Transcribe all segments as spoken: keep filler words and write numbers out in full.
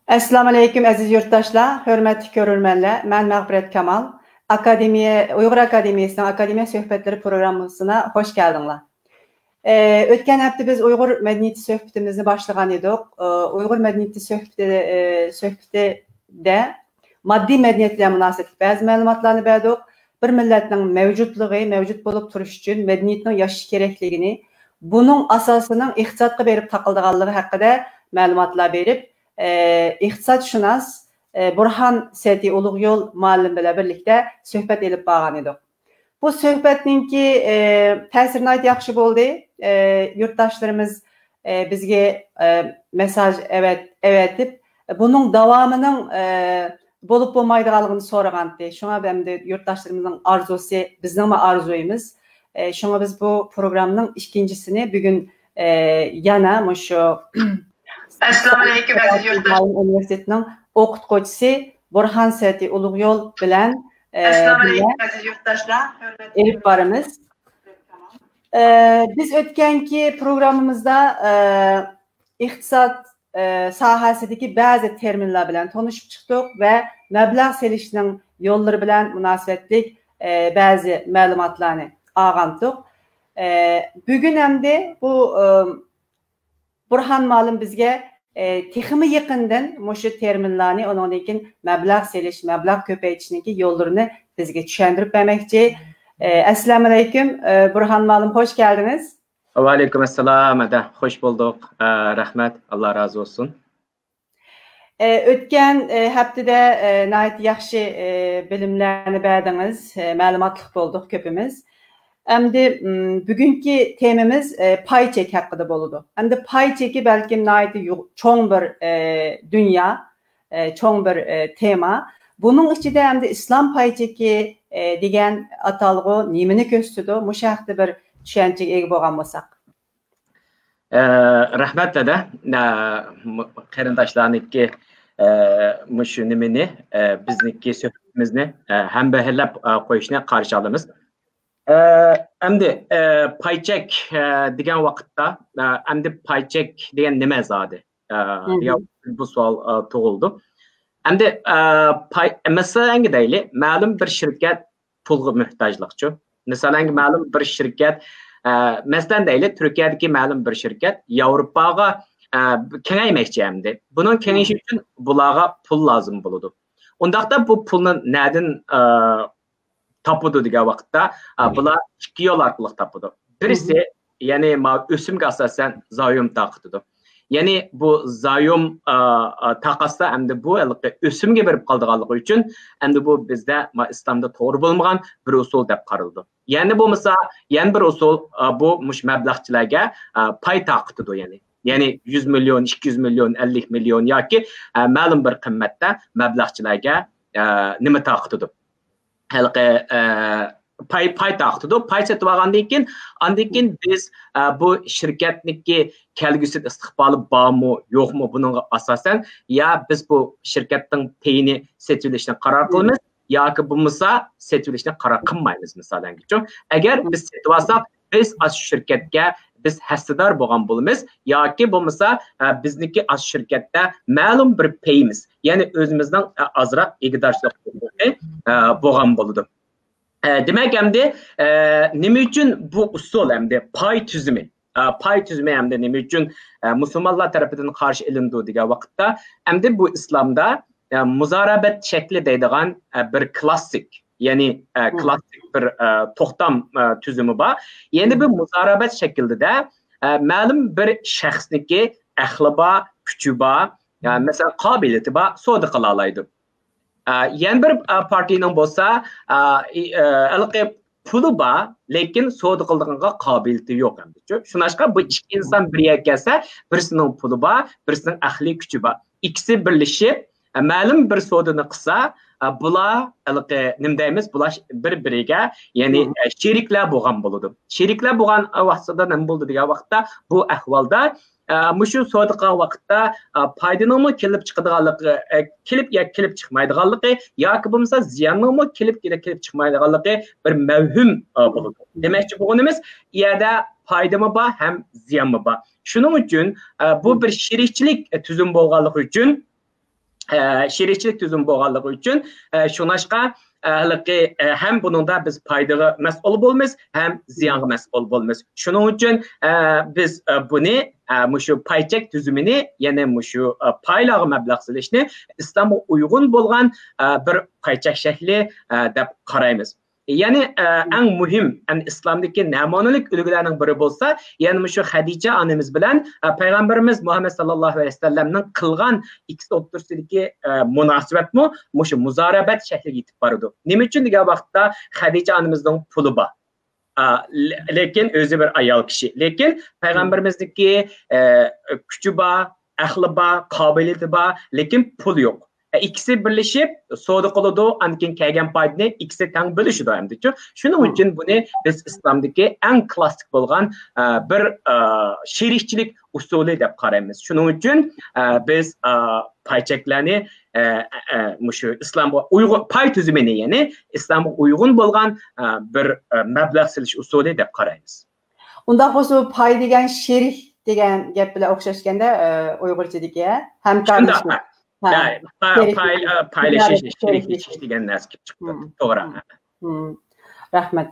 ئەسسالامۇئەلەيكۇم، ئەزىز يۇرتداشلار، ھۆرمەتلىك كۆرۈرمەنلەر. مەن مەغپىرەت كامال. ئاكادېمىيە، ئۇيغۇر ئاكادېمىيەسىنىڭ ئاكادېمىيە سۆھبەتلىرى پروگراممىسىنا خوش كەلدىڭلار. ئە، ئۆتكەن ھەپتە بىز ئۇيغۇر مەدەنىيىتى سۆھبىتىمىزنى باشلىغان ئىدۇق. ئە، ئۇيغۇر مەدەنىيىتى سۆھبىتى، ئە، سۆھبىتىدە ماددىي مەدەنىيەت بىلەن مۇناسىۋەتلىك بەزى مەلۇماتلارنى بەردۇق. بىر مىللەتنىڭ مەۋجۇتلۇقى، مەۋجۇت بولۇپ تۇرۇش ئۈچۈن مەدەنىيەتنىڭ ياشاش كېرەكلىكىنى، بۇنىڭ ئاساسىنىڭ ئىقتىسادقا بېرىپ تاقىلىدىغانلىقى ھەققىدە مەلۇماتلار بېرىپ، ئە، ئىقتىسادشۇناس، ئە، بۇرھان سەتى ئۇلۇغ يول مۇئەللىم بىلەن بىرلىكتە سۆھبەت ئېلىپ بارغان ئىدۇق. بۇ سۆھبەتنىڭكى، ئە، تەسىرى ناھايىتى ياخشى بولدى. ئە، يۇرتداشلىرىمىز، ئە، بىزگە، ئە، مېسساژ ئەۋەت-، ئەۋەتىپ، بۇنىڭ داۋامىنىڭ، ئە، بولۇپ بولمايدىغانلىقىنى سورىغانتى. شۇڭا ئەمدى يۇرتداشلىرىمىزنىڭ ئارزۇسى، بىزنىڭمۇ ئارزۇيىمىز. ئە، شۇڭا بىز بۇ پروگراممىنىڭ ئىككىنچىسىنى بۈگۈن، ئە، يەنە مۇشۇ ئەسسالامۇئەلەيكۇم، ئەزىز يۇرتداش. ئۇنىۋېرسىتېتىنىڭ ئوقۇتقۇچىسى بۇرھان سەتى ئۇلۇغ يول بىلەن، ئە، ئەسسالامۇئەلەيكۇم، بىللە ئەزىز يۇرتداشلار. ھۆرمەتلىك ئېلىپ بارىمىز. ئە، بىز ئۆتكەنكى پروگراممىمىزدا، ئە، ئىقتىساد، ئە، ساھەسىدىكى بەزى تېرمىنلار بىلەن تونۇشۇپ چىقتۇق ۋە مەبلەغ سېلىشنىڭ يوللىرى بىلەن مۇناسىۋەتلىك، ئە، بەزى مەلۇماتلارنى ئالغانتۇق. ئە، بۈگۈن ئەمدى بۇ، ئە، بۇرھان مۇئەللىم بىزگە، ئە، تېخىمۇ يېقىندىن مۇشۇ تېرمىنلارنى، ئۇنىڭدىن كېيىن مەبلەغ سېلىش، مەبلەغ كۆپەيتىشنىڭكى يوللىرىنى بىزگە چۈشەندۈرۈپ بەرمەكچى. ئە، ئەسسالامۇئەلەيكۇم، ئە، بۇرھان مۇئەللىم، خوش كەلدىڭىز. ۋەئەلەيكۇم ئەسسالام، ھەدە، خوش بولدۇق. ئە، رەھمەت، ئاللا رازى بولسۇن. ئە، ئۆتكەن، ئە، ھەپتىدە، ئە، ناھايىتى ياخشى، ئە، بىلىملەرنى بەردىڭىز، ئە، مەلۇماتلىق بولدۇق كۆپىمىز. ئەمدى، م، بۈگۈنكى تېمىمىز، ئە، پاي چەك ھەققىدە بولىدۇ. ئەمدى پاي چېكى بەلكىم ناھايىتى يۇ-، چوڭ بىر، ئە، دۇنيا، ئە، چوڭ بىر، ئە، تېما. بۇنىڭ ئىچىدە ئەمدى ئىسلام پاي چېكى، ئە، دېگەن ئاتالغۇ نېمىنى كۆرسىتىدۇ؟ مۇشۇ ھەقتە بىر چۈشەنچىگە ئىگە بولغان بولساق. ئە، رەھمەت، دەدە. ئە، م-، قېرىنداشلارنىڭكى، ئە، مۇشۇ نېمىنى، ئە، بىزنىڭكى سۆھبىتىمىزنى، ئە، ھەمبەھىرلەپ، ئە، قويۇشنى قارشى ئالىمىز. ئە، ئەمدى، ئە، پاي چەك، ئە، دېگەن ۋاقىتتا، ئە، ئەمدى پاي چەك دېگەن نېمە زادى؟ ئە، دېگەن بۇ سوئال، ئە، تۇغۇلىدۇ. ئەمدى، ئە، پاي-، مەسىلەنگە دەيلى، مەلۇم بىر شىركەت پۇلغا موھتاجلىقچۇ. مىسالەنگە مەلۇم بىر شىركەت، ئە، مەسىلەن دەيلى، تۈركىيەدىكى مەلۇم بىر شىركەت ياۋروپاغا، ئە، كېڭەيمەكچى ئەمدى. بۇنىڭ كېڭىيىشى ئۈچۈن بۇلارغا پۇل لازىم بولىدۇ. ئۇنداقتا بۇ پۇلنى نەدىن، ئە، تاپىدۇ دېگەن ۋاقىتتا، ئە، بۇلار ئىككى يول ئارقىلىق تاپىدۇ. بىرسى، يەنى ما ئۆسۈمگە ئاساسەن زايوم تارقىتىدۇ. يەنى بۇ زايوم، ئا، ئا، تارقاتسا، ئەمدى بۇ ھېلىقى ئۆسۈمگە بېرىپ قالىدىغانلىقى ئۈچۈن، ئەمدى بۇ بىزدە ما ئىسلامدا توغرا بولمىغان بىر ئۇسۇل دەپ قارىلىدۇ. يەنە بولمىسا، يەنە بىر ئۇسۇل، ئا، بۇ مۇشۇ مەبلەغچىلەرگە، ئا، پاي تارقىتىدۇ، يەنى. يەنى يۈز مىليون، ئىككى يۈز مىليون، ئەللىك مىليون ياكى، ئا، مەلۇم بىر قىممەتتە مەبلەغچىلەرگە، ئا، نېمە تارقىتىدۇ. ھېلىقى، ئە، پاي، پاي تارقىتىدۇ. پاي سېتىۋالغاندىن كېيىن، ئاندىن كېيىن بىز، ئە، بۇ شىركەتنىڭكى كەلگۈسىدە ئىستىقبالى بارمۇ، يوقمۇ، بۇنىڭغا ئاساسەن، يا بىز بۇ شىركەتنىڭ پېيىنى سېتىۋېلىشنى قارار قىلىمىز، ياكى بولمىسا سېتىۋېلىشنى قارار قىلمايمىز، مىسالەنگىچۇ. ئەگەر بىز سېتىۋالساق، بىز ئاشۇ شىركەتكە بىز ھەسسىدار بولغان بولىمىز، ياكى بولمىسا، ئە، بىزنىڭكى ئاشۇ شىركەتتە مەلۇم بىر پېيىمىز، يەنى ئۆزىمىزنىڭ، ئە، ئازراق ئىگىدارچىلىق ھوقۇقى، ئە، بولغان بولىدۇ. ئە، دېمەك، ئەمدى، ئە، نېمە ئۈچۈن بۇ ئۇسۇل ئەمدى پاي تۈزۈمى، ئە، پاي تۈزۈمى ئەمدى نېمە ئۈچۈن، ئە، مۇسۇلمانلار تەرىپىدىن قارشى ئېلىنىدۇ دېگەن ۋاقىتتا، ئەمدى بۇ ئىسلامدا، ئە، مۇزارابەت شەكلى دەيدىغان، ئە، بىر كلاسسىك، يەنى، ئە، كلاسسىك بىر، ئە، توختام، ئە، تۈزۈمى بار. يەنى بىر مۇزارابەت شەكلىدە، ئە، مەلۇم بىر شەخسنىڭكى ئەقلى بار، كۈچى بار، ئە، مەسىلەن، قابىلىيىتى بار، سودا قىلالايدۇ. ئە، يەنە بىر، ئە، پارتىيىنىڭ بولسا، ئە، ئى-، ئە، ھېلىقى پۇلى بار، لېكىن سودا قىلىدىغانغا قابىلىيىتى يوق ئەمدىچۇ. شۇناشقا بۇ ئىككى ئىنسان بىر يەرگە كەلسە، بىرسىنىڭ پۇلى بار، بىرسىنىڭ ئەقلىي كۈچى بار. ئىككىسى بىرلىشىپ، ئە، مەلۇم بىر سودىنى قىلسا، ئە، بۇلار ھېلىقى نېمە دەيمىز، بۇلار بىر-بىرىگە، يەنى، ئە، شېرىكلەر بولغان بولىدۇ. شېرىكلەر بولغان ۋاقتىدا نېمە بولىدۇ دېگەن ۋاقىتتا، بۇ ئەھۋالدا ئە، مۇشۇ سودا قىلغان ۋاقىتتا، ئە، پايدىنىڭمۇ كېلىپ چىقىدىغانلىقى، ئە، كېلىپ يا كېلىپ چىقمايدىغانلىقى ياكى بولمىسا زىياننىڭمۇ كېلىپ، كېلىپ چىقمايدىغانلىقى بىر مەۋھۇم، ئە، بولىدۇ. دېمەكچى بولغىنىمىز، ئۇ يەردە پايدىمۇ بار ھەم زىيانمۇ بار. شۇنىڭ ئۈچۈن، ئە، بۇ بىر شېرىكچىلىك، ئە، تۈزۈم بولغانلىقى ئۈچۈن، ئە، شېرىكچىلىك تۈزۈمى بولغانلىقى ئۈچۈن، ئە، شۇڭلاشقا، ئە، ھېلىقى، ئە، ھەم بۇنىڭدا بىز پايدىغا مەسئۇل بولىمىز، ھەم زىيانغا مەسئۇل بولىمىز. شۇنىڭ ئۈچۈن، ئە، بىز، ئە، بۇنى، ئە، مۇشۇ پاي چەك تۈزۈمىنى، يەنى مۇشۇ، ئە، پايلارغا مەبلەغ سېلىشنى ئىسلامغا ئۇيغۇن بولغان، ئە، بىر پاي چەك شەكلى، ئە، دەپ قارايمىز. يەنى، ئە، ئەڭ مۇھىم، يەنى ئىسلامدىكى نەمۇنىلىك ئۈلگىلەرنىڭ بىرى بولسا، يەنى مۇشۇ خەدىچە ئانىمىز بىلەن، ئە، پەيغەمبىرىمىز مۇھەممەد ساللاللاھۇ ئەلەيھى ۋەسەللەمنىڭ قىلغان ئىككىسى ئوتتۇرىسىدىكى، ئە، مۇناسىۋەتمۇ مۇشۇ مۇزارەبەت شەكلىگە يېتىپ بارىدۇ. نېمە ئۈچۈن دېگەن ۋاقىتتا خەدىچە ئانىمىزنىڭ پۇلى بار. ئە، لە-، لېكىن ئۆزى بىر ئايال كىشى. لېكىن پەيغەمبىرىمىزنىڭكى، ئە، كۈچى بار، ئەقلى بار، قابىلىيىتى بار، لېكىن پۇلى يوق. ئە، ئىككىسى بىرلىشىپ سودا قىلىدۇ، ئاندىن كېيىن كەلگەن پايدىنى ئىككىسى تەڭ بۆلۈشىدۇ ئەمدىچۇ. شۇنىڭ ئۈچۈن بۇنى بىز ئىسلامدىكى ئەڭ كلاسسىك بولغان، ئە، بىر، ئە، شېرىكچىلىك ئۇسۇلى دەپ قارايمىز. شۇنىڭ ئۈچۈن، ئە، بىز، ئە، پاي چەكلەرنى، ئە، ئە، مۇشۇ ئىسلامغا ئۇيغۇن، پاي تۈزۈمىنى، يەنى ئىسلامغا ئۇيغۇن بولغان، ئە، بىر، ئە، مەبلەغ سېلىش ئۇسۇلى دەپ قارايمىز. ئۇنداق بولسا، پاي دېگەن شېرىك دېگەن گەپ بىلەن ئوخشاش ئىكەن-دە، ئە، ئۇيغۇرچىدىكى، ھە؟ ھەمكارلىشىش. شۇنداق. ھە. ھە، پا-، شېرىك. پاي-، ئە، پايلىشىش، تىجارەت، شېرىكلىشىش شېرىكلىشىش دېگەن نەرسە كېلىپ چىقىپتۇ. مم. توغرا. مم. مم. رەھمەت.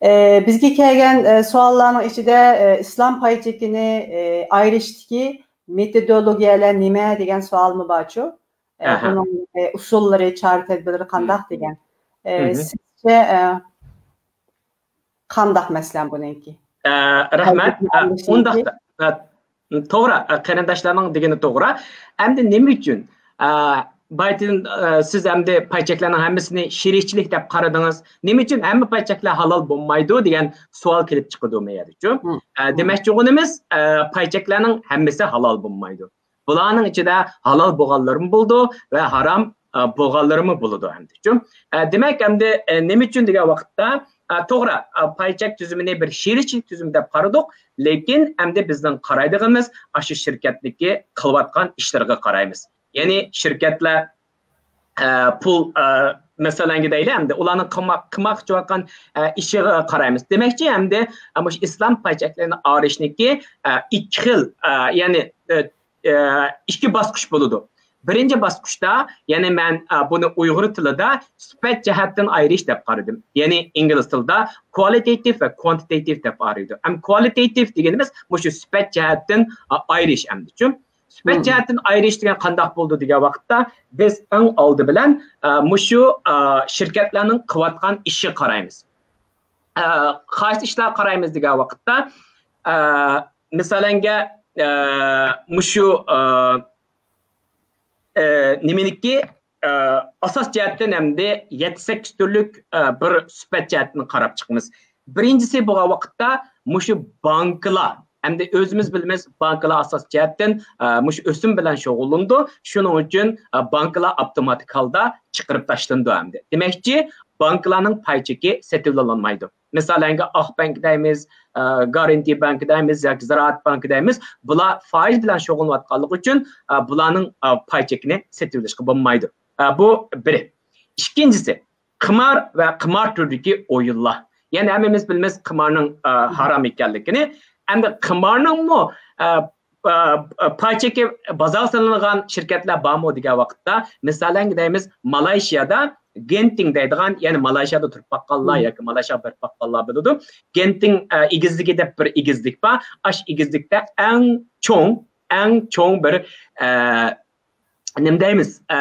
ئە، بىزگە كەلگەن، ئە، سوئاللارنىڭ ئىچىدە، ئە، ئىسلام پاي چېكىنى، ئە، ئايرىشتىكى مېتودولوگىيەلەر نېمە دېگەن سوئالمۇ بارچۇ؟ ئە، ئەھە. ئۇنىڭ، ئە، ئۇسۇللىرى، چارە تەدبىرلىرى قانداق مم. دېگەن. ئە، مم. سىزچە، ئە، قانداق مەسىلەن بۇنىڭكى؟ ئە، رەھمەت. ئە، ئۇنداقتا، ئە، توغرا، ئە، قېرىنداشلارنىڭ دېگىنى توغرا. ئەمدى نېمە ئۈچۈن، ئە، بايتىن، ئە، سىز ئەمدى پاي چەكلەرنىڭ ھەممىسىنى شېرىكچىلىك دەپ قارىدىڭىز؟ نېمە ئۈچۈن ھەممە پاي چەكلەر ھالال بولمايدۇ دېگەن سوئال كېلىپ چىقىدۇ مەيەردىچۇ. مم. ئە، مم. دېمەكچى بولغىنىمىز، ئە، پاي چەكلەرنىڭ ھەممىسى ھالال بولمايدۇ. بۇلارنىڭ ئىچىدە ھالال بولغانلىرىمۇ بولىدۇ ۋە ھارام، ئە، بولغانلىرىمۇ بولىدۇ ئەمدىچۇ. ئە، دېمەك، ئەمدى، ئە، نېمە ئۈچۈن دېگەن ۋاقىتتا، ئە، توغرا، ئە، پاي چەك تۈزۈمىنى بىر شېرىكچىلىك تۈزۈمى دەپ قارىدۇق، لېكىن ئەمدى بىزنىڭ قارايدىغىنىمىز ئاشۇ شىركەتنىڭكى قىلىۋاتقان ئىشلىرىغا قارايمىز. يەنى شىركەتلەر، ئە، پۇل، ئە، مەسىلەنگە دەيلى، ئەمدى ئۇلارنىڭ قىلما-، قىلماقچى بولغان، ئە، ئىشىغا قارايمىز. دېمەكچى، ئەمدى، ئە، مۇشۇ ئىسلام پاي چەكلىرىنى ئايرىشنىڭكى، ئە، ئىككى خىل، ئە، يەنى، ئە، ئە، ئىككى باسقۇچ بولىدۇ. بىرىنچى باسقۇچتا، يەنى مەن، ئە، بۇنى ئۇيغۇر تىلىدا سۈپەت جەھەتتىن ئايرىش دەپ قارىدىم. يەنى ئىنگلىز تىلىدا كۋالىتېتىپ ۋە كۋانتىتېتىپ دەپ ئايرىيدۇ. ھەم كۋالىتېتىپ دېگىنىمىز مۇشۇ سۈپەت جەھەتتىن، ئە، ئايرىش ئەمدىچۇ. سۈپەت مم. جەھەتتىن ئايرىش دېگەن قانداق بولىدۇ دېگەن ۋاقىتتا، بىز ئەڭ ئالدى بىلەن، ئە، مۇشۇ، ئە، شىركەتلەرنىڭ قىلىۋاتقان ئىشىغا قارايمىز. ئە، قايسى ئىشلارغا قارايمىز دېگەن ۋاقىتتا، ئە، مىسالەنگە، ئە، مۇشۇ، ئە، ئە، نېمىنىكى، ئە، ئاساس جەھەتتىن ئەمدى يەتتە سەككىز تۈرلۈك، ئە، بىر سۈپەت جەھەتتىن قاراپ چىقىمىز. بىرىنچىسى بولغان ۋاقىتتا مۇشۇ بانكىلار، ئەمدى ئۆزىمىز بىلىمىز، بانكىلار ئاساس جەھەتتىن، ئە، مۇشۇ ئۆسۈم بىلەن شۇغۇللىنىدۇ. شۇنىڭ ئۈچۈن، ئە، بانكىلار ئاپتوماتىك ھالدا چىقىرىپ تاشلىنىدۇ ئەمدى. دېمەكچى، بانكىلارنىڭ پاي چېكى سېتىۋېلىنمايدۇ. مىسالەنگە، ئاق بانك دەيمىز، ئە، گارانتى بانك دەيمىز ياكى زىرائەت بانكى دەيمىز. بۇلار فايىز بىلەن شۇغۇللىنىۋاتقانلىقى ئۈچۈن، ئە، بۇلارنىڭ، ئە، پاي چېكىنى سېتىۋېلىشقا بولمايدۇ. ئە، بۇ بىرى. ئىككىنچىسى، قىمار ۋە قىمار تۈرىدىكى ئويۇنلار. يەنى ھەممىمىز بىلىمىز قىمارنىڭ، ئە، ھارام ئىكەنلىكىنى. ئەمدى قىمارنىڭمۇ، ئە، ئە، ئە، پاي چېكى بازارغا سېلىنغان شىركەتلەر بارمۇ دېگەن ۋاقىتتا، مىسالەن دەيمىز، مالايشىيادا گېنتىڭ دەيدىغان، يەنى مالايشىيادا تۇرۇپ باققانلار مم. ياكى مالايشىياغا بېرىپ باققانلار بىلىدۇ. گېنتىڭ، ئە، ئېگىزلىكى دەپ بىر ئېگىزلىك بار. ئاش ئېگىزلىكتە ئەڭ چوڭ، ئەڭ چوڭ بىر، ئە، نېمە دەيمىز، ئە،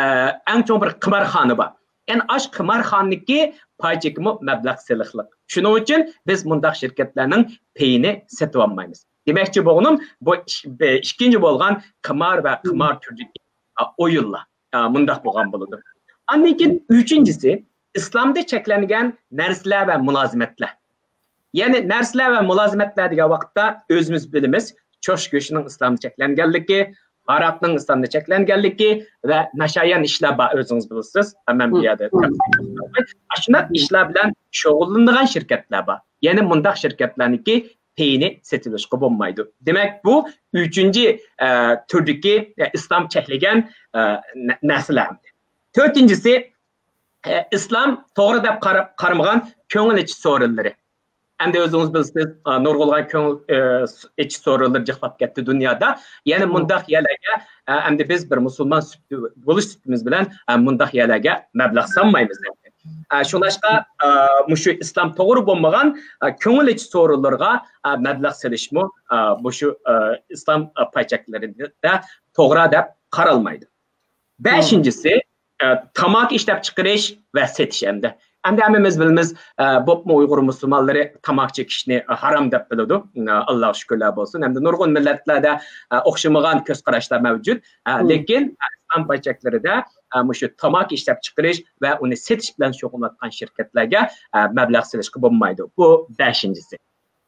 ئەڭ چوڭ بىر قىمارخانا بار. يەنى ئاش قىمارخانىدىكى پاي چېكىمۇ مەبلەغ سېلىقلىق. شۇنىڭ ئۈچۈن بىز مۇنداق شىركەتلەرنىڭ پېيىنى سېتىۋالمايمىز. دېمەكچى بولغىنىم، بۇ ئىك-، بى-، ئىككىنچى بولغان قىمار ۋە قىمار تۈرىدىكى، ئا، ئويۇنلار، ئا، مۇنداق بولغان بولىدۇ. ئاندىن كېيىن ئۈچىنچىسى، ئىسلامدا چەكلەنگەن نەرسىلەر ۋە مۇلازىمەتلەر. يەنى نەرسىلەر ۋە مۇلازىمەتلەر دېگەن ۋاقىتتا ئۆزىمىز بىلىمىز، چوش گۆشىنىڭ ئىسلامدا چەكلەنگەنلىكى، ھاراقنىڭ ئىسلامدا چەكلەنگەنلىكى ۋە ناشايان ئىشلار بار، ئۆزىڭىز بىلىسىز. مەن بۇ يەردە تەپسىلىي توختالماي. ئاشۇنداق ئىشلار بىلەن شۇغۇللىنىدىغان شىركەتلەر بار. يەنى مۇنداق شىركەتلەرنىڭكى پېيىنى سېتىۋېلىشقا بولمايدۇ. دېمەك، بۇ ئۈچىنچى، ئە، تۈردىكى، ئە، ئىسلام چەكلىگەن، ئە، نە-، نەرسىلەر. تۆتىنچىسى، ئە، ئىسلام توغرا دەپ قارا-، قارىمىغان كۆڭۈل ئېچىش سورۇنلىرى. ئەمدى ئۆزىڭىز بىلىسىز، ئا، نۇرغۇنلىغان كۆڭۈل، ئە، ئېچىش سورۇنلىرى جىقلاپ كەتتى دۇنيادا. يەنە مۇنداق يەرلەرگە، ئە، ئەمدى بىز بىر مۇسۇلمان سۈپىتى بولۇش سۈپىتىمىز بىلەن، ئە، مۇنداق يەرلەرگە مەبلەغ سالمايمىز. ئە، شۇڭلاشقا، ئە، مۇشۇ ئىسلام توغرا بولمىغان، ئە، كۆڭۈل ئېچىش سورۇنلىرىغا، ئە، مەبلەغ سېلىشمۇ، ئە، مۇشۇ، ئە، ئىسلام، ئە، پاي چەكلىرىدە توغرا دەپ قارالمايدۇ. بەشىنچىسى، ئە، تاماكا ئىشلەپچىقىرىش ۋە سېتىش ئەمدى. ئەمدى ھەممىمىز بىلىمىز، ئە، بولۇپمۇ ئۇيغۇر مۇسۇلمانلىرى تاماكا چېكىشنى ھارام دەپ بىلىدۇ. ئە، ئاللاغا شۈكۈرلەر بولسۇن. ئەمدى نۇرغۇن مىللەتلەردە، ئە، ئوخشىمىغان كۆز قاراشلار مەۋجۇت. ئە، لېكىن، ئە، ئىسلام پاي چەكلىرىدە، ئە، مۇشۇ تاماكا ئىشلەپچىقىرىش ۋە ئۇنى سېتىش بىلەن شۇغۇللانغان شىركەتلەرگە، ئە، مەبلەغ سېلىشقا بولمايدۇ. بۇ بەشىنچىسى.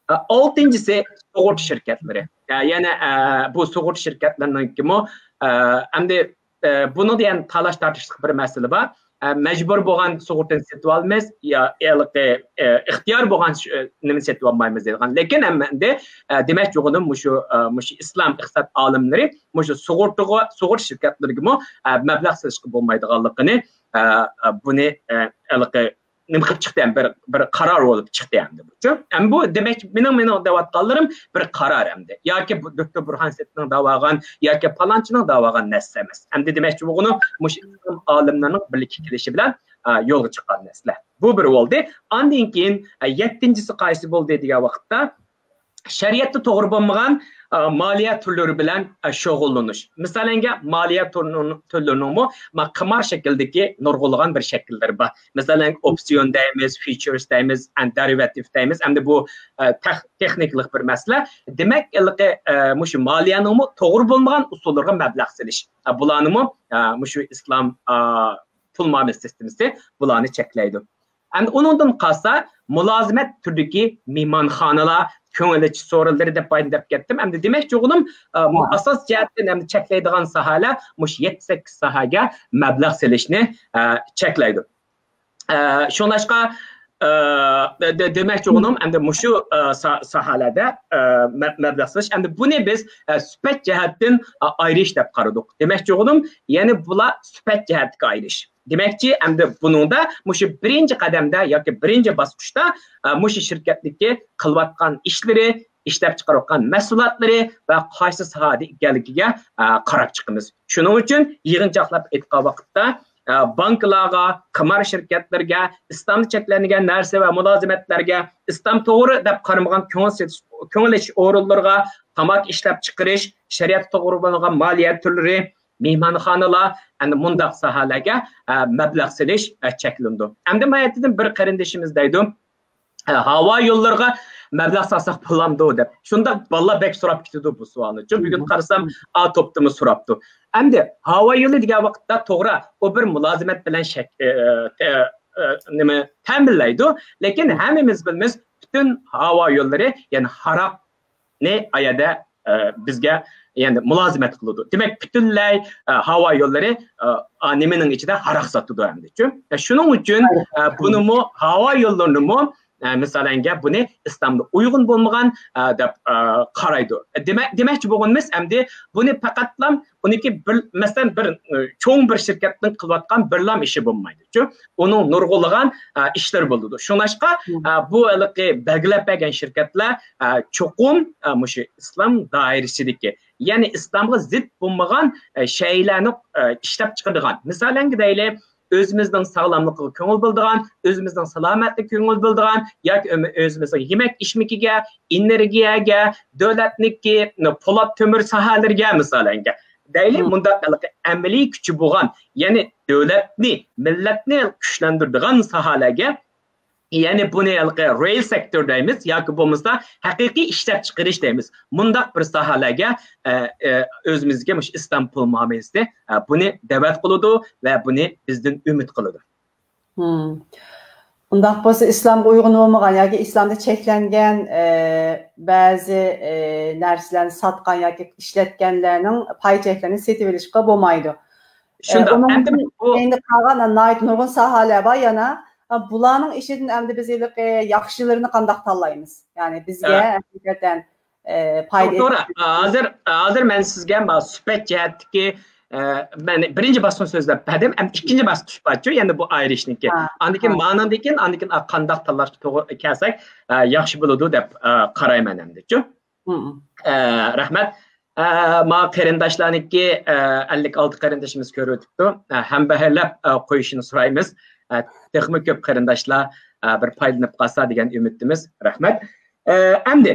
ئە، ئالتىنچىسى، سۇغۇرتا شىركەتلىرى. ئە، يەنە، ئە، بۇ سۇغۇرتا شىركەتلىرىنىڭكىمۇ، ئە، ئەمدى، ئە، بۇنىڭدا يەنە تالاش-تارتىشلىق بىر مەسىلە بار. ئە، مەجبۇر بولغان سۇغۇرتىنى سېتىۋالىمىز، يا ھېلىقى، ئە، ئىختىيار بولغان شۇ، ئە، نېمىنى سېتىۋالمايمىز دەيدىغان. لېكىن ھەممە ئەمدى، ئە، دېمەكچى بولغىنىم مۇشۇ، ئە، مۇشۇ ئىسلام ئىقتىساد ئالىملىرى مۇشۇ سۇغۇرتىغا، سۇغۇرتا شىركەتلىرىگىمۇ، ئە، مەبلەغ سېلىشقا بولمايدىغانلىقىنى، ئە، ئە، بۇنى، ئە، ھېلىقى نېمە قىلىپ چىقتى، ھەم بىر، بىر قارار بولۇپ چىقتى ئەمدى بۇچۇ. ھەم بۇ دېمەك، مېنىڭ، مېنىڭ دەۋاتقانلىرىم بىر قارار ئەمدى. ياكى بۇ دوكتور بۇرھانسېتنىڭ دەۋالغان ياكى پالانچىنىڭ دەۋالغان نەرسە ئەمەس. ئەمدى دېمەكچى بولغىنىم، مۇشۇ ئىسلام ئالىملىرىنىڭ بىرلىككە كېلىشى بىلەن، ئا، يولغا چىققان نەرسىلەر. بۇ بىر بولدى. ئاندىن كېيىن، ئا، يەتتىنچىسى قايسى بولدى دېگەن ۋاقىتتا، شەرىئەتتە توغرا بولمىغان، ئا، مالىيە تۈرلىرى بىلەن، ئا، شۇغۇللىنىش. مىسالەنگە، مالىيە تۈرلىرىنىڭمۇ، ما، قىمار شەكلىدىكى نۇرغۇنلىغان بىر شەكىللىرى بار. مىسالەن، ئوپسىيون دەيمىز، فيۇچېرس دەيمىز، ئەند دېرىۋاتىپ دەيمىز. ئەمدى بۇ، ئە، تېخ-، تېخنىكىلىق بىر مەسىلە. دېمەك، ھېلىقى، ئە، مۇشۇ مالىيەنىڭمۇ توغرا بولمىغان ئۇسۇللىرىغا مەبلەغ سېلىش. ئە، بۇلارنىمۇ، ئە، مۇشۇ ئىسلام، ئە، پۇل مۇئامىلە سىستېمىسى بۇلارنى چەكلەيدۇ. ئەمدى ئۇنىڭدىن قالسا، مۇلازىمەت تۈرىدىكى مېھمانخانىلار، كۆڭۈل ئېچىش سورۇنلىرى دەپ بايىن دەپ كەتتىم. ئەمدى دېمەكچى بولغىنىم، ئە، ئاساس جەھەتتىن ئەمدى چەكلەيدىغان ساھەلەر مۇشۇ يەتتە، سەككىز ساھەگە مەبلەغ سېلىشنى، ئە، چەكلەيدۇ. ئە، شۇڭلاشقا، ئە، دە-، دە-، دېمەكچى بولغىنىم، ئەمدى مۇشۇ، ئە، سا-، ساھەلەردە، ئە، مە-، مەبلەغ سېلىش. ئەمدى بۇنى بىز، ئە، سۈپەت جەھەتتىن، ئە، ئايرىش دەپ قارىدۇق. دېمەكچى بولغىنىم، يەنى بۇلار سۈپەت جەھەتتىكى ئايرىش. دېمەكچى، ئەمدى بۇنىڭدا مۇشۇ بىرىنچى قەدەمدە ياكى بىرىنچى باسقۇچتا، ئە، مۇشۇ شىركەتنىڭكى قىلىۋاتقان ئىشلىرى، ئىشلەپچىقىرىۋاتقان مەھسۇلاتلىرى ۋە قايسى ساھەدە ئىكەنلىكىگە، ئە، قاراپ چىقىمىز. شۇنىڭ ئۈچۈن يىغىنچاقلاپ ئېيتقان ۋاقىتتا، ئە، بانكىلارغا، قىمار شىركەتلىرىگە، ئىسلامدا چەكلەنگەن نەرسە ۋە مۇلازىمەتلەرگە، ئىسلام توغرا دەپ قارىمىغان كۆڭۈل سېتىش، كۆڭۈل ئېچىش ئورۇنلىرىغا، تاماكا ئىشلەپچىقىرىش، شەرىئەتكە توغرا بولمىغان مالىيە تۈرلىرى، مېھمانخانىلار، ئەنە مۇنداق ساھەلەرگە، ئە، مەبلەغ سېلىش، ئە، چەكلىنىدۇ. ئەمدى مايەتتىن بىر قېرىندىشىمىز دەيدۇ، ئە، ھاۋا يوللىرىغا مەبلەغ سالساق بولامدۇ دەپ. شۇنداق بالىلار بەك سوراپ كېتىدۇ بۇ سوئالنى. چۈنكى بۈگۈن قارىسام، ئا توپتىمۇ سوراپتۇ. ئەمدى ھاۋا يولى دېگەن ۋاقىتتا توغرا، ئۇ بىر مۇلازىمەت بىلەن شەك-، ئە، تە-، ئە، نېمە، تەمىنلەيدۇ. لېكىن ھەممىمىز بىلىمىز، پۈتۈن ھاۋا يوللىرى، يەنى ھاراق نى ئايەدە، ئە، بىزگە، يەنى مۇلازىمەت قىلىدۇ. دېمەك، پۈتۈنلەي، ئە، ھاۋا يوللىرى، ئە، ئا، نېمىنىڭ ئىچىدە ھاراق ساتىدۇ ئەمدى. چۈ-، ئە، شۇنىڭ ئۈچۈن، ئە، بۇنىمۇ، ھاۋا يوللىرىنىمۇ، ئە، مىسالەنگە بۇنى ئىسلامغا ئۇيغۇن بولمىغان، ئە، دەپ، ئە، قارايدۇ. دېمەك، دېمەكچى بولغىنىمىز ئەمدى بۇنى پەقەتلا ئۇنىڭكى بىر، مەسىلەن، بىر، ئە، چوڭ بىر شىركەتنىڭ قىلىۋاتقان بىرلام ئىشى بولمايدۇ. چۈ-، ئۇنىڭ نۇرغۇنلىغان، ئە، ئىشلىرى بولىدۇ. شۇڭلاشقا، ئە، بۇ ھېلىقى بەلگىلەپ بەرگەن شىركەتلەر، ئە، چوقۇم، ئە، مۇشۇ ئىسلام دائىرىسىدىكى، يەنى ئىسلامغا زىت بولمىغان، ئە، شەيئىلەرنى، ئە، ئىشلەپ چىقىدىغان. مىسالەنگە دەيلى، ئۆزىمىزنىڭ ساغلاملىقىغا كۆڭۈل بۆلىدىغان، ئۆزىمىزنىڭ سالامەتلىكىگە كۆڭۈل بۆلىدىغان ياكى ئۆمە-، ئۆزىمىزنىڭ يېمەك ئىچمىكىگە، ئېنېرگىيەگە، دۆلەتنىڭكى پولات تۆمۈر ساھەلىرىگە، مىسالەنگە دەيلى، مۇنداق ھېلىقى ئەمەلىي كۈچى بولغان، يەنى دۆلەتنى، مىللەتنى كۈچلەندۈرىدىغان ساھەلەرگە، يەنى بۇنى ھېلىقى رېئىل سېكتور دەيمىز ياكى بولمىسا ھەقىقىي ئىشلەپچىقىرىش دەيمىز. مۇنداق بىر ساھەلەرگە، ئە، ئە، ئۆزىمىزگە مۇشۇ ئىسلام پۇل مۇئامىلىسى، ئە، بۇنى دەۋەت قىلىدۇ ۋە بۇنى بىزدىن ئۈمىد قىلىدۇ. مم. ئۇنداق بولسا ئىسلامغا ئۇيغۇن بولمىغان ياكى ئىسلامدا چەكلەنگەن، ئە، بەزى، ئە، نەرسىلەرنى ساتقان ياكى ئىشلەتكەنلەرنىڭ پاي چەكلىرىنى سېتىۋېلىشقا بولمايدۇ. ئە، شۇنداق. ئۇنىڭ ئەمدى بۇ كەينىدە قالغان ناھايىتى نۇرغۇن ساھەلەر بار يەنە. ئە، بۇلارنىڭ ئىچىدىن ئەمدى بىز ھېلىقى ياخشىلىرىنى قانداق تاللايمىز؟ يەنى بىزگە ئە، ھەقىقەتەن، ئە، پايدا توغرا. ئېتىپ ھازىر، ھازىر مەن سىزگە ما سۈپەت جەھەتتىكى، ئە، مەن بىرىنچى باسقۇچنى سۆزلەپ بەردىم، ئەمدى ئىككىنچى باسقۇچ بارچۇ، يەنى بۇ ئايرىشنىڭكى. ھە، ئاندىن كېيىن ھە. مانىڭدىن كېيىن، ئاندىن كېيىن، ئا، قانداق تاللاشقا توغرا كەلسەك، ئە، ياخشى بولىدۇ دەپ، ئە، قارايمەن ئەمدىچۇ. مم. ئە، رەھمەت. ئە، ما قېرىنداشلارنىڭكى، ئە، ئەللىك ئالتە قېرىندىشىمىز كۆرۈۋېتىپتۇ. ئە، ھەمبەھىرلەپ، ئە، قويۇشىنى سورايمىز. ئە، تېخىمۇ كۆپ قېرىنداشلار، ئە، بىر پايدىلىنىپ قالسا دېگەن ئۈمىدتىمىز. رەھمەت. ئە، ئەمدى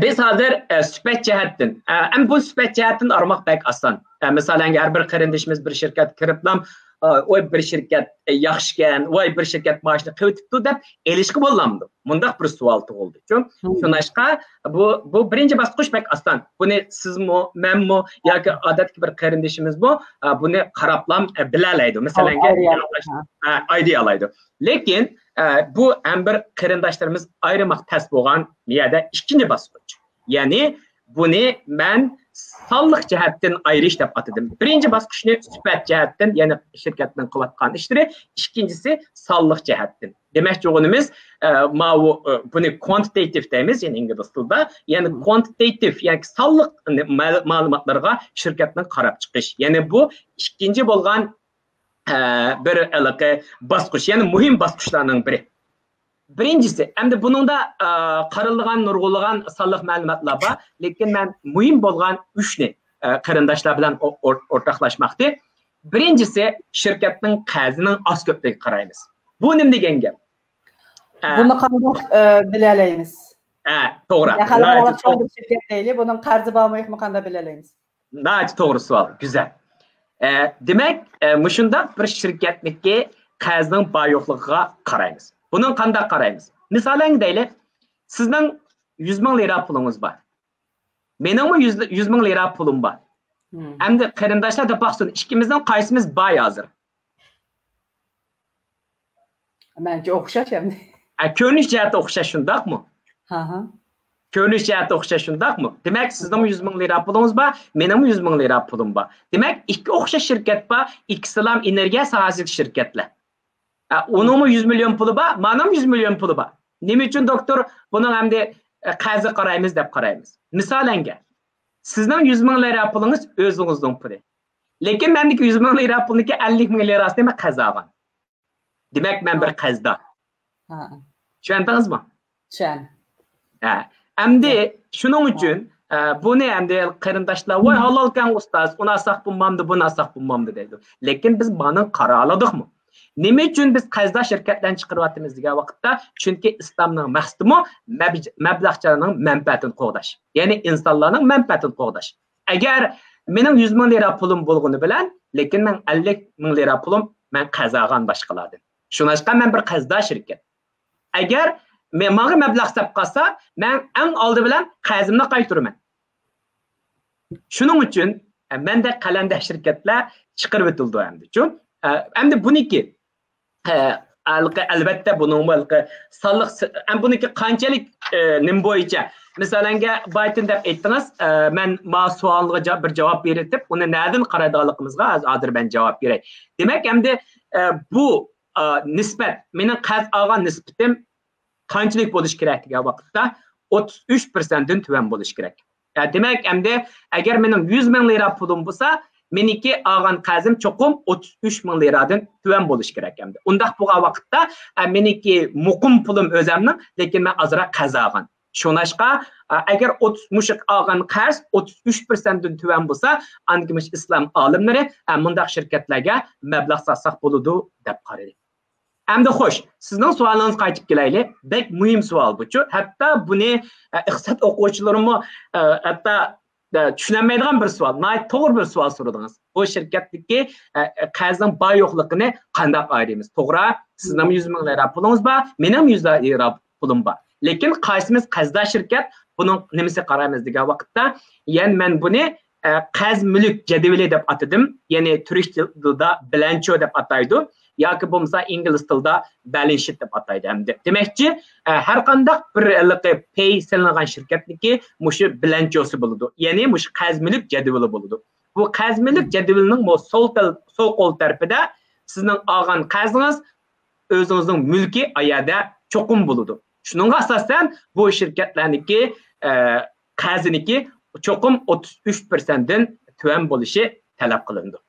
بىز ھازىر، ئە، سۈپەت جەھەتتىن، ئە، ئەم بۇ سۈپەت جەھەتتىن ئايرىماق بەك ئاسان. ئە، مىسالەن، ھەر بىر قېرىندىشىمىز بىر شىركەتكە كىرىپلا، ئا، ۋاي بىر شىركەت، ئە، ياخشىكەن، ۋاي بىر شىركەت مائاشنى قىلىۋېتىپتۇ دەپ ئېلىشقا بولامدۇ؟ مۇنداق بىر سوئال تۇغۇلدى. چۈ-، مم. شۇناشقا بۇ، بۇ بىرىنچى باسقۇچ بەك ئاسان. بۇنى سىزمۇ، مەنمۇ ياكى ئادەتتىكى بىر قېرىندىشىمىزمۇ، ئا، بۇنى قاراپلام، ئە، بىلەلەيدۇ. مىسالەنگە، ئايدىيە ئالايدۇ. ئا، ئايدىيەلايدۇ. لېكىن، ئە، بۇ ھەم بىر قېرىنداشلىرىمىز ئايرىماق تەس بولغان بۇ يەردە ئىككىنچى باسقۇچ. يەنى بۇنى مەن سانلىق جەھەتتىن ئايرىش دەپ ئاتىدىم. بىرىنچى باسقۇچنى سۈپەت جەھەتتىن، يەنى شىركەتنىڭ قىلىۋاتقان ئىشلىرى، ئىككىنچىسى سانلىق جەھەتتىن. دېمەكچى بولغىنىمىز، ئە، ماۋۇ، ئە، بۇنى كۋانتىتېتىپ دەيمىز، يەنى ئىنگلىز تىلىدا. يەنى مم. كۋانتىتېتىپ، يەنى سانلىق مەل-، مەلۇماتلارغا شىركەتنىڭ قاراپ چىقىش. يەنى بۇ ئىككىنچى بولغان، ئە، بىر ھېلىقى باسقۇچ، يەنى مۇھىم باسقۇچلارنىڭ بىرى. بىرىنچىسى، ئەمدى بۇنىڭدا، ئە، قارىلىدىغان نۇرغۇنلىغان سانلىق مەلۇماتلار بار، لېكىن مەن مۇھىم بولغان ئۈچنى، ئە، قېرىنداشلار بىلەن ئو-، ئور-، ئورتاقلاشماقتى. بىرىنچىسى، شىركەتنىڭ قەرزىنىڭ ئاز كۆپلۈكىگە قارايمىز. بۇ نېمە دېگەن گەپ؟ ئە، بۇنى قانداق، ئە، بىلەلەيمىز؟ ئە، توغرا. مەسىلەن، ناھايىتى توغرا. بىر شىركەت دەيلى، بۇنىڭ قەرزى بارمۇ يوقمۇ، قانداق بىلەلەيمىز؟ ناھايىتى توغرا سوئال، گۈزەل. ئە، دېمەك، ئە، مۇشۇنداق بىر شىركەتنىڭكى قەرزىنىڭ بار يوقلۇقىغا قارايمىز. بۇنىڭ قانداق قارايمىز؟ مىسالەن دەيلى، سىزنىڭ يۈز مىڭ لىرا پۇلىڭىز بار. مېنىڭمۇ يۈز، يۈز مىڭ لىرا پۇلۇم بار. مم. ئەمدى قېرىنداشلار دەپ باقسۇن، ئىككىمىزنىڭ قايسىمىز باي ھازىر؟ مەنچە ئوخشاش ئەمدى. ئە، كۆرۈنۈش جەھەتتە ئوخشاش، شۇنداقمۇ؟ ھا، ھا. كۆرۈنۈش جەھەتتە ئوخشاش، شۇنداقمۇ؟ دېمەك، سىزنىڭمۇ يۈز مىڭ لىرا پۇلىڭىز بار، مېنىڭمۇ يۈز مىڭ لىرا پۇلۇم بار. دېمەك، ئىككى ئوخشاش شىركەت بار، ئىككىسىلا ئېنېرگىيە ساھەسىدىكى شىركەتلەر. ئە، ئۇنىڭمۇ يۈز مىليون پۇلى بار، مانىڭمۇ يۈز مىليون پۇلى بار. نېمە ئۈچۈن، دوكتور، بۇنىڭ ئەمدى، ئە، قەرزگە قارايمىز دەپ قارايمىز؟ مىسالەنگە، سىزنىڭ يۈز مىڭ لىرا پۇلىڭىز ئۆزىڭىزنىڭ پۇلى. لېكىن مەندىكى يۈز مىڭ لىرا پۇلنىڭكى ئەللىك مىڭ لىراسىنى مەن قەرز ئالغان. دېمەك، مەن بىر قەرزدار. ھا. چۈشەندىڭىزمۇ؟ چۈشەن. ھە. ئەمدى ھە. شۇنىڭ ئۈچۈن، ئە، بۇنى ئەمدى قېرىنداشلار، ۋاي، ھالالكەن ئۇستاز، ئۇنى ئالساق بولمامدۇ، بۇنى ئالساق بولمامدۇ دەيدۇ. لېكىن بىز مانى قارىيالىدۇقمۇ؟ نېمە ئۈچۈن بىز قەرزدار شىركەتلەرنى چىقىرىۋاتىمىز دېگەن ۋاقىتتا، چۈنكى ئىسلامنىڭ مەقسىتىمۇ مەب-، مەبلەغچىلەرنىڭ مەنپەئەتىنى قوغداش. يەنى ئىنسانلارنىڭ مەنپەئەتىنى قوغداش. ئەگەر مېنىڭ يۈز مىڭ لىرا پۇلۇم بولغىنى بىلەن، لېكىن مەن ئەللىك مىڭ لىرا پۇلۇم مەن قەرز ئالغان باشقىلاردىن. شۇڭلاشقا مەن بىر قەرزدار شىركەت. ئەگەر مە-، ماڭا مەبلەغ سەپ قالسا، مەن ئەڭ ئالدى بىلەن قەرزىمنى قايتۇرىمەن. شۇنىڭ ئۈچۈن، ئە، مەندەك قەلەندەر شىركەتلەر چىقىرىۋېتىلىدۇ ئەمدىچۇ. ئە، ئەمدى بۇنىڭكى، ئە، ھېلىقى، ئەلۋەتتە، بۇنىڭمۇ ھېلىقى سانلىق س-، ئەم، بۇنىڭكى قانچىلىك، ئە، نېمە بويىچە؟ مىسالەنگە، بايتىن دەپ ئېيتتىڭىز، ئە، مەن ما سوئالغا جا-، بىر جاۋاب بېرىۋېتىپ، ئۇنى نەدىن قارايدىغانلىقىمىزغا ھازىر، ھازىر مەن جاۋاب بېرەي. دېمەك، ئەمدى، ئە، بۇ، ئا، نىسبەت، مېنىڭ قەرز ئالغان نىسبىتىم قانچىلىك بولۇشى كېرەك دېگەن ۋاقىتتا، ئوتتۇز ئۈچ پىرسەنتتىن تۆۋەن بولۇشى كېرەك. يا، دېمەك، ئەمدى ئەگەر مېنىڭ يۈز مىڭ لىرا پۇلۇم بولسا، مېنىڭكى ئالغان قەرزىم چوقۇم ئوتتۇز ئۈچ مىڭ لىرادىن تۆۋەن بولۇشى كېرەك ئەمدى. ئۇنداق بولغان ۋاقىتتا، ئە، مېنىڭكى مۇقىم پۇلۇم ئۆزەمنىڭ، لېكىن مەن ئازراق قەرز ئالغان. شۇڭلاشقا، ئە، ئەگەر ئوتتۇز، مۇشۇ ئالغان قەرز ئوتتۇز ئۈچ پىرسەنتتىن تۆۋەن بولسا، ئاندىن كېيىن مۇشۇ ئىسلام ئالىملىرى، ئە، مۇنداق شىركەتلەرگە مەبلەغ سالساق بولىدۇ دەپ قارىدى. ئەمدى خوش، سىزنىڭ سوئالىڭىزغا قايتىپ كېلەيلى. بەك مۇھىم سوئال بۇچۇ. ھەتتا بۇنى، ئە، ئىقتىساد ئوقۇغۇچىلىرىمۇ، ئە، ھەتتا، ئە، چۈشىنەلمەيدىغان بىر سوئال. ناھايىتى توغرا بىر سوئال سورىدىڭىز. بۇ شىركەتتىكى، ئە، ئە، قەرزنىڭ بار يوقلۇقىنى قانداق ئايرىيمىز؟ توغرا، سىزنىڭمۇ يۈز مىڭ لىرا پۇلىڭىز بار، مېنىڭمۇ يۈز لىرا پۇلۇم بار. لېكىن قايسىمىز قەرزدار شىركەت، بۇنىڭ نېمىسى قارايمىز دېگەن ۋاقىتتا، يەنى مەن بۇنى، ئە، قەرز مۈلۈك جەدۋىلى دەپ ئاتىدىم. يەنى تۈرك تىلىدا بىلەنچو دەپ ئاتايدۇ. ياكى بولمىسا ئىنگلىز تىلىدا بەلەنس شىت دەپ ئاتايدۇ ئەمدى. دېمەكچى، ئە، ھەر قانداق بىر ھېلىقى پەي سېلىنغان شىركەتنىڭكى مۇشۇ بىلەنچوسى بولىدۇ. يەنى مۇشۇ قەرز مۈلۈك جەدۋىلى بولىدۇ. بۇ قەرز مۈلۈك جەدۋىلىنىڭ بۇ سول تەل-، سول قول تەرىپىدە سىزنىڭ ئالغان قەرزىڭىز، ئۆزىڭىزنىڭ مۈلكى ئايەردە چوقۇم بولىدۇ. شۇنىڭغا ئاساسەن بۇ شىركەتلەرنىڭكى، ئە، قەرزىنىڭكى چوقۇم ئوتتۇز ئۈچ پىرسەنتتىن تۆۋەن بولۇشى تەلەپ قىلىنىدۇ.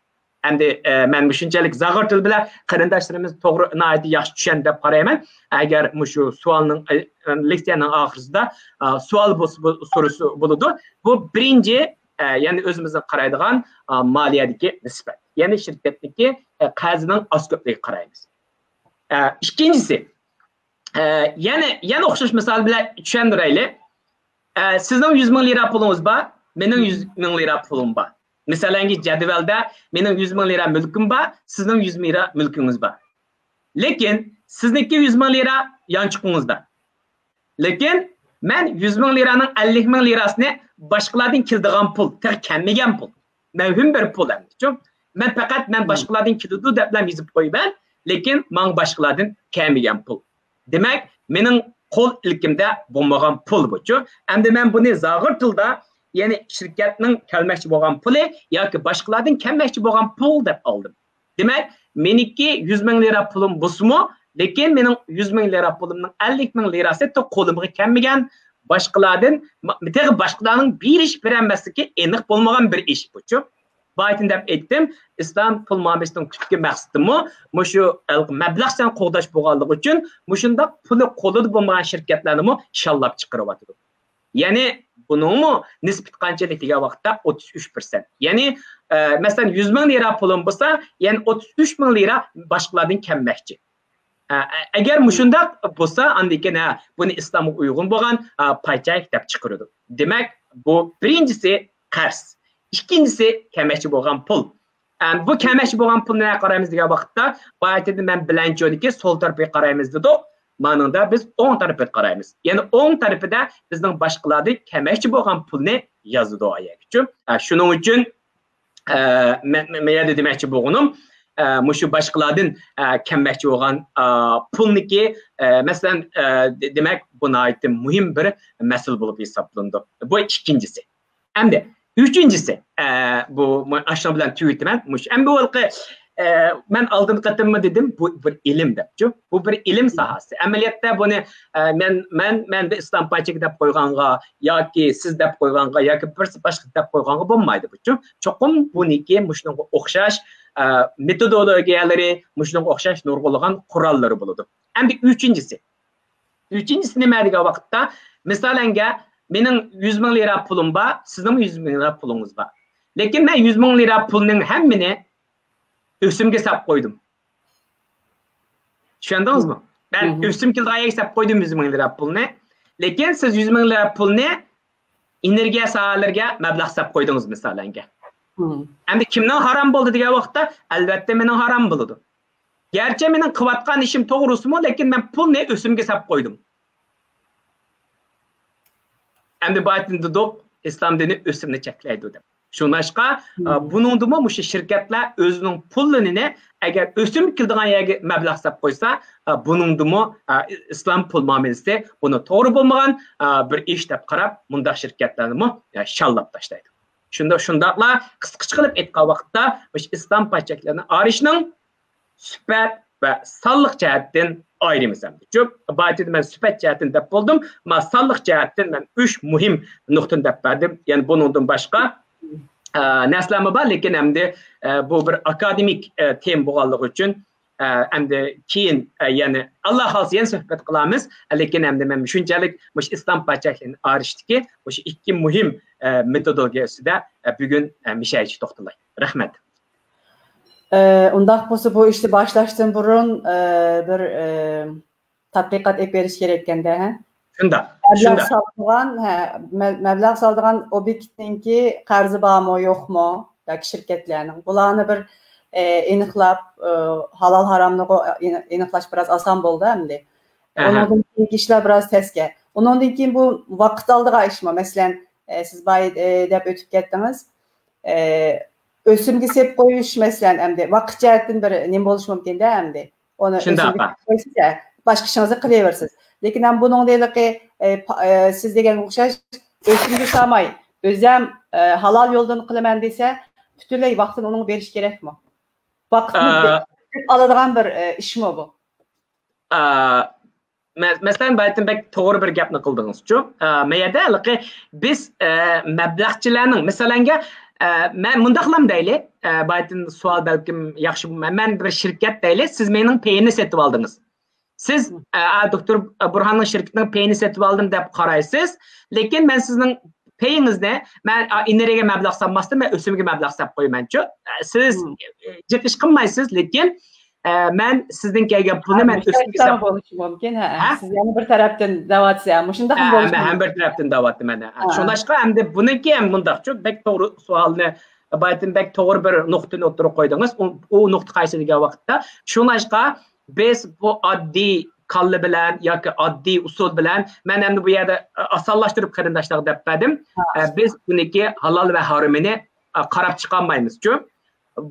ئەمدى، ئە، مەن مۇشۇنچىلىك زاغۇر تىل بىلەن قېرىنداشلىرىمىز توغرا، ناھايىتى ياخشى چۈشەندى دەپ قارايمەن. ئەگەر مۇشۇ سوئالنىڭ، ئە، لېكسىيەنىڭ ئاخىرىسىدا، ئە، سوئال بولسا، بۇ، سورىسا بولىدۇ. بۇ بىرىنچى، ئە، يەنى ئۆزىمىزنىڭ قارايدىغان، ئە، مالىيەدىكى نىسبەت. يەنى شىركەتنىڭكى، ئە، قەرزىنىڭ ئاز كۆپلۈكىگە قارايمىز. ئە، ئىككىنچىسى، ئە، يەنە، يەنە ئوخشاش مىسال بىلەن چۈشەندۈرەيلى. ئە، سىزنىڭ يۈز مىڭ لىرا پۇلىڭىز بار، مېنىڭ يۈز مىڭ لىرا پۇلۇم بار. مىسالەنگە جەدۋەلدە مېنىڭ يۈز مىڭ لىرا مۈلكۈم بار، سىزنىڭ يۈز مىڭ لىرا مۈلكىڭىز بار. لېكىن سىزنىڭكى يۈز مىڭ لىرا يانچۇقىڭىزدا. لېكىن مەن يۈز مىڭ لىرانىڭ ئەللىك مىڭ لىراسىنى باشقىلاردىن كېلىدىغان پۇل، تېخى كەلمىگەن پۇل، مەۋھۇم بىر پۇل ئەمدىچۇ. مەن پەقەت مەن باشقىلاردىن كېلىدۇ دەپلا يېزىپ قويىمەن، لېكىن ماڭا باشقىلاردىن كەلمىگەن پۇل. دېمەك، مېنىڭ قول ئىلكىمدە بولمىغان پۇل بۇچۇ. ئەمدى مەن بۇنى زاغۇر تىلدا، يەنى شىركەتنىڭ كەلمەكچى بولغان پۇلى ياكى باشقىلاردىن كەلمەكچى بولغان پۇل دەپ ئالدىم. دېمەك، مېنىڭكى يۈز مىڭ لىرا پۇلۇم بولسىمۇ، لېكىن مېنىڭ يۈز مىڭ لىرا پۇلۇمنىڭ ئەللىك مىڭ لىراسى تېخى قولۇمغا كەلمىگەن، باشقىلاردىن، تېخى باشقىلارنىڭ بېرىش بېرەلمەسلىكى ئېنىق بولمىغان بىر ئىش بۇچۇ. بايىتىن دەپ ئېيتتىم، ئىسلام پۇل مۇئامىلىسىنىڭ تۈپكى مەقسىتىمۇ مۇشۇ ھېلىقى مەبلەغچان قوغداش بولغانلىقى ئۈچۈن مۇشۇنداق پۇلى قولىدا بولمىغان شىركەتلەرنىمۇ شاللاپ چىقىرىۋاتىدۇ. يەنى بۇنىڭمۇ نىسبىتى قانچىلىك دېگەن ۋاقىتتا ئوتتۇز ئۈچ پىرسەنت. يەنى، ئە، مەسىلەن، يۈز مىڭ لىرا پۇلۇم بولسا، يەنى ئوتتۇز ئۈچ مىڭ لىرا باشقىلاردىن كەلمەكچى. ئە، ئە، ئەگەر مۇشۇنداق بولسا، ئاندىن كېيىن، ھە، بۇنى ئىسلامغا ئۇيغۇن بولغان، ئە، پاي چەك دەپ چىقىرىدۇ. دېمەك، بۇ بىرىنچىسى قەرز. ئىككىنچىسى كەلمەكچى بولغان پۇل. ئەم، بۇ كەلمەكچى بولغان پۇلنى نەگە قارايمىز دېگەن ۋاقىتتا، بايىتىدە مەن بىلەنچىنىڭكى سول تەرىپىگە قارايمىز دېدۇق. مانىڭدا بىز ئوڭ تەرىپىگە قارايمىز. يەنى ئوڭ تەرىپىدە بىزنىڭ باشقىلاردىن كەلمەكچى بولغان پۇلنى يازىدۇ ئايەگىچۇ. ئە، شۇنىڭ ئۈچۈن، ئە، مەن، مەن، مەن يەنە دېمەكچى بولغىنىم، ئە، مۇشۇ باشقىلاردىن، ئە، كەلمەكچى بولغان، ئە، پۇلنىكى، ئە، مەسىلەن، ئە، دې-، دېمەك، بۇ ناھايىتى مۇھىم بىر مەسىلە بولۇپ ھېسابلىنىدۇ. بۇ ئىككىنچىسى. ئەمدى ئۈچىنچىسى، ئە، بۇ، مۇ-، ئاشۇنىڭ بىلەن تۈگىتىمەن. مۇشۇ، ئەمدى بۇ ھېلىقى، ئە، مەن ئالدىنقى قېتىممۇ دېدىم، بۇ بىر ئىلىم دەپچۇ. بۇ بىر ئىلىم ساھەسى. ئەمەلىيەتتە بۇنى، ئە، مەن، مەن، مەندە ئىسلام پاي چېكى دەپ قويغانغا ياكى سىز دەپ قويغانغا ياكى بىرسى باشقا دەپ قويغانغا بولمايدۇ بۇچۇ. چوقۇم بۇنىڭكى مۇشۇنىڭغا ئوخشاش، ئە، مېتودولوگىيەلىرى، مۇشۇنىڭغا ئوخشاش نۇرغۇنلىغان قوراللىرى بولىدۇ. ئەمدى ئۈچىنچىسى. ئۈچىنچىسى نېمە دېگەن ۋاقىتتا، مىسالەنگە، مېنىڭ يۈز مىڭ لىرا پۇلۇم بار، سىزنىڭمۇ يۈز مىڭ لىرا پۇلىڭىز بار. لېكىن مەن يۈز مىڭ لىرا پۇلنىڭ ھەممىنى ئۆسۈمگە ساپ قويدۇم. چۈشەندىڭىزمۇ؟ مەن ئۆسۈم كېلىدىغان يەرگە ساپ قويدۇم يۈز مىڭ لىرا پۇلنى. لېكىن سىز يۈز مىڭ لىرا پۇلنى ئېنېرگىيە ساھەلىرىگە مەبلەغ ساپ قويدىڭىز، مىسالەنگە. ئەمدى كىمنىڭ ھارام بولدى دېگەن ۋاقىتتا، ئەلۋەتتە مېنىڭ ھارام بولىدۇ. گەرچە مېنىڭ قىلىۋاتقان ئىشىم توغرىسىمۇ، لېكىن مەن پۇلنى ئۆسۈمگە ساپ قويدۇم. ئەمدى بايىتىن دېدۇق، ئىسلام دىنى ئۆسۈمنى چەكلەيدۇ دەپ. شۇڭلاشقا، ئە، بۇنىڭدىمۇ مۇشۇ شىركەتلەر ئۆزىنىڭ پۇللىرىنى ئەگەر ئۆسۈم كېلىدىغان يەرگە مەبلەغ ساپ قويسا، ئە، بۇنىڭدىمۇ، ئە، ئىسلام پۇل مۇئامىلىسى بۇنى توغرا بولمىغان، ئە، بىر ئىش دەپ قاراپ، مۇنداق شىركەتلەرنىمۇ، ئە، شاللاپ تاشلايدۇ. شۇنداق، شۇنداقلا قىسقىچە قىلىپ ئېيتقان ۋاقىتتا، مۇشۇ ئىسلام پاي چەكلىرىنى ئايرىشنىڭ سۈپەت ۋە سانلىق جەھەتتىن ئايرىمىز ئەمدىچۇ. بايىتىدە مەن سۈپەت جەھەتتىن دەپ بولدۇم. ما سانلىق جەھەتتىن مەن ئۈچ مۇھىم نۇقتىنى دەپ بەردىم. يەنى بۇنىڭدىن باشقا، ئە، نەرسىلەرمۇ بار، لېكىن ئەمدى، ئە، بۇ بىر ئاكادېمىك، ئە، تېما بولغانلىقى ئۈچۈن، ئە، ئەمدى كېيىن، ئە، يەنە ئاللا خالىسا يەنە سۆھبەت قىلارمىز. لېكىن ئەمدى مەن شۇنچىلىك مۇشۇ ئىسلام پاي چەكلىرىنى ئايرىشتىكى مۇشۇ ئىككى مۇھىم، ئە، مېتودولوگىيە ئۈستىدە، ئە، بۈگۈن، ئە، مىشەيچە توختىلاي. رەھمەت. ئە، ئۇنداق بولسا، بۇ ئىشنى باشلاشتىن بۇرۇن، ئە، بىر، ئە، تەتقىقات ئېلىپ بېرىش كېرەككەندە، ھە؟ شۇنداق، مەبلەغ شۇنداق. سالىدىغان، ھە، مە-، مەبلەغ سالىدىغان ئوبيېكتنىڭكى قەرزى بارمۇ، يوقمۇ ياكى شىركەتلەرنىڭ؟ بۇلارنى بىر، ئە، ئېنىقلاپ، ئە، ھالال ھاراملىقى ئېنىق-، ئېنىقلاش بىراز ئاسان بولدى ئەمدى. ئەھە. ئۇنىڭدىن كېيىنكى ئىشلار بىراز تەسكە. ئۇنىڭدىن كېيىن بۇ ۋاقىت ئالىدىغان ئىشمۇ؟ مەسىلەن، ئە، سىز بايا، ئە، دەپ ئۆتۈپ كەتتىڭىز. ئە، ئۆسۈمگە سېلىپ قويۇش، مەسىلەن، ئەمدى ۋاقىت جەھەتتىن بىر نېمە بولۇشى مۇمكىن-دە ئەمدى. ئۇنى شۇنداق، ئۆسۈمگە سېلىپ قويىسىز، ھە، باشقا ئىشىڭىزنى قىلىۋېرىسىز. لېكىن ھەم بۇنىڭدا ھېلىقى، ئە، پا-، ئە، سىز دېگەنگە ئوخشاش ئۆسۈمگە سالماي، ئۆزەم، ئە، ھالال يولدىن قىلىمەن دېسە، پۈتۈنلەي ۋاقتىنى ئۇنىڭغا بېرىش كېرەكمۇ؟ ۋاقىتنى ئە، ئالىدىغان بىر، ئە، ئىشمۇ بۇ؟ ئە، مە-، مەسىلەن، بەلكىم بەك توغرا بىر گەپنى قىلدىڭىزچۇ. ئە، مەيەردە ھېلىقى بىز، ئە، مەبلەغچىلەرنىڭ، مىسالەنگە، ئە، مەن مۇنداقلام دەيلى، ئە، بايىتىن سوئال بەلكىم ياخشى بولماي. مەن بىر شىركەت دەيلى، سىز مېنىڭ پېيىمنى سېتىۋالدىڭىز. سىز، ئە، ئە، دوكتور بۇرھاننىڭ شىركىتىنىڭ پېيىنى سېتىۋالدىم دەپ قارايسىز. لېكىن مەن سىزنىڭ پېيىڭىزنى، مەن، ئا، ئېنېرگىيەگە مەبلەغ سالماستىن، مەن ئۆسۈمگە مەبلەغ ساپ قويىمەنچۇ. ئە، سىز، ئە، جىق ئىش قىلمايسىز، لېكىن، ئە، مەن سىزدىن كەلگەن پۇلنى مەن ئۆسۈمگە ساپ. بولۇشى مۇمكىن، ھە. ھە؟ سىز يەنە بىر تەرەپتىن دەۋاتسا، مۇشۇنداقمۇ ھە، بولۇشى مۇمكىن. ھەم بىر تەرەپتىن دەۋاتىمەن، ھە. ھە. شۇڭلاشقا ئەمدى بۇنىڭكى ھەم مۇنداقچۇ، بەك توغرا سوئالنى، بايىتىن بەك توغرا بىر نۇقتىنى ئوتتۇرىغا قويدىڭىز. ئۇ، ئۇ نۇقتا قايسى دېگەن ۋاقىتتا، شۇڭلاشقا بىز بۇ ئاددىي كاللا بىلەن ياكى ئاددىي ئۇسۇل بىلەن، مەن ئەمدى بۇ يەردە، ئە، ئاسانلاشتۇرۇپ قېرىنداشلارغا دەپ بەردىم. ھە. ئە، بىز بۇنىڭكى ھالال ۋە ھارىمىنى، ئە، قاراپ چىقالمايمىزچۇ.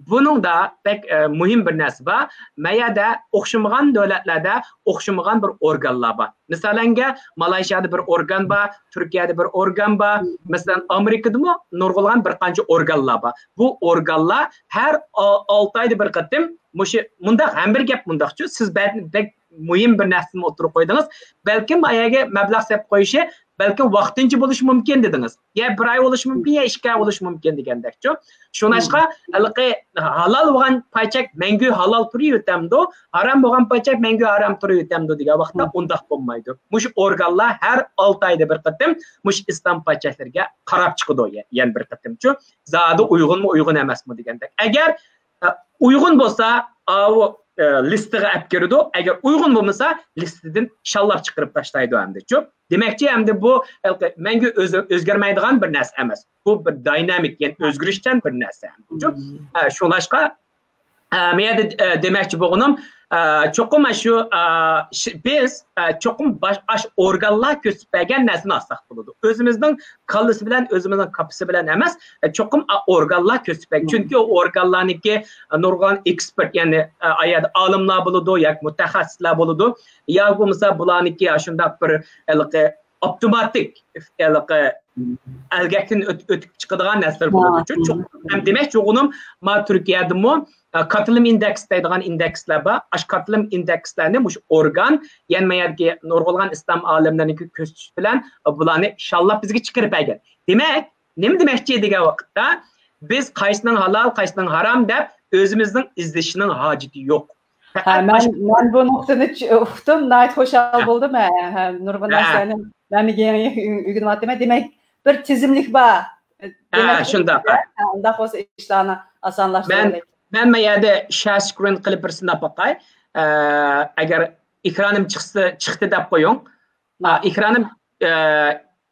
بۇنىڭدا بەك، ئە، مۇھىم بىر نەرسە بار. ما يەردە ئوخشىمىغان دۆلەتلەردە ئوخشىمىغان بىر ئورگانلار بار. مىسالەنگە، مالايشىيادا بىر ئورگان بار، تۈركىيەدە بىر ئورگان بار. مەسىلەن، ئامېرىكىدىمۇ نۇرغۇنلىغان بىر قانچە ئورگانلار بار. بۇ ئورگانلار ھەر ئا-، ئالتە ئايدا بىر قېتىم مۇشۇ، مۇنداق، ھەم بىر گەپ مۇنداقچۇ، سىز بە-، بەك مۇھىم بىر نەرسىنى ئوتتۇرىغا قويدىڭىز. بەلكىم ئايەگە مەبلەغ سېلىپ قويۇشى بەلكىم ۋاقتىنچە بولۇشى مۇمكىن دېدىڭىز. يا بىر ئاي بولۇشى مۇمكىن، يا ئىككى ئاي بولۇشى مۇمكىن دېگەندەكچۇ. شۇڭلاشقا ھېلىقى ھالال بولغان پاي چەك مەڭگۈ ھالال تۇرۇۋېتەمدۇ، ھارام بولغان پاي چەك مەڭگۈ ھارام تۇرۇۋېتەمدۇ دېگەن ۋاقىتتا ئۇنداق بولمايدۇ. مۇشۇ ئورگانلار ھەر ئالتە ئايدا بىر قېتىم مۇشۇ ئىسلام پاي چەكلىرىگە قاراپ چىقىدۇ، يە-، يەنە بىر قېتىمچۇ. زادى ئۇيغۇنمۇ، ئۇيغۇن ئەمەسمۇ دېگەندەك. ئەگەر ئە، ئۇيغۇن بولسا، ئاۋۇ، ئە، لىستىغا ئەپ كىرىدۇ. ئەگەر ئۇيغۇن بولمىسا، لىستىدىن شاللاپ چىقىرىپ تاشلايدۇ ئەمدىچۇ. دېمەكچى، ئەمدى بۇ، ئە، مەڭگۈ ئۆز-، ئۆزگەرمەيدىغان بىر نەرسە ئەمەس. بۇ بىر داينامىك، يەنى ئۆزگىرىشچان بىر نەرسە ئەمدىچۇ. ئە، شۇڭلاشقا، ئە، مەن يەردە، ئە، دېمەكچى بولغىنىم، ئە، چوقۇم شۇ، ئە، ش-، بىز، ئە، چوقۇم باش-، ئاش ئورگانلار كۆرسىتىپ بەرگەن نەرسىنى ئالساق بولىدۇ. ئۆزىمىزنىڭ كاللىسى بىلەن، ئۆزىمىزنىڭ كاپىسى بىلەن ئەمەس، ئە، چوقۇم ئا-، ئورگانلار كۆرسىتىپ بەرگەن. چۈنكى ئۇ ئورگانلارنىڭكى نۇرغۇن ئېكسپېرت، يەنى، ئە، ئايەردە ئالىملار بولىدۇ ياكى مۇتەخەسسىسلەر بولىدۇ. يا بولمىسا بۇلارنىڭكى ئاشۇنداق بىر ھېلىقى ئاپتوماتىك ھېلىقى ئەلگەكتىن ئۆت-، ئۆتۈپ چىقىدىغان نەرسىلەر بولىدۇ. چوقۇم ھەم دېمەكچى بولغىنىم، ما تۈركىيەدىمۇ، ئە، كاتىلىم ئىندېكس دەيدىغان ئىندېكسلار بار. ئاشۇ كاتىلىم ئىندېكسلارنى مۇشۇ ئورگان، يەنە ما يەردىكى نۇرغۇنلىغان ئىسلام ئالىملىرىنىڭكى كۆرسىتىشى بىلەن، ئە، بۇلارنى شاللاپ بىزگە چىقىرىپ بەرگەن. دېمەك، نېمە دېمەكچى دېگەن ۋاقىتتا، بىز قايسىنىڭ ھالال، قايسىنىڭ ھارام دەپ ئۆزىمىزنىڭ ئىزدىشىنىڭ ھاجىتى يوق. ھە، پەقەت مەن، ئاشۇ مەن بۇ نۇقتىنى چ-، ئۇقتۇم، ناھايىتى خۇشال ھە. بولدۇم. ھە، ھە، نۇرغۇن ھە. نەرسىلەرنى مەن يېڭى ئۆگىنىۋاتىمەن. دېمەك، بىر تىزىملىك بار. ھە، دېمەك، شۇنداق. ھە، ئۇنداق بولسا ئىشلارنى مەن، ئاسانلاشتۇرىلى. مەن ما يەردە شەر سكرىن قىلىپ بىر سىناپ باقاي. ئە، ئەگەر ئېكرانىم چىقسا، چىقتى دەپ قويۇڭ. ئا، ئېكرانىم، ئە،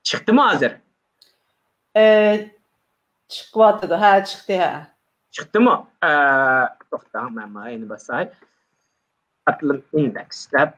چىقتىمۇ ھازىر؟ ئە، چىقىۋاتىدۇ. ھە، چىقتى، ھە. چىقتىمۇ؟ ئە، توختاڭ، مەن مانا يەنە باساي. قاتلىم ئىندېكس دەپ.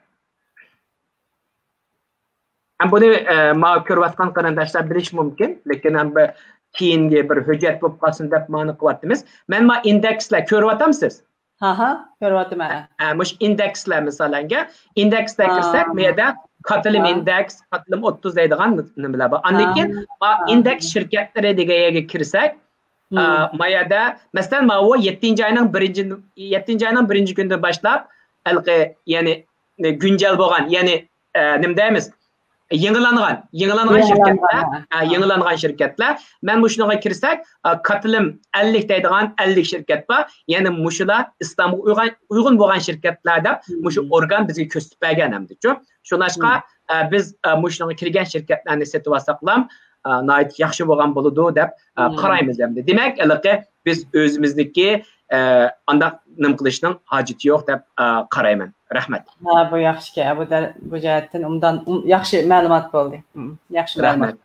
ھەم بۇنى، ئە، ما كۆرۈۋاتقان قېرىنداشلار بىلىشى مۇمكىن. لېكىن ھەم بىر كېيىنگە بىر ھۆججەت بولۇپ قالسۇن دەپ مانى قىلىۋاتىمىز. مەن ما ئىندېكسلەر كۆرۈۋاتامسىز؟ ھاھا، كۆرۈۋاتىمەن. ھە، مۇشۇ ئىندېكسلەر مىسالەنگە، ئىندېكسلەر كىرسەك، ھا. بۇ يەردە قاتلىم ھا. ئىندېكس، قاتلىم ئوتتۇز دەيدىغان نېمىلەر بار. ئاندىن ھا. كېيىن، ھا. ئىندېكس شىركەتلىرى دېگەن يەرگە كىرسەك، ھا. ئا، ما يەردە، مەسىلەن، ماۋۇ يەتتىنچى ئاينىڭ بىرىنچى، يەتتىنچى ئاينىڭ بىرىنچى كۈنىدىن باشلاپ، ھېلىقى، يەنى، گۈنجەل بولغان، يەنى، ئە، نېمە دەيمىز؟ يېڭىلانغان، يېڭىلانغان يېڭىلانغان، شىركەتلەر، ھە. ھە، يېڭىلانغان شىركەتلەر. مەن مۇشۇنىڭغا كىرسەك، ئا، كاتلىم ئەللىك دەيدىغان ئەللىك شىركەت بار. يەنى مۇشۇلار ئىسلامغا ئۇيغان-، ئۇيغۇن بولغان شىركەتلەر دەپ مم. مۇشۇ ئورگان بىزگە كۆرسىتىپ بەرگەن ئەمدىچۇ. شۇڭلاشقا، مم. ئا، بىز، ئا، مۇشۇنىڭغا كىرگەن شىركەتلەرنى سېتىۋالساقلام، ئا، ناھايىتى ياخشى بولغان بولىدۇ دەپ، ئا، مم. قارايمىز ئەمدى. دېمەك، ھېلىقى بىز ئۆزىمىزنىڭكى، ئە، ئانداق نېمە قىلىشنىڭ ھاجىتى يوق دەپ، ئە، قارايمەن. رەھمەت. ھە، بۇ ياخشىكەن. بۇ دە-، بۇ جەھەتتىن ئوبدان، ئوم-، ياخشى مەلۇمات بولدى. ھىم، ياخشى مەلۇمات. رەھمەت.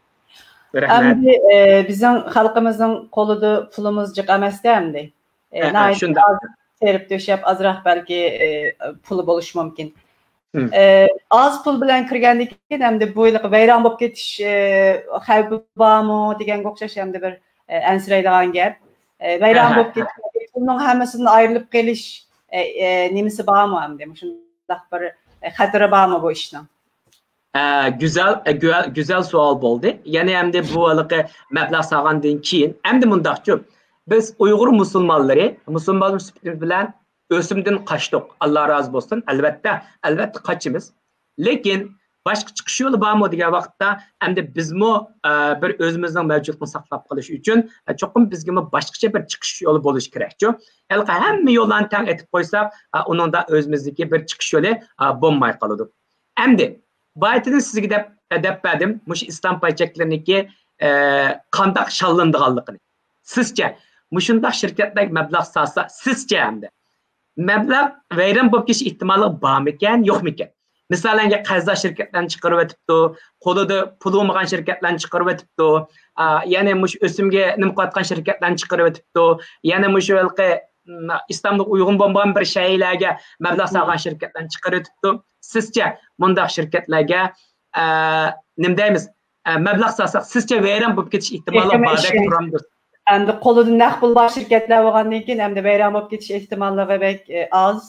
رەھمەت. ئەمدى، ئە، بىزنىڭ خەلقىمىزنىڭ قولىدا پۇلىمىز جىق ئەمەستە ئەمدى. ئە، ھە، ھە، ناھايىتى شۇنداق. ئاز تېرىپ تۆشەپ، ئازراق بەلكى، ئە، پۇلى بولۇشى مۇمكىن. مم. ئە، ئاز پۇل بىلەن كىرگەندىن كېيىن ئەمدى بۇ ھېلىقى ۋەيران بولۇپ كېتىش، ئە، خەۋپى بارمۇ دېگەنگە ئوخشاش ئەمدى بىر، ئە، ئەنسىرەيدىغان گەپ. ئە، ۋەيران ھە، ھە، بولۇپ ھە. كېتىش، پۇلنىڭ ھەممىسىدىن ئايرىلىپ قېلىش، ئە، ئە، نېمىسى بارمۇ ئەمدى؟ مۇشۇنداق بىر، ئە، خەتىرى بارمۇ بۇ ئىشنىڭ؟ ئە، گۈزەل، ئە، گۈ-، گۈزەل سوئال بولدى. يەنى ئەمدى بۇ ھېلىقى مەبلەغ سالغاندىن كېيىن، ئەمدى مۇنداقچۇ، بىز ئۇيغۇر مۇسۇلمانلىرى، مۇسۇلمان سۈپىتىمىز بىلەن ئۆسۈمدىن قاچتۇق. ئاللا رازى بولسۇن. ئەلۋەتتە، ئەلۋەتتە قاچىمىز. لېكىن باشقا چىقىش يولى بارمۇ دېگەن ۋاقىتتا، ئەمدى بىزمۇ، ئە، بىر ئۆزىمىزنىڭ مەۋجۇتلۇقىنى ساقلاپ قېلىش ئۈچۈن، ئە، چوقۇم بىزگىمۇ باشقىچە بىر چىقىش يولى بولۇشى كېرەكچۇ. ھېلىقى ھەممە يوللارنى تەڭ ئېتىپ قويساق، ئە، ئۇنىڭدا ئۆزىمىزدىكى بىر چىقىش يولى، ئە، بولماي قالىدۇ. ئەمدى بايىتىدىن سىزگە دەپ، دەپ بەردىم، مۇشۇ ئىسلام پاي چەكلىرىنىڭكى، ئە، قانداق شاللىنىدىغانلىقىنى. سىزچە، مۇشۇنداق شىركەتلەرگە مەبلەغ سالسا، سىزچە ئەمدى مەبلەغ ۋەيران بولۇپ كېتىش ئېھتىماللىقى بارمىكەن، يوقمىكەن؟ مىسالەنگە، قەرزدار شىركەتلەرنى چىقىرىۋېتىپتۇ، قولىدا پۇلى بولمىغان شىركەتلەرنى چىقىرىۋېتىپتۇ، ئا، يەنە مۇشۇ ئۆسۈمگە نېمە قىلىۋاتقان شىركەتلەرنى چىقىرىۋېتىپتۇ، يەنە مۇشۇ ھېلىقى، م، ئىسلامغا ئۇيغۇن بولمىغان بىر شەيئىلەرگە مەبلەغ سالغان شىركەتلەرنى چىقىرىۋېتىپتۇ. سىزچە مۇنداق شىركەتلەرگە، ئا، نېمە دەيمىز، ئە، مەبلەغ سالساق، سىزچە ۋەيران بولۇپ كېتىش ئېھتىمالى بار دەپ تۇرامدۇ؟ ئەمدى قولىدا نەق پۇل بار شىركەتلەر بولغاندىن كېيىن، ئەمدى ۋەيران بولۇپ كېتىش ئېھتىماللىقى بەك، ئە، ئاز.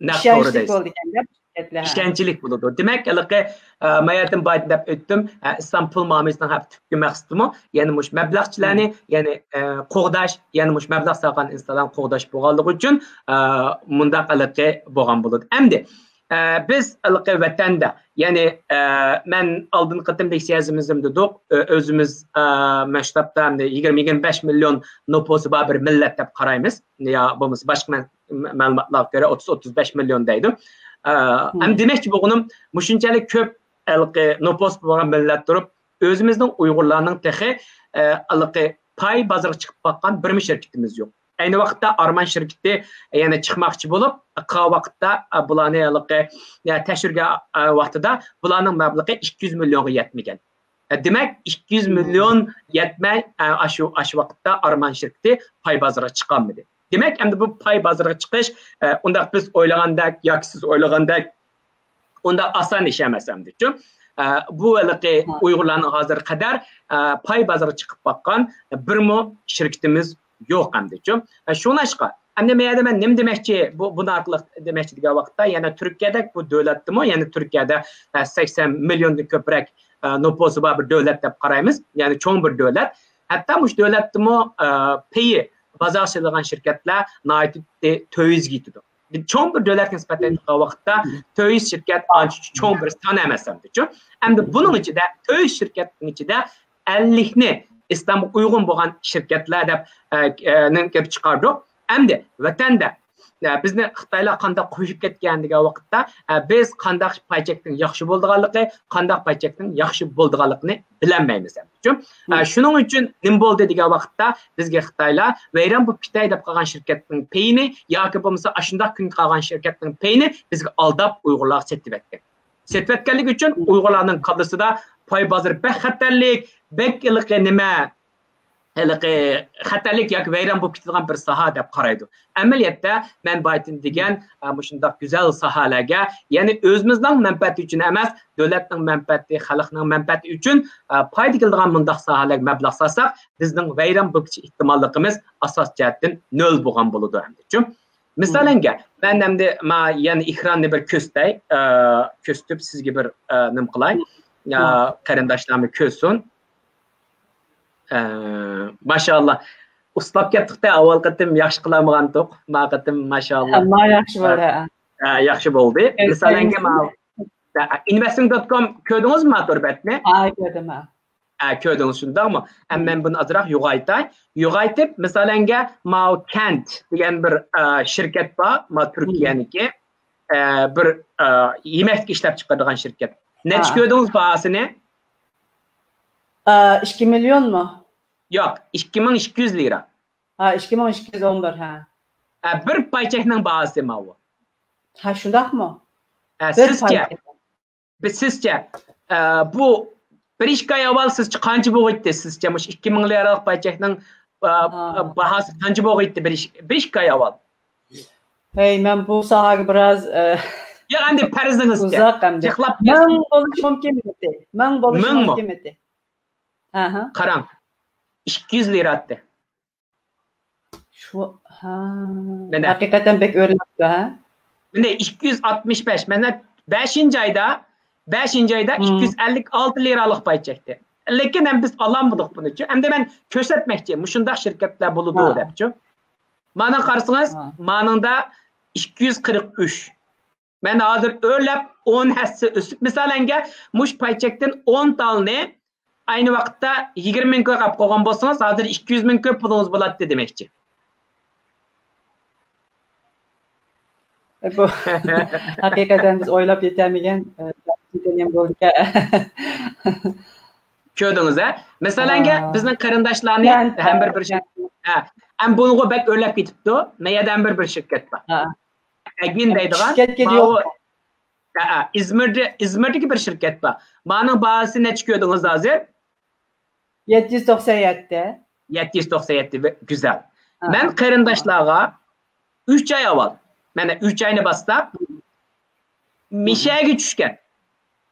نەق توغرا ئىشەنچلىك دەيسىز. بولىدىكەن-دە شىركەتلەر. ئىشەنچلىك بولىدۇ. دېمەك، ھېلىقى، ئە، مەيەردىن بايىتىن دەپ ئۆتتۈم. ئە، ئىسلام پۇل مۇئامىلىسىنىڭ ھەم تۈپكى مەقسىتىمۇ، يەنە مۇشۇ مەبلەغچىلەرنى، يەنى، ئە، قوغداش، يەنە مۇشۇ مەبلەغ سالغان ئىنسانلارنى قوغداش بولغانلىقى ئۈچۈن، ئە، مۇنداق ھېلىقى بولغان بولىدۇ. ئەمدى ئە، بىز ھېلىقى ۋەتەندە، يەنى، ئە، مەن ئالدىنقى قېتىم لېكسىيە يازىمىزدىمۇ دېدۇق، ئۆ-، ئۆزىمىز، ئە، مەشرەپتە ئەمدى يىگىرمە، يىگىرمە بەش مىليون نوپۇسى بار بىر مىللەت دەپ قارايمىز. يا بولمىسا باشقا مە-، مە-، مەلۇماتلارغا كۆرە ئوتتۇز، ئوتتۇز بەش مىليون دەيدۇ. ئە، ئەمدى دېمەكچى بولغىنىم، مۇشۇنچىلىك كۆپ ھېلىقى نوپۇس بولغان مىللەت تۇرۇپ، ئۆزىمىزنىڭ ئۇيغۇرلارنىڭ تېخى، ئە، ھېلىقى پاي بازىرىغا چىقىپ باققان بىرمۇ شىركىتىمىز يوق. ئەينى ۋاقىتتا ئارمان شىركىتى يەنە چىقماقچى بولۇپ، قالغان ۋاقىتتا، ئە، بۇلارنى ھېلىقى، يا، تەكشۈرگەن، ئە، ۋاقتىدا بۇلارنىڭ مەبلىغى ئىككى يۈز مىليونغا يەتمىگەن. ئە، دېمەك، ئىككى يۈز مىليون يەتمەي، ئە، ئاشۇ، ئاشۇ ۋاقىتتا ئارمان شىركىتى پاي بازىرىغا چىقالمىدى. دېمەك، ئەمدى بۇ پاي بازىرىغا چىقىش، ئە، ئۇنداق بىز ئويلىغاندەك ياكى سىز ئويلىغاندەك ئۇنداق ئاسان ئىش ئەمەس ئەمدىچۇ. ئە، بۇ ھېلىقى ئۇيغۇرلارنىڭ ھازىرغا قەدەر، ئە، پاي بازىرىغا چىقىپ باققان بىرمۇ شىركىتىمىز يوق ئەمدىچۇ. ئە، شۇڭلاشقا، ئەمدى مەيەردە مەن نېمە دېمەكچى، بۇ، بۇنىڭ ئارقىلىق دېمەكچى دېگەن ۋاقىتتا، يەنە تۈركىيەدەك بۇ دۆلەتتىمۇ، يەنە تۈركىيەدە، ئە، سەكسەن مىليوندىن كۆپرەك، ئە، نوپۇسى بار بىر دۆلەت دەپ قارايمىز، يەنى چوڭ بىر دۆلەت. ھەتتا مۇشۇ دۆلەتتىمۇ، ئە، پېيى بازار سېلىدىغان شىركەتلەر ناھايىتى تۆت يۈزگە يېتىدۇ. چوڭ بىر دۆلەتكە نىسبەتەن ئېيتقان ۋاقىتتا، تۆت يۈز شىركەت ئانچە چوڭ بىر سان ئەمەس ئەمدىچۇ. ئەمدى بۇنىڭ ئىچىدە، تۆت يۈز شىركەتنىڭ ئىچىدە ئەللىكنى ئىسلامغا ئۇيغۇن بولغان شىركەتلەر دەپ، ئە، ئە، نىڭ كېلىپ چىقاردۇق. ئەمدى ۋەتەندە، ئە، بىزنى خىتايلار قانداق قويۇپ كەتكەن دېگەن ۋاقىتتا، ئە، بىز قانداق پاي چەكنىڭ ياخشى بولىدىغانلىقى، قانداق پاي چەكنىڭ ياخشى بولىدىغانلىقىنى بىلەلمەيمىز ئەمدىچۇ. ئە، شۇنىڭ ئۈچۈن نېمە بولدى دېگەن ۋاقىتتا، بىزگە خىتايلار ۋەيران بولۇپ كېتەي دەپ قالغان شىركەتنىڭ پېيىنى ياكى بولمىسا ئاشۇنداق كۈنگە قالغان شىركەتنىڭ پېيىنى بىزگە ئالداپ ئۇيغۇرلارغا سېتىۋەتكەن. سېتىۋەتكەنلىكى ئۈچۈن ئۇيغۇرلارنىڭ كاللىسىدا پاي بازىرى بەك خەتەرلىك، بەك ھېلىقى نېمە، ھېلىقى خەتەرلىك ياكى ۋەيران بولۇپ كېتىدىغان بىر ساھە دەپ قارايدۇ. ئەمەلىيەتتە مەن بايىتىن دېگەن، ئە، مۇشۇنداق گۈزەل ساھەلەرگە، يەنى ئۆزىمىزنىڭ مەنپەئەتى ئۈچۈن ئەمەس، دۆلەتنىڭ مەنپەئەتى، خەلقنىڭ مەنپەئەتى ئۈچۈن، ئە، پايدا كېلىدىغان مۇنداق ساھەلەرگە مەبلەغ سالساق، بىزنىڭ ۋەيران بولۇپ كېتىش ئېھتىماللىقىمىز ئاساسىي جەھەتتىن نۆل بولغان بولىدۇ ئەمدىچۇ. مىسالەنگە، مەن ئەمدى ما-، يەنە ئېكراننى بىر كۆرسىتەي، ئە، كۆرسىتىپ سىزگە بىر، ئە، نېمە قىلاي، ئە، قېرىنداشلارمۇ كۆرسۇن. ئە، ماشائاللا. ئۇسلاپ كەتتۇق-تە، ئاۋۋال قېتىم ياخشى قىلالمىغانتۇق. ما قېتىم ماشائاللا. ئەمما ياخشى بولدى، ھە. ھە، ياخشى بولدى. مىسالەنگە، ما-، ھە، investing dot com كۆردىڭىزمۇ ما تور بەتنى؟ ھە، كۆردۈم، ھە. ھە، كۆردۈڭىز، شۇنداقمۇ؟ ھە، مەن بۇنى ئازراق يوغايتاي. يوغايتىپ، مىسالەنگە، ماۋۇ كەنت دېگەن بىر، ئە، شىركەت بار، ما تۈركىيەنىڭكى، ئە، بىر، ئە، يېمەكلىك ئىشلەپ چىقىرىدىغان شىركەت. نەچچە كۆردىڭىز باھاسىنى؟ ئە، ئىككى مىليونمۇ؟ ياق، ئىككى مىڭ ئىككى يۈز لىرا. ھە، ئىككى مىڭ ئىككى يۈز ئون بىر، ھە. ھە، بىر پاي چەكنىڭ باھاسى ماۋۇ. ھە، شۇنداقمۇ؟ ھە، بىر سىزچە؟ پاي چەك. بىز سىزچە، ئە، بۇ بىر ئىككى ئاي ئاۋۋال سىزچە قانچە بولغىيتتى؟ سىزچە مۇشۇ ئىككى مىڭ لىرالىق پاي چەكنىڭ، ئە، ھا. باھاسى قانچە بولغىيتتى بىر ئىش-، بىر ئىككى ئاي ئاۋۋال؟ ھەي، مەن بۇ ساھەگە بىراز، ئە، ياق، ئەمدى پەرىزىڭىزچە. ئۇزاق ئەمدى. جىقلاپ مىڭ بولۇشى مۇمكىنمىدى؟ مىڭ بولۇشى مۇمكىنمىدى؟ ئەھە. قاراڭ، ئىككى يۈز لىرا ئاتتى. شۇ، ھا، مانا. ھەقىقەتەن بەك ئۆرلەپتۇ، ھە؟ مانا ئىككى يۈز ئاتمىش بەش، مانا بەشىنچى ئايدا، بەشىنچى ئايدا مم. ئىككى يۈز ئەللىك ئالتە لىرالىق پاي چەكتى. لېكىن ھەم بىز ئالالمىدۇق بۇنىچۇ. ئەمدى مەن كۆرسەتمەكچى، مۇشۇنداق شىركەتلەر بولىدۇ ھا. دەپچۇ. مانا قارىسىڭىز، ھا. مانىڭدا ئىككى يۈز قىرىق ئۈچ. مەن ھازىر ئۆرلەپ ئون ھەسسە ئۆسۈپ، مىسالەنگە، مۇشۇ پاي چەكتىن ئون تالنى ئەينى ۋاقىتتا يىگىرمە مىڭ كويغا ئېلىپ قويغان بولسىڭىز، ھازىر ئىككى يۈز مىڭ كوي پۇلىڭىز بولاتتى دېمەكچى. بۇ ھەقىقەتەن بىز ئويلاپ يېتەلمىگەن، ئە، بولدىكەن. كۆردىڭىز، ھە؟ مىسالەنگە، بىزنىڭ قېرىنداشلارنى ھەم بىر، بىر شىر-، ھە، ھەم بۇنىڭغا بەك ئۆرلەپ كېتىپتۇ. مەيەدە ھەم بىر، بىر شىركەت بار. ئەگىن دەيدىغان، ماۋۇ، ھە، ھە، ئىزمىردە، ئىزمىردىكى بىر شىركەت بار. مانىڭ باھاسى نەچچە كۆردىڭىز ھازىر؟ يەتتە يۈز توقسان يەتتە. يەتتە يۈز توقسان يەتتە، گۈزەل. مەن قېرىنداشلارغا ئۈچ ئاي ئاۋۋال، مانا ئۈچ ئاينى باسساق، مىشەگە چۈشكەن.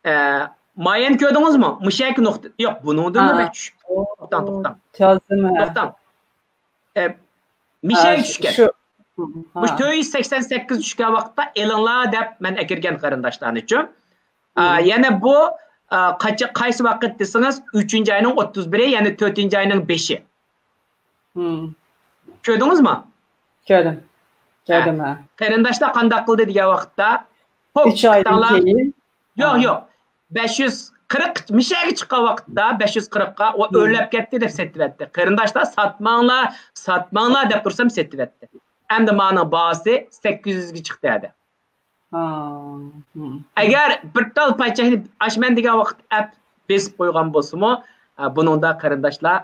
ئە، مايەنى كۆردىڭىزمۇ؟ مىشەگە نۇقتا. ياق، بۇنىڭدىنمۇ بەك چۈشۈپ. توختاڭ، توختاڭ. توختاڭ. ئە، مىشەگە چۈشكەن. مۇشۇ تۆت يۈز سەكسەن سەككىز چۈشكەن ۋاقىتتا ئېلىڭلار دەپ مەن ئەكىرگەن قېرىنداشلارنىچۇ. ئا، يەنە بۇ، ئا، قاچا-، قايسى ۋاقىت دېسىڭىز، ئۈچىنچى ئاينىڭ ئوتتۇز بىرى، يەنى تۆتىنچى ئاينىڭ بېشى. كۆردىڭىزمۇ؟ كۆردۈم. كۆردۈم، ھە. قېرىنداشلار قانداق قىلدى دېگەن ۋاقىتتا، ھوپ، ئۈچ ئايدىن كېيىن. ياق، ياق. بەش يۈز قىرىق مىشەگە چىققان ۋاقىتتا، بەش يۈز قىرىققا ئۇ ئۆرلەپ كەتتى دەپ سېتىۋەتتى. قېرىنداشلار، ساتماڭلار، ساتماڭلار دەپ تۇرسام سېتىۋەتتى. ئەمدى مانىڭ باھاسى سەككىز يۈزگە چىقتى ھەدە. ئەگەر بىر تال پاي چەكنى ئاشمەن دېگەن ۋاقىت ئەپ بېسىپ قويغان بولسىمۇ، ئە، بۇنىڭدا قېرىنداشلار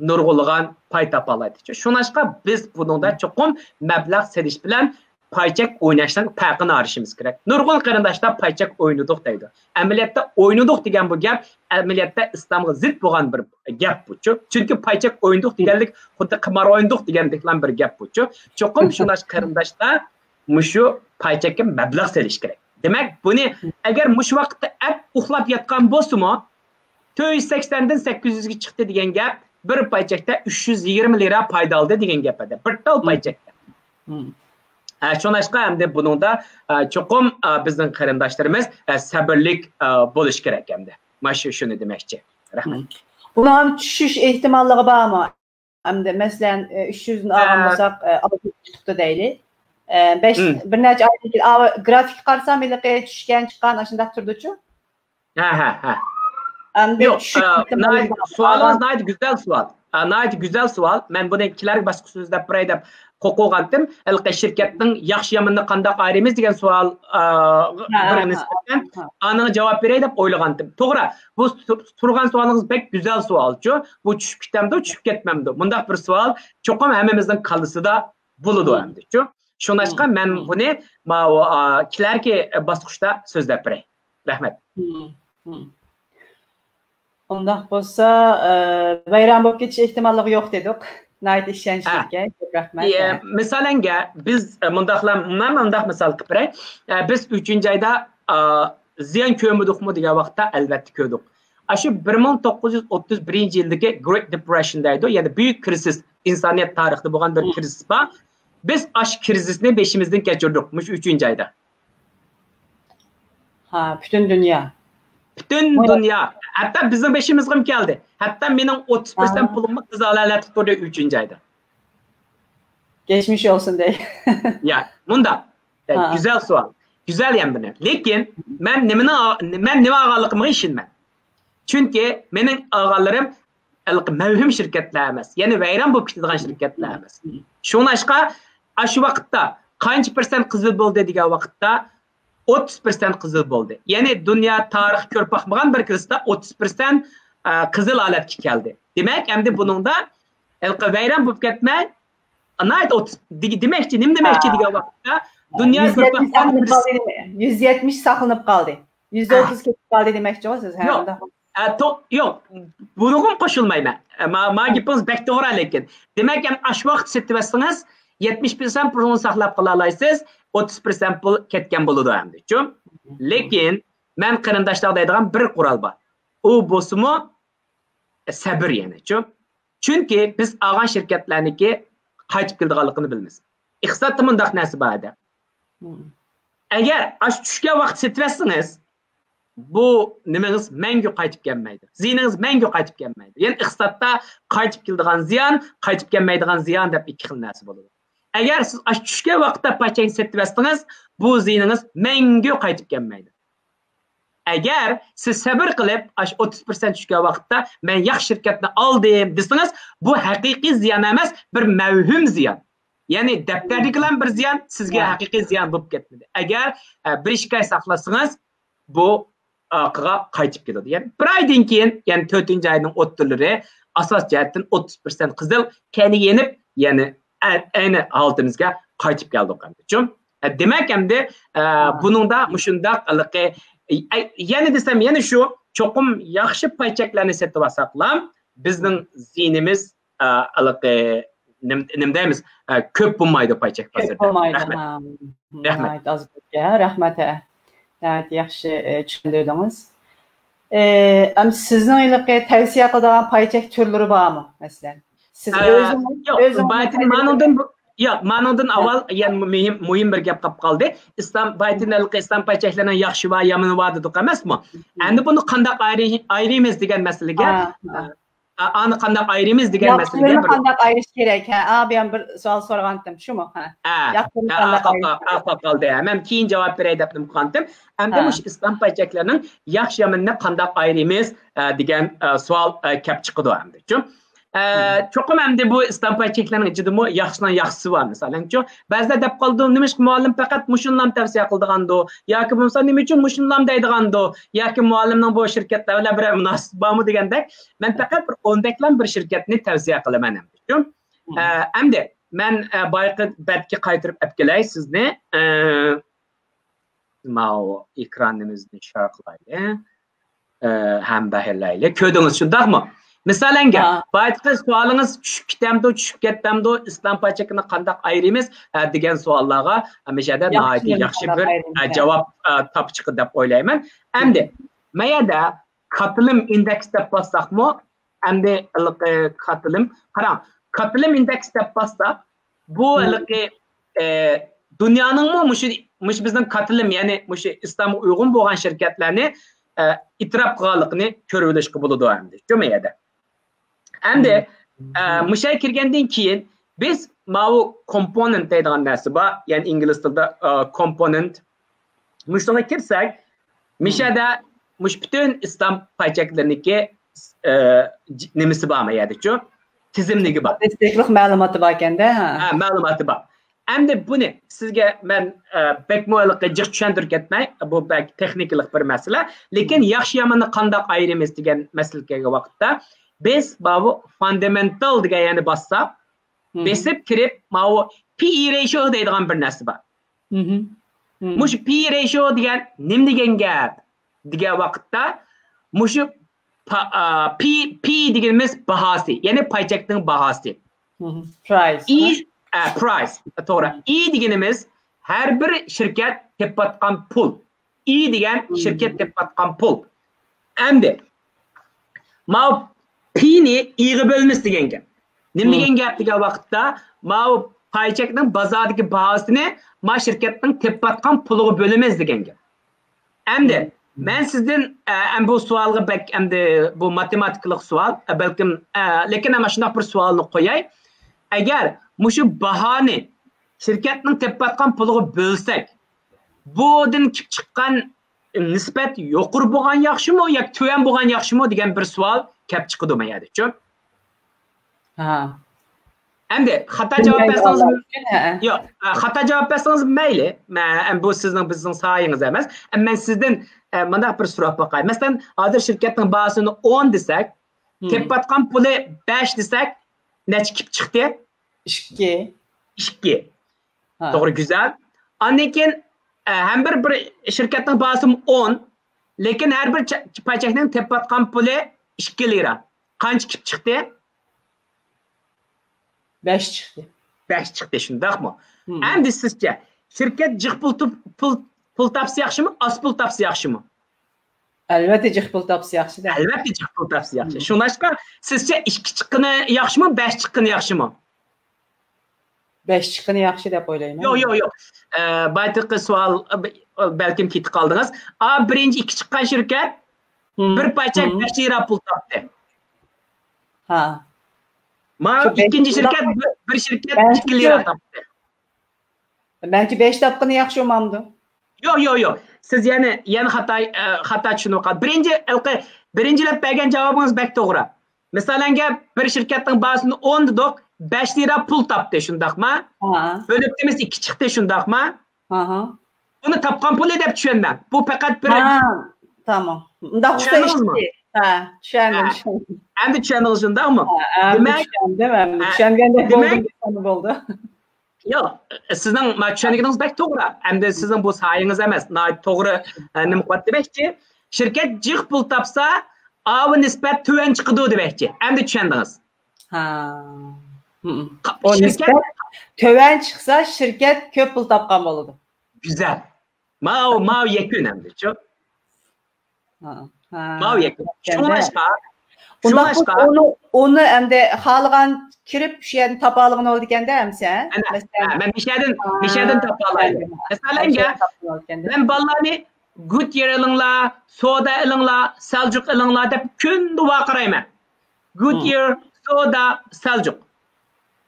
نۇرغۇنلىغان پاي تاپالايدۇ. شۇڭلاشقا بىز بۇنىڭدا چوقۇم مەبلەغ سېلىش بىلەن پاي چەك ئويناشنىڭ پەرقىنى ئايرىشىمىز كېرەك. نۇرغۇن قېرىنداشلار پاي چەك ئوينىدۇق دەيدۇ. ئەمەلىيەتتە ئوينىدۇق دېگەن بۇ گەپ ئەمەلىيەتتە ئىسلامغا زىت بولغان بىر گەپ بۇچۇ. چۈنكى پاي چەك ئوينىدۇق دېگەنلىك خۇددى قىمار ئوينىدۇق دېگەندەكلا بىر گەپ بۇچۇ. چوقۇم شۇڭلاشقا قېرىنداشلار مۇشۇ پاي چەككە مەبلەغ سېلىش كېرەك. دېمەك، بۇنى ئەگەر مۇشۇ ۋاقىتتا ئەپ ئۇخلاپ ياتقان بولسىمۇ، تۆت يۈز سەكسەندىن سەككىز يۈزگە چىقتى دېگەن گەپ، بىر پاي چەكتە ئۈچ يۈز يىگىرمە لىرا پايدا ئالدى دېگەن گەپ ئەدە. بىر تال پاي چەكتە. ھە، شۇڭلاشقا ئەمدى بۇنىڭدا، ئە، چوقۇم، ئە، بىزنىڭ قېرىنداشلىرىمىز، ئە، سەبىرلىك، ئە، بولۇش كېرەك ئەمدى. مانا شۇ، شۇنى دېمەكچى. رەھمەت. بۇنىڭ چۈشۈش ئېھتىماللىقى بارمۇ؟ ئەمدى مەسىلەن، ئە، ئۈچ يۈزنى ئالغان بولساق، ئە، ئالتە يۈز چىقتى دەيلى. ئە، بەش، بىر نەچچە ئايدىن كېيىن، ئا، گرافىكقا قارىسام، ھېلىقى چۈشكەن، چىققان، ئاشۇنداق تۇرىدۇچۇ؟ ھە، ھە، ھە. ياق، ئە، ناھايىتى، سوئالىڭىز ناھايىتى گۈزەل سوئال. ئە، ناھايىتى گۈزەل سوئال. مەن بۇنى كېلەركى باسقۇچتا سۆزلەپ بېرەي دەپ قورقۇۋالغانتىم. ھېلىقى شىركەتنىڭ ياخشى يامىنىنى قانداق ئايرىيمىز دېگەن سوئال، ئە، بىرگە نىسبەتەن ئانىڭغا جاۋاب بېرەي دەپ ئويلىغانتىم. توغرا، بۇ تۇ-، تۇرغان سوئالىڭىز بەك گۈزەل سوئالچۇ. بۇ چۈشۈپ كېتەمدۇ، چۈشۈپ كەتمەمدۇ؟ مۇنداق بىر سوئال چوقۇم ھەممىمىزنىڭ كاللىسىدا بولىدۇ ئەمدىچۇ. شۇڭلاشقا مەن بۇنى ماۋۇ، ئا، كېلەركى باسقۇچتا سۆزلەپ بېرەي. رەھمەت. ئۇنداق بولسا، ئە، ۋەيران بولۇپ كېتىش ئېھتىماللىقى يوق دېدۇق. ناھايىتى ئىشەنچلىك ئىكەن. كۆپ رەھمەت. ئە، مىسالەنگە، بىز، ئە، مۇنداقلا، مەن مۇنداق مىسال قىلىپ بېرەي. ئە، بىز ئۈچىنچى ئايدا، ئا، زىيان كۆرمىدۇقمۇ دېگەن ۋاقىتتا، ئەلۋەتتە كۆردۇق. ئاشۇ بىر مىڭ توققۇز يۈز ئوتتۇز بىرىنچى يىلدىكى Great Depression دەيدۇ، يەنى بۈيۈك كىرىزىس، ئىنسانىيەت تارىخىدا بولغان بىر كىرىزىس بار. بىز ئاشۇ كىرىزىسنى بېشىمىزدىن كەچۈردۇق مۇشۇ ئۈچىنچى ئايدا. ھا، پۈتۈن دۇنيا. پۈتۈن دۇنيا. ھەتتا بىزنىڭ بېشىمىزغىمۇ كەلدى. ھەتتا مېنىڭ ئوتتۇز پىرسەنت پۇلۇممۇ قىزىل ئالەتتە تۇردى ئۈچىنچى ئايدا. كەچمىش ئولسۇن دەي. يا، مۇنداق. گۈزەل سوئال. گۈزەل يەنە بىر نەرسە. لېكىن مەن نېمىنى، مەن نېمە ئالغانلىقىمغا ئىشىنىمەن. چۈنكى مېنىڭ ئالغانلىرىم ھېلىقى مەۋھۇم شىركەتلەر ئەمەس، يەنى ۋەيران بولۇپ كېتىدىغان شىركەتلەر ئەمەس. شۇڭلاشقا ئاشۇ ۋاقىتتا قانچە پىرسەنت قىزىل بولدى دېگەن ۋاقىتتا ئوتتۇز پىرسەنت قىزىل بولدى. يەنى دۇنيا تارىخى كۆرۈپ باقمىغان بىر كىرىزىستا ئوتتۇز پىرسەنت، ئە، قىزىل ھالەتكە كەلدى. دېمەك، ئەمدى بۇنىڭدا ھېلىقى ۋەيران بولۇپ كەتمەي، ناھايىتى ئوتتۇز، دېگە-، دېمەكچى، نېمە دېمەكچى دېگەن ۋاقىتتا دۇنيا يۈز يەتمىش ساقلىنىپ قالدى، يۈز يەتمىش ساقلىنىپ قالدى. يۈز ئوتتۇز كېتىپ قالدى دېمەكچىغۇ سىز، ھە، ياق. ئۇنداق. ئە، تو-، ياق، بۇنىڭغىمۇ قوشۇلمايمەن. ئە، ما-، ما گېپىڭىز بەك توغرا، لېكىن. دېمەك، ئەمدى ئاشۇ ۋاقىت سېتىۋەتسىڭىز، يەتمىش پىرسەنت پۇلنى ساقلاپ قالالايسىز، ئوتتۇز پىرسەنت پۇل كەتكەن بولىدۇ ئەمدىچۇ. لېكىن مەن قېرىنداشلارغا دەيدىغان بىر قورال بار. ئۇ بولسىمۇ سەبرى يەنىچۇ. چۈنكى بىز ئالغان شىركەتلەرنىڭكى قايتىپ كېلىدىغانلىقىنى بىلىمىز. ئىقتىسادتا مۇنداق نەرسە بار ئەدە. ئەگەر ئاشۇ چۈشكەن ۋاقىت سېتىۋەتسىڭىز، بۇ نېمىڭىز مەڭگۈ قايتىپ كەلمەيدۇ. زىيىنىڭىز مەڭگۈ قايتىپ كەلمەيدۇ. يەنى ئىقتىسادتا قايتىپ كېلىدىغان زىيان، قايتىپ كەلمەيدىغان زىيان دەپ ئىككى خىل نەرسە بولىدۇ. ئەگەر سىز ئاشۇ چۈشكەن ۋاقىتتا پاي چەكنى سېتىۋەتسىڭىز، بۇ زىيىنىڭىز مەڭگۈ قايتىپ كەلمەيدۇ. ئەگەر سىز سەۋر قىلىپ، ئاشۇ ئوتتۇز پىرسەنت چۈشكەن ۋاقىتتا مەن ياخشى شىركەتنى ئالدىم دېسىڭىز، بۇ ھەقىقىي زىيان ئەمەس، بىر مەۋھۇم زىيان. يەنى دەپتەردىكىلا بىر زىيان، سىزگە ھەقىقىي زىيان بولۇپ كەتمىدى. ئەگەر ئە، بىر ئىككى ئاي ساقلاتسىڭىز، بۇ ئارقىغا قايتىپ كېلىدۇ. يەنى بىر ئايدىن كېيىن، يەنى تۆتىنچى ئاينىڭ ئوتتۇرىلىرى ئاساسىي جەھەتتىن ئوتتۇز پىرسەنت قىزىل، كەينىگە يېنىپ، يەنى ئە-، ئەينى ھالىتىمىزگە قايتىپ كەلدۇق ئەمدىچۇ. ئە، دېمەك، ئەمدى، ئە، بۇنىڭدا مۇشۇنداق ھېلىقى، ئە، يەنە دېسەم، يەنە شۇ، چوقۇم ياخشى پاي چەكلەرنى سېتىۋالساقلا، بىزنىڭ زىيىنىمىز، ئە، ھېلىقى نېمە، نېمە دەيمىز؟ ئە، كۆپ بولمايدۇ پاي چەك بازىرىدا. كۆپ بولمايدۇ. رەھمەت. ھە، رەھمەت. ناھايىتى ئاز بولىدۇ. رەھمەت، ھە. ناھايىتى ياخشى، ئە، چۈشەندۈردىڭىز. ئە، ئەمدى سىزنىڭ ھېلىقى تەۋسىيە قىلىدىغان پاي چەك تۈرلىرى بارمۇ، مەسىلەن؟ سىز ئە، ئۆزىڭىز، ياق، ئۆزىڭىز بايىتىن مانىڭدىن بۇ-، ياق، مانىڭدىن ئاۋۋال يەنە مۇھىم، مۇھىم بىر گەپ قاپ قالدى. ئىسلام، بايىتىن ھېلىقى ئىسلام پاي چەكلىرىنىڭ ياخشى ۋە يامىنى بار دېدۇق ئەمەسمۇ؟ ئەمدى بۇنى قانداق ئايرى-، ئايرىيمىز دېگەن مەسىلىگە، ھە، ھە. ئا-، ئانى قانداق ئايرىيمىز دېگەن مەسىلىگە ياخشىلىرىنى بىر قانداق ئايرىش كېرەك؟ ھە، ئا، بۇيان بىر سوئال سورىغانتىم، شۇمۇ؟ ھە. ھە. ياخشىلىرىنى ھە، قانداق ئايرىش كېرەك؟ قالدى. ھە، مەن كېيىن جاۋاب بېرەي دەپتىم قالدىم. ئەمدى ھە. مۇشۇ ئىسلام پاي چەكلىرىنىڭ ياخشى يامىنىنى قانداق ئايرىيمىز، ئە، دېگەن، ئە، سوئال، ئە، كەپ چىقىدۇ ئەمدىچۇ. ئە، چوقۇم ئەمدى بۇ ئىسلام پاي چەكلىرىنىڭ ئىچىدىمۇ ياخشىنىڭ ياخشىسى بار، مىسالەنچۇ. بەزىلەر دەپ قالىدۇ، نېمىشقا مۇئەللىم پەقەت مۇشۇنىلارنى تەۋسىيە قىلىدىغاندۇ؟ ياكى بولمىسا نېمە ئۈچۈن مۇشۇنىلارنى دەيدىغاندۇ؟ ياكى مۇئەللىمنىڭ بۇ شىركەتلەر بىلەن بىرەر مۇناسىۋىتى بارمۇ دېگەندەك، مەن پەقەت بىر ئون بەكلەم بىر شىركەتنى تەۋسىيە قىلىمەن ئەمدىچۇ. ئە، ئەمدى مەن، ئە، بايىقى بەتكە قايتۇرۇپ ئەپ كېلەي سىزنى. ئە، ماۋۇ ئېكرانىمىزنى شار قىلايلى. ئە، ھەم بەھرىلەيلى. كۆردىڭىز، شۇنداقمۇ؟ مىسالەنگە، ھە. بايىقى سوئالىڭىز چۈشۈپ كېتەمدۇ، چۈشۈپ كەتمەمدۇ، ئىسلام پاي چېكىنى قانداق ئايرىيمىز، ئە، دېگەن سوئاللارغا مىشەدە ناھايىتى ياخشى بىر، ئە، جاۋاب، ئە، تاپىچىقى دەپ ئويلايمەن. ئەمدى، مەيەدە كاتىلىم ئىندېكس دەپ باسساقمۇ، ئەمدى ھېلىقى كاتىلىم، قاراڭ، كاتىلىم ئىندېكس دەپ باسساق، بۇ ھېلىقى، ئە، دۇنيانىڭمۇ مۇشۇ، مۇشۇ بىزنىڭ كاتىلىم، يەنى مۇشۇ ئىسلامغا ئۇيغۇن بولغان شىركەتلەرنى، ئە، ئېتىراپ قىلغانلىقىنى كۆرۈۋېلىشقا بولىدۇ ئەمدى، شۇ يەردە. ئەمدى، ئە، مۇشۇ يەرگە كىرگەندىن كېيىن بىز ماۋۇ كومپونېنت دەيدىغان نەرسە بار، يەنى ئىنگلىز تىلىدا، ئە، كومپونېنت. مۇشۇنىڭغا كىرسەك، مىشەدە مۇشۇ پۈتۈن ئىسلام پاي چەكلىرىنىڭكى، ئە، ج-، نېمىسى بار ما يەردىچۇ؟ تىزىملىكى بار. ستاتىستىكىلىق مەلۇماتى باركەندە، ھە. ھە، مەلۇماتى بار. ئەمدى بۇنى سىزگە مەن، ئە، بەكمۇ ھېلىقى جىق چۈشەندۈرۈپ كەتمەي، بۇ بەك تېخنىكىلىق بىر مەسىلە. لېكىن ياخشى ياماننى قانداق ئايرىيمىز دېگەن مەسىلىگە كەلگەن ۋاقىتتا، بىز ماۋۇ فاندامېنتال دېگەن يەرنى باسساق، بېسىپ كىرىپ، ماۋۇ پى ئى رېشىيو دەيدىغان بىر نەرسە بار. مۇشۇ پى ئى رېشىيو دېگەن نېمە دېگەن گەپ دېگەن ۋاقىتتا، مۇشۇ پا-، ئا، پى، پى دېگىنىمىز باھاسى، يەنى پاي چەكنىڭ باھاسى. پرايس. ئى، ئە، پرايس، توغرا. ئى دېگىنىمىز ھەر بىر شىركەت تېپىۋاتقان پۇل. ئى دېگەن شىركەت تېپىۋاتقان پۇل. ئەمدى ماۋۇ پىنى ئىغا بۆلىمىز دېگەن گەپ. نېمە دېگەن گەپ دېگەن ۋاقىتتا، ماۋۇ پاي چەكنىڭ بازاردىكى باھاسىنى ما شىركەتنىڭ تېپىۋاتقان پۇلىغا بۆلىمىز دېگەن گەپ. ئەمدى مەن سىزدىن، ئە، ئەم، بۇ سوئالغا بەك، ئەمدى بۇ ماتېماتىكىلىق سوئال، ئە، بەلكىم، ئە، لېكىن ئەمما شۇنداق بىر سوئالنى قوياي. ئەگەر مۇشۇ باھانى شىركەتنىڭ تېپىۋاتقان پۇلىغا بۆلسەك، بۇدىن كېلىپ چىققان نىسبەت يۇقىرى بولغان ياخشىمۇ ياكى تۆۋەن بولغان ياخشىمۇ دېگەن بىر سوئال كەپ چىقىدۇ ما يەردىچۇ. ھا. ئەمدى خاتا جاۋاب بەرسىڭىز، ياق، خاتا جاۋاب بەرسىڭىز مەيلى. مە-، ئەم، بۇ سىزنىڭ، بىزنىڭ سايىڭىز ئەمەس. ئەم، مەن سىزدىن، ئە، مۇنداق بىر سوراپ باقاي. مەسىلەن، ھازىر شىركەتنىڭ باھاسىنى ئون دېسەك، تېپىۋاتقان پۇلى بەش دېسەك، نەچچە كېلىپ چىقتى؟ ئىككى. ئىككى. ھە. توغرا، گۈزەل. ئاندىن كېيىن، ئە، ھەم بىر، بىر شىركەتنىڭ باھاسى ئون، لېكىن ھەر بىر چە-، پاي چەكنىڭ تېپىۋاتقان پۇلى ئىككى لىرا. قانچە كېلىپ چىقتى؟ بەش چىقتى. بەش چىقتى، شۇنداقمۇ؟ ئەمدى سىزچە، شىركەت جىق پۇل تۇ-، پۇل، پۇل تاپسا ياخشىمۇ، ئاز پۇل تاپسا ياخشىمۇ؟ ئەلۋەتتە، جىق پۇل تاپسا ياخشىدە. ئەلۋەتتە، جىق پۇل تاپسا ياخشى. شۇڭلاشقا، سىزچە ئىككى چىققىنى ياخشىمۇ، بەش چىققىنى ياخشىمۇ؟ بەش چىققىنى ياخشى دەپ ئويلايمەن. يوق، يوق، يوق. ئە، بايىقى سوئال، ئە، بەلكىم كېتىپ قالدىڭىز. ئا، بىرىنچى ئىككى چىققان شىركەت بىر پاي چەك بەش لىرا پۇل تاپتى. ھا. ما ئىككىنچى شىركەت، بىر، بىر شىركەت ئىككى لىرا تاپتى. مەنچە بەش تاپقىنى ياخشى بولمامدۇ؟ يوق، يوق، يوق. سىز يەنە، يەنە خاتا، ئە، خاتا چۈشىنىپ قال-، بىرىنچى، ھېلىقى، بىرىنچىلەپ بەرگەن جاۋابىڭىز بەك توغرا. مىسالەنگە، بىر شىركەتنىڭ باھاسىنى ئون دېدۇق، بەش لىرا پۇل تاپتى، شۇنداقما؟ ھا. بۆلۈپ دېمىز، ئىككى چىقتى، شۇنداقما؟ ئاھا. بۇنى تاپقان پۇلى دەپ چۈشەنمەڭ. بۇ پەقەت بىر ھا، تامام. ئۇنداق بولسا چۈشەندىڭىزمۇ؟ ئىشتى. ھا، چۈشەندىم، ھا. چۈشەندىم. ئەمدى چۈشەندىڭىز، شۇنداقمۇ؟ ھا، ئەمدى دېمەك، چۈشەندىم، ئەمدى ھا، چۈشەنگەندەك دېمەك، بولدۇم، دېسەم بولدى. ياق، سىزنىڭ ما چۈشەنگىنىڭىز بەك توغرا. ئەمدى سىزنىڭ بۇ ساھەڭىز ئەمەس، ناھايىتى توغرا، ئە، نېمە قىلىۋاتتى دېمەكچى. شىركەت جىق پۇل تاپسا، ئاۋۇ نىسبەت تۆۋەن چىقىدۇ دېمەكچى. ئەمدى چۈشەندىڭىز. ھا. ھم. ئۇ شىركەت نىسبەت تۆۋەن چىقسا، شىركەت كۆپ پۇل تاپقان بولىدۇ. گۈزەل. ماۋۇ، ماۋۇ يەكۈن ئەمدىچۇ. ھا، ھا. ماۋۇ يەكۈن. شۇڭلاشقا، ئۇنداق شۇڭلاشقا بولسا ئۇنى، ئۇنى ئەمدى خالىغان كىرىپ شۇ يەردىن تاپالىغىنى بولىدىكەندە ئەمسە. ئەنە، مەسىلەن. ھە، مەن مىشەدىن، ھا، مىشەدىن تاپالايمەن. چۈشەندىم. مەسىلەنگە، مەن بالىلارنى گۇديېر ئېلىڭلار، سودا ئېلىڭلار، سەلجۇق ئېلىڭلار دەپ كۈندە ۋارقىرايمەن. گۇديېر، سودا، سەلجۇق.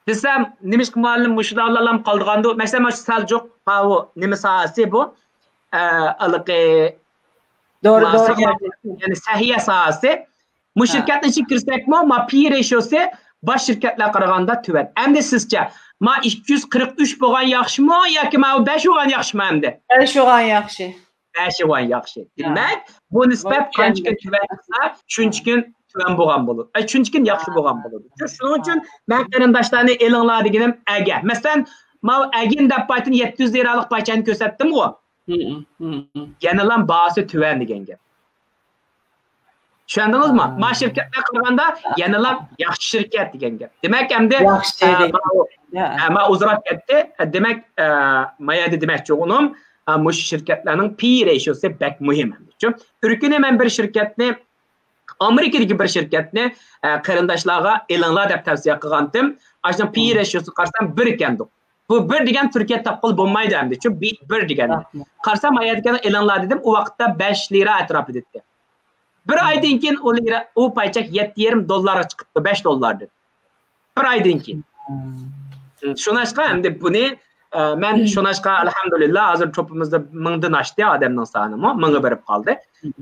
دېسەم، نېمىشقا مۇئەللىم مۇشۇلارلا قالىدىغاندۇ؟ مەسىلەن، مانا شۇ سەلجۇق، ماۋۇ نېمە ساھەسى بۇ؟ ئە، ھېلىقى دورا، ما دورا ساھە، يەنى سەھىيە ساھەسى. مۇشۇ شىركەتنىڭ ئىچىگە كىرسەكمۇ، ما پى رېشيوسى باش شىركەتلەرگە قارىغاندا تۆۋەن. ئەمدى سىزچە، ما ئىككى يۈز قىرىق ئۈچ بولغان ياخشىمۇ ياكى ماۋۇ بەش بولغان ياخشىمۇ ئەمدى؟ بەش بولغان ياخشى. بەش بولغان ياخشى. ھە. دېمەك، بۇ نىسبەت قانچىكىن تۆۋەن چىقسا، شۇنچىكىن تۆۋەن بولغان بولىدۇ. ئە، شۇنچىكىن ياخشى بولغان بولىدۇ. شۇنىڭ ئۈچۈن مەن قېرىنداشلارنى ئېلىڭلار دېگىنىم ئەگە. مەسىلەن، ماۋۇ ئەگىن دەپ پايتىنى يەتتە يۈز لىرالىق پايچانى كۆرسەتتىمغۇ؟ يەنىلا باھاسى تۆۋەن دېگەن گەپ. چۈشەندىڭىزمۇ؟ ھا. ما شىركەتلەرگە قارىغاندا يەنىلا ياخشى شىركەت دېگەن گەپ. دېمەك، ئەمدى، ياخشى ئە، دېگەن. ما، يا. ئە، ما ئۇزىراپ كەتتى. ئە، دېمەك، ئە، ما يەردە دېمەكچى بولغىنىم، ئە، مۇشۇ شىركەتلەرنىڭ پى رېشيوسى بەك مۇھىم. چۈنكى ئۆتكەندە مەن بىر شىركەتنى، ئامېرىكىدىكى بىر شىركەتنى، ئە، قېرىنداشلارغا ئېلىڭلار دەپ تەۋسىيە قىلغانتىم. ئاشۇنىڭ پى رېشيوسىغا قارىسام، بىر ئىكەندۇق. بۇ بىر دېگەن تۈركىيەدە تاپقىلى بولمايدۇ ئەمدى. شۇ بى-، بىر دېگەننى. قارىسام، ما يەردىكىنى ئېلىڭلار دېدىم. ئۇ ۋاقىتتا بەش لىرا ئەتراپىدا ئىدى. بىر ئايدىن كېيىن ئۇ لىرا، ئۇ پايچەك يەتتە يېرىم دوللارغا چىقىپتۇ، بەش دوللاردىن. بىر ئايدىن كېيىن. شۇڭلاشقا ئەمدى بۇنى، ئە، مەن شۇڭلاشقا، ئەلھەمدۇلىللا، ھازىر توپىمىزدا مىڭدىن ئاشتى ئادەمنىڭ سانىمۇ، مىڭغا بېرىپ قالدى.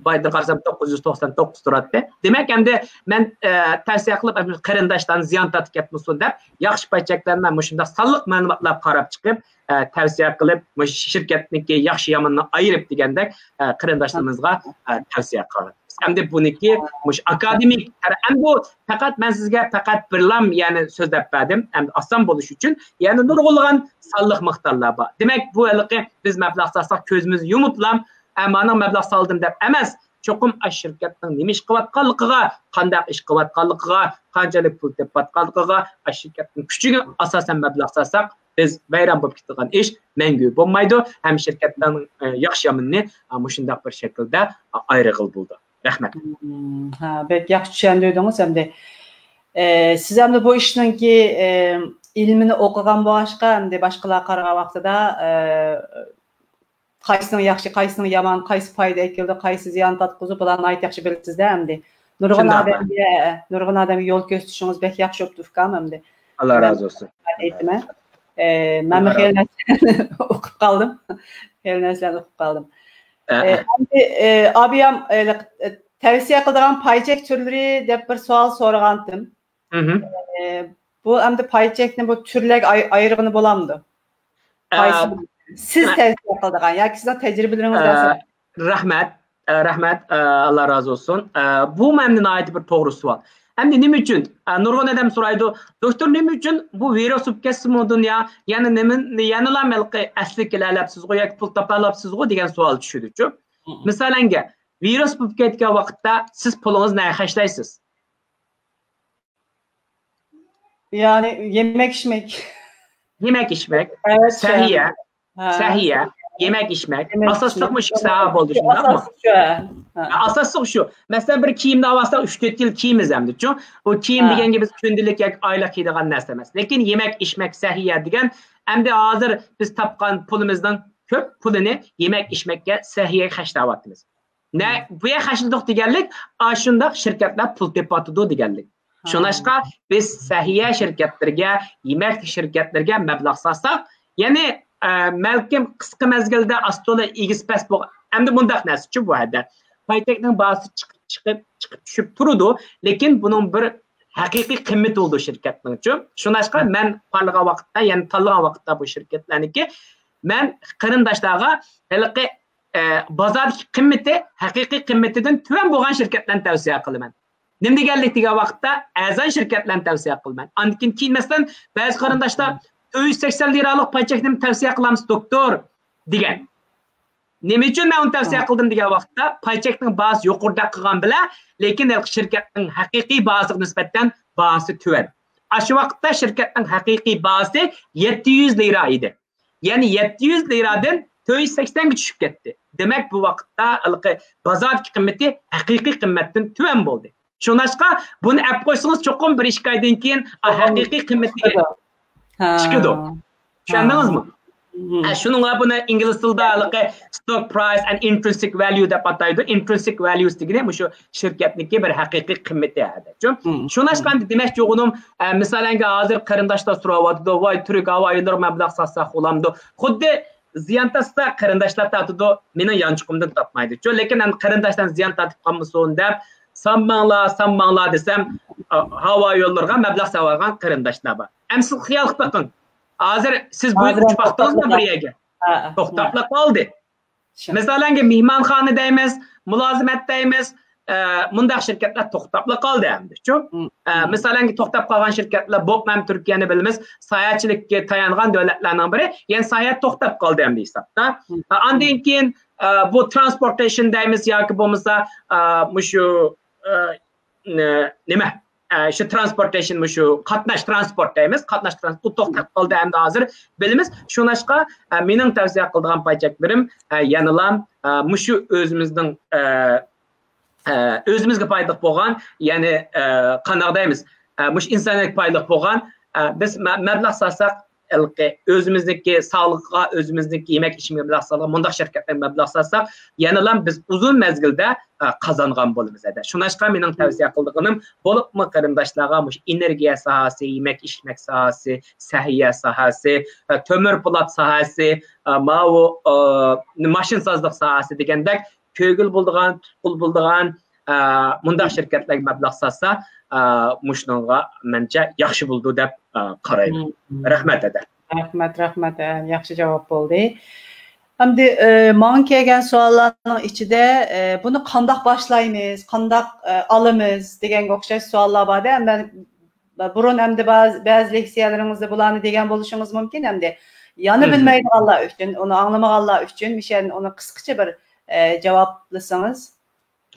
بايىدا قارىسام، توققۇز يۈز توقسان توققۇز تۇراتتى. دېمەك، ئەمدى مەن، ئە، تەۋسىيە قىلىپ، قېرىنداشلارنى زىيان تارتىپ كەتمىسۇن دەپ، ياخشى پايچەكلەرنى مۇشۇنداق سانلىق مەلۇماتلارغا قاراپ چىقىپ، ئە، تەۋسىيە قىلىپ، مۇشۇ شىركەتنىڭكى ياخشى يامىنىنى ئايرىپ دېگەندەك، ئە، قېرىنداشلىرىمىزغا، ئە، تەۋسىيە قىلىمىز. ئەمدى بۇنىڭكى مۇشۇ ئاكادېمىك، ئەمدى بۇ پەقەت مەن سىزگە پەقەت بىرلام، يەنى سۆزلەپ بەردىم، ئەمدى ئاسان بولۇش ئۈچۈن، يەنە نۇرغۇنلىغان سانلىق مىقدارلار بار. دېمەك، بۇ ھېلىقى بىز مەبلەغ سالساق كۆزىمىزنى يۇمۇپلا، ئە، مانىڭ مەبلەغ سالدىم دەپ ئەمەس، چوقۇم ئاشۇ شىركەتنىڭ نېمە ئىش قىلىۋاتقانلىقىغا، قانداق ئىش قىلىۋاتقانلىقىغا، قانچىلىك پۇل تېپىۋاتقانلىقىغا، ئاشۇ شىركەتنىڭ كۈچىگە ئاساسەن مەبلەغ سالساق، بىز ۋەيران بولۇپ كېتىدىغان ئىش مەڭگۈ بولمايدۇ. ھەم شىركەتنىڭ، ئە، ياخشى يامىنىنى، ئە، مۇشۇنداق بىر شەكىلدە، ئە، ئايرىغىلى بولىدۇ. رەھمەت. ھە، بەك ياخشى چۈشەندۈردىڭىز ئەمدى. ئە، سىز ئەمدى بۇ ئىشنىڭكى، ئە، ئىلمىنى ئوقۇغان بولغاچقا، ئەمدى باشقىلارغا قارىغان ۋاقتىدا، ئە، قايسىنىڭ ياخشى، قايسىنىڭ يامان، قايسى پايدا ئەكېلىدۇ، قايسى زىيان تارتقۇزىدۇ، بۇلارنى ناھايىتى ياخشى بىلىسىز-دە ئەمدى. نۇرغۇن ئادەمگە، نۇرغۇن ئادەمگە يول كۆرسىتىشىڭىز بەك ياخشى بوپتۇ، ئۇكام، ئەمدى. ئاللا رازى بولسۇن. ئېيتىمەن. ئە، مەنمۇ خېلى نەرسىلەرنى ئوقۇپ قالدىم. خېلى نەرسىلەرنى ئوقۇپ قالدىم. ئە، ئەمدى، ئە، ئابىيام، ئە، تەۋسىيە قىلىدىغان پايچەك تۈرلىرى دەپ بىر سوئال سورىغانتىم. ئە، بۇ ئەمدى پايچەكنى بۇ تۈرلەرگە ئاي-، ئايرىغىلى بولامدۇ؟ قايسى سىز تەۋسىيە قىلىدىغان ياكى سىزنىڭ تەجرىبىلىرىڭىزدە؟ ئە، رەھمەت، ئە، رەھمەت، ئە، ئاللا رازى بولسۇن. ئە، بۇمۇ ئەمدى ناھايىتى بىر توغرا سوئال. ئەمدى نېمە ئۈچۈن؟ ئە، نۇرغۇن ئادەم سورايدۇ، دوكتور، نېمە ئۈچۈن بۇ ۋىرۇس بولۇپ كەتسىمۇ دۇنيا، يەنە نېمە، يەنىلا ھېلىقى ئەسلىگە كېلەلەپسىزغۇ ياكى پۇل تاپالاپسىزغۇ دېگەن سوئال چۈشىدۇچۇ. مىسالەنگە، ۋىرۇس بولۇپ كەتكەن ۋاقىتتا سىز پۇلىڭىزنى نەگە خەجلەيسىز؟ يەنى يېمەك، ئىچمەك. يېمەك، ئىچمەك، سەھىيە، سەھىيە، يېمەك، ئىچمەك. ئاساسلىق مۇشۇ ئىككى ساھە بولدى، شۇنداقمۇ؟ ئاساسلىق شۇ. مەسىلەن، بىر كىيىمنى ئالساق، ئۈچ تۆت يىل كىيىمىز ئەمدىچۇ. ئۇ كىيىم دېگەنگە بىز كۈندىلىك ياكى ئايلىق كىيىدىغان نەرسە ئەمەس. لېكىن يېمەك، ئىچمەك، سەھىيە دېگەن، ئەمدى ھازىر بىز تاپقان پۇلىمىزنىڭ كۆپ پۇلىنى يېمەك، ئىچمەككە، سەھىيەگە خەجلەۋاتىمىز. نە، بۇ يەرگە خەجلىدۇق دېگەنلىك، ئاشۇنداق شىركەتلەر پۇل تېپىۋاتىدۇ دېگەنلىك. شۇڭلاشقا بىز سەھىيە شىركەتلىرىگە، يېمەك شىركەتلىرىگە مەبلەغ سالساق، يەنى ئە، بەلكىم قىسقا مەزگىلدە ئاستولا ئېگىز پەس بولغان. ئەمدى مۇنداق نەرسىچۇ بۇ ھەدە. پاي چەكنىڭ باھاسى چىقىپ، چىقىپ، چىقىپ، چۈشۈپ تۇرىدۇ، لېكىن بۇنىڭ بىر ھەقىقىي قىممىتى بولىدۇ شىركەتنىڭچۇ. شۇڭلاشقا مەن پارلىغان ۋاقىتتا، يەنى تاللىغان ۋاقىتتا بۇ شىركەتلەرنىڭكى، مەن قېرىنداشلارغا ھېلىقى، ئە، بازاردىكى قىممىتى، ھەقىقىي قىممىتىدىن تۆۋەن بولغان شىركەتلەرنى تەۋسىيە قىلىمەن. نېمە دېگەنلىك دېگەن ۋاقىتتا ئەرزان شىركەتلەرنى تەۋسىيە قىلىمەن. ئاندىن كېيىن، كېيىن مەسىلەن، بەزى قېرىنداشلار تۆت يۈز سەكسەن لىرالىق پاي چەكنى تەۋسىيە قىلامسىز، دوكتور، دېگەن. نېمە ئۈچۈن مەن ئۇنى تەۋسىيە قىلدىم دېگەن ۋاقىتتا، پاي چەكنىڭ باھاسى يۇقىرىدەك قىلغان بىلەن، لېكىن شىركەتنىڭ ھەقىقىي باھاسىغا نىسبەتەن باھاسى تۆۋەن. ئاشۇ ۋاقىتتا شىركەتنىڭ ھەقىقىي باھاسى يەتتە يۈز لىرا ئىدى. يەنى يەتتە يۈز لىرادىن تۆت يۈز سەكسەنگە چۈشۈپ كەتتى. دېمەك، بۇ ۋاقىتتا ھېلىقى بازاردىكى قىممىتى ھەقىقىي قىممەتتىن تۆۋەن بولدى. شۇڭلاشقا بۇنى ئەپ قويسىڭىز، چوقۇم بىر ئىككى ئايدىن كېيىن، ئا، ھەقىقىي قىممىتىگە چىقىدۇ. چۈشەندىڭىزمۇ؟ ھە، شۇنىڭغا بۇنى ئىنگلىز تىلىدا ھېلىقى stock price and intrinsic value دەپ ئاتايدۇ. Intrinsic values دېگىنى مۇشۇ شىركەتنىڭكى بىر ھەقىقىي قىممىتى ھەدە. شۇ، شۇڭلاشقا دېمەكچى بولغىنىم، ئە، مىسالەنگە ھازىر قېرىنداشلار سوراۋاتىدۇ، ۋاي، تۈرك ھاۋا يوللىرىغا مەبلەغ سالساق بولامدۇ؟ خۇددى زىيان تارتسا قېرىنداشلار تارتىدۇ، مېنىڭ يانچۇقۇمدىن تارتمايدۇ. شۇ، لېكىن ئەمدى قېرىنداشلار زىيان تارتىپ قالمىسۇن دەپ، سانماڭلار، سانماڭلار دېسەم، ئا، ھاۋا يوللىرىغا مەبلەغ سالىدىغان قېرىنداشلار بار. ئەمدى سىز خىيال قىلىپ بېقىڭ. ھازىر سىز بۇ يەرگە ئۇچۇپ باقتىڭىزمۇ بىر يەرگە؟ توختاپلا قالدى. مىسالەنگە مېھمانخانا دەيمىز، مۇلازىمەت دەيمىز، ئە، مۇنداق شىركەتلەر توختاپلا قالدى ئەمدى، شۇ. ئە، مىسالەنگە توختاپ قالغان شىركەتلەر، بولۇپمۇ ھەم تۈركىيەنى بىلىمىز، ساياھەتچىلىككە تايانغان دۆلەتلەرنىڭ بىرى، يەنى ساياھەت توختاپ قالدى ئەمدى ھېسابتا. ئە، ئاندىن كېيىن، ئە، بۇ ترانسپورتېيشن دەيمىز ياكى بولمىسا، ئە، مۇشۇ، ئە، نېمە، ئە، شۇ ترانسپورتېيشن، مۇشۇ قاتناش ترانسپورت دەيمىز، قاتناش ترانسپورت توختاپ قالدى ئەمدى ھازىر بىلىمىز. شۇڭلاشقا، ئە، مېنىڭ تەۋسىيە قىلىدىغان پاي چەكلىرىم، ئە، يەنىلا، ئە، مۇشۇ ئۆزىمىزنىڭ، ئە، ئە، ئۆزىمىزگە پايدىلىق بولغان، يەنى، ئە، قانداق دەيمىز، ئە، مۇشۇ ئىنسانىيەتكە پايدىلىق بولغان، ئە، بىز مە-، مەبلەغ سالساق، ھېلىقى ئۆزىمىزنىڭكى ساغلىقىغا، ئۆزىمىزنىڭكى يېمەك ئىچمەككە مەبلەغ سالغان، مۇنداق شىركەتلەرگە مەبلەغ سالساق، يەنىلا بىز ئۇزۇن مەزگىلدە، ئە، قازانغان بولىمىز ھەدە. شۇڭلاشقا مېنىڭ تەۋسىيە قىلىدىغىنىم، بولۇپمۇ قېرىنداشلارغا مۇشۇ ئېنېرگىيە ساھەسى، يېمەك ئىچمەك ساھەسى، سەھىيە ساھەسى، ئە، تۆمۈر پولات ساھەسى، ئە، ماۋۇ، ئە، ماشىنىسازلىق ساھەسى دېگەندەك كۆرگىلى بولىدىغان، تۇتقىلى بولىدىغان، ئە، مۇنداق شىركەتلەرگە مەبلەغ سالسا، ئە، مۇشۇنىڭغا مەنچە ياخشى بولىدۇ دەپ، ئە، قارايمەن. رەھمەت، ھەدە. رەھمەت، رەھمەت، ئە، ياخشى جاۋاب بولدى. ئەمدى، ئە، ماڭا كەلگەن سوئاللارنىڭ ئىچىدە، ئە، بۇنى قانداق باشلايمىز، قانداق، ئە، ئالىمىز دېگەنگە ئوخشاش سوئاللار بار-دە. مەن بۇرۇن ئەمدى بەز-، بەزى لېكسىيەلىرىڭىزدە بۇلارنى دېگەن بولۇشىڭىز مۇمكىن ئەمدى. يەنە بىلمەيدىغانلار ئۈچۈن، ئۇنى ئاڭلىمىغانلار ئۈچۈن مىشەن ئۇنى قىسقىچە بىر، ئە، جاۋابلىسىڭىز.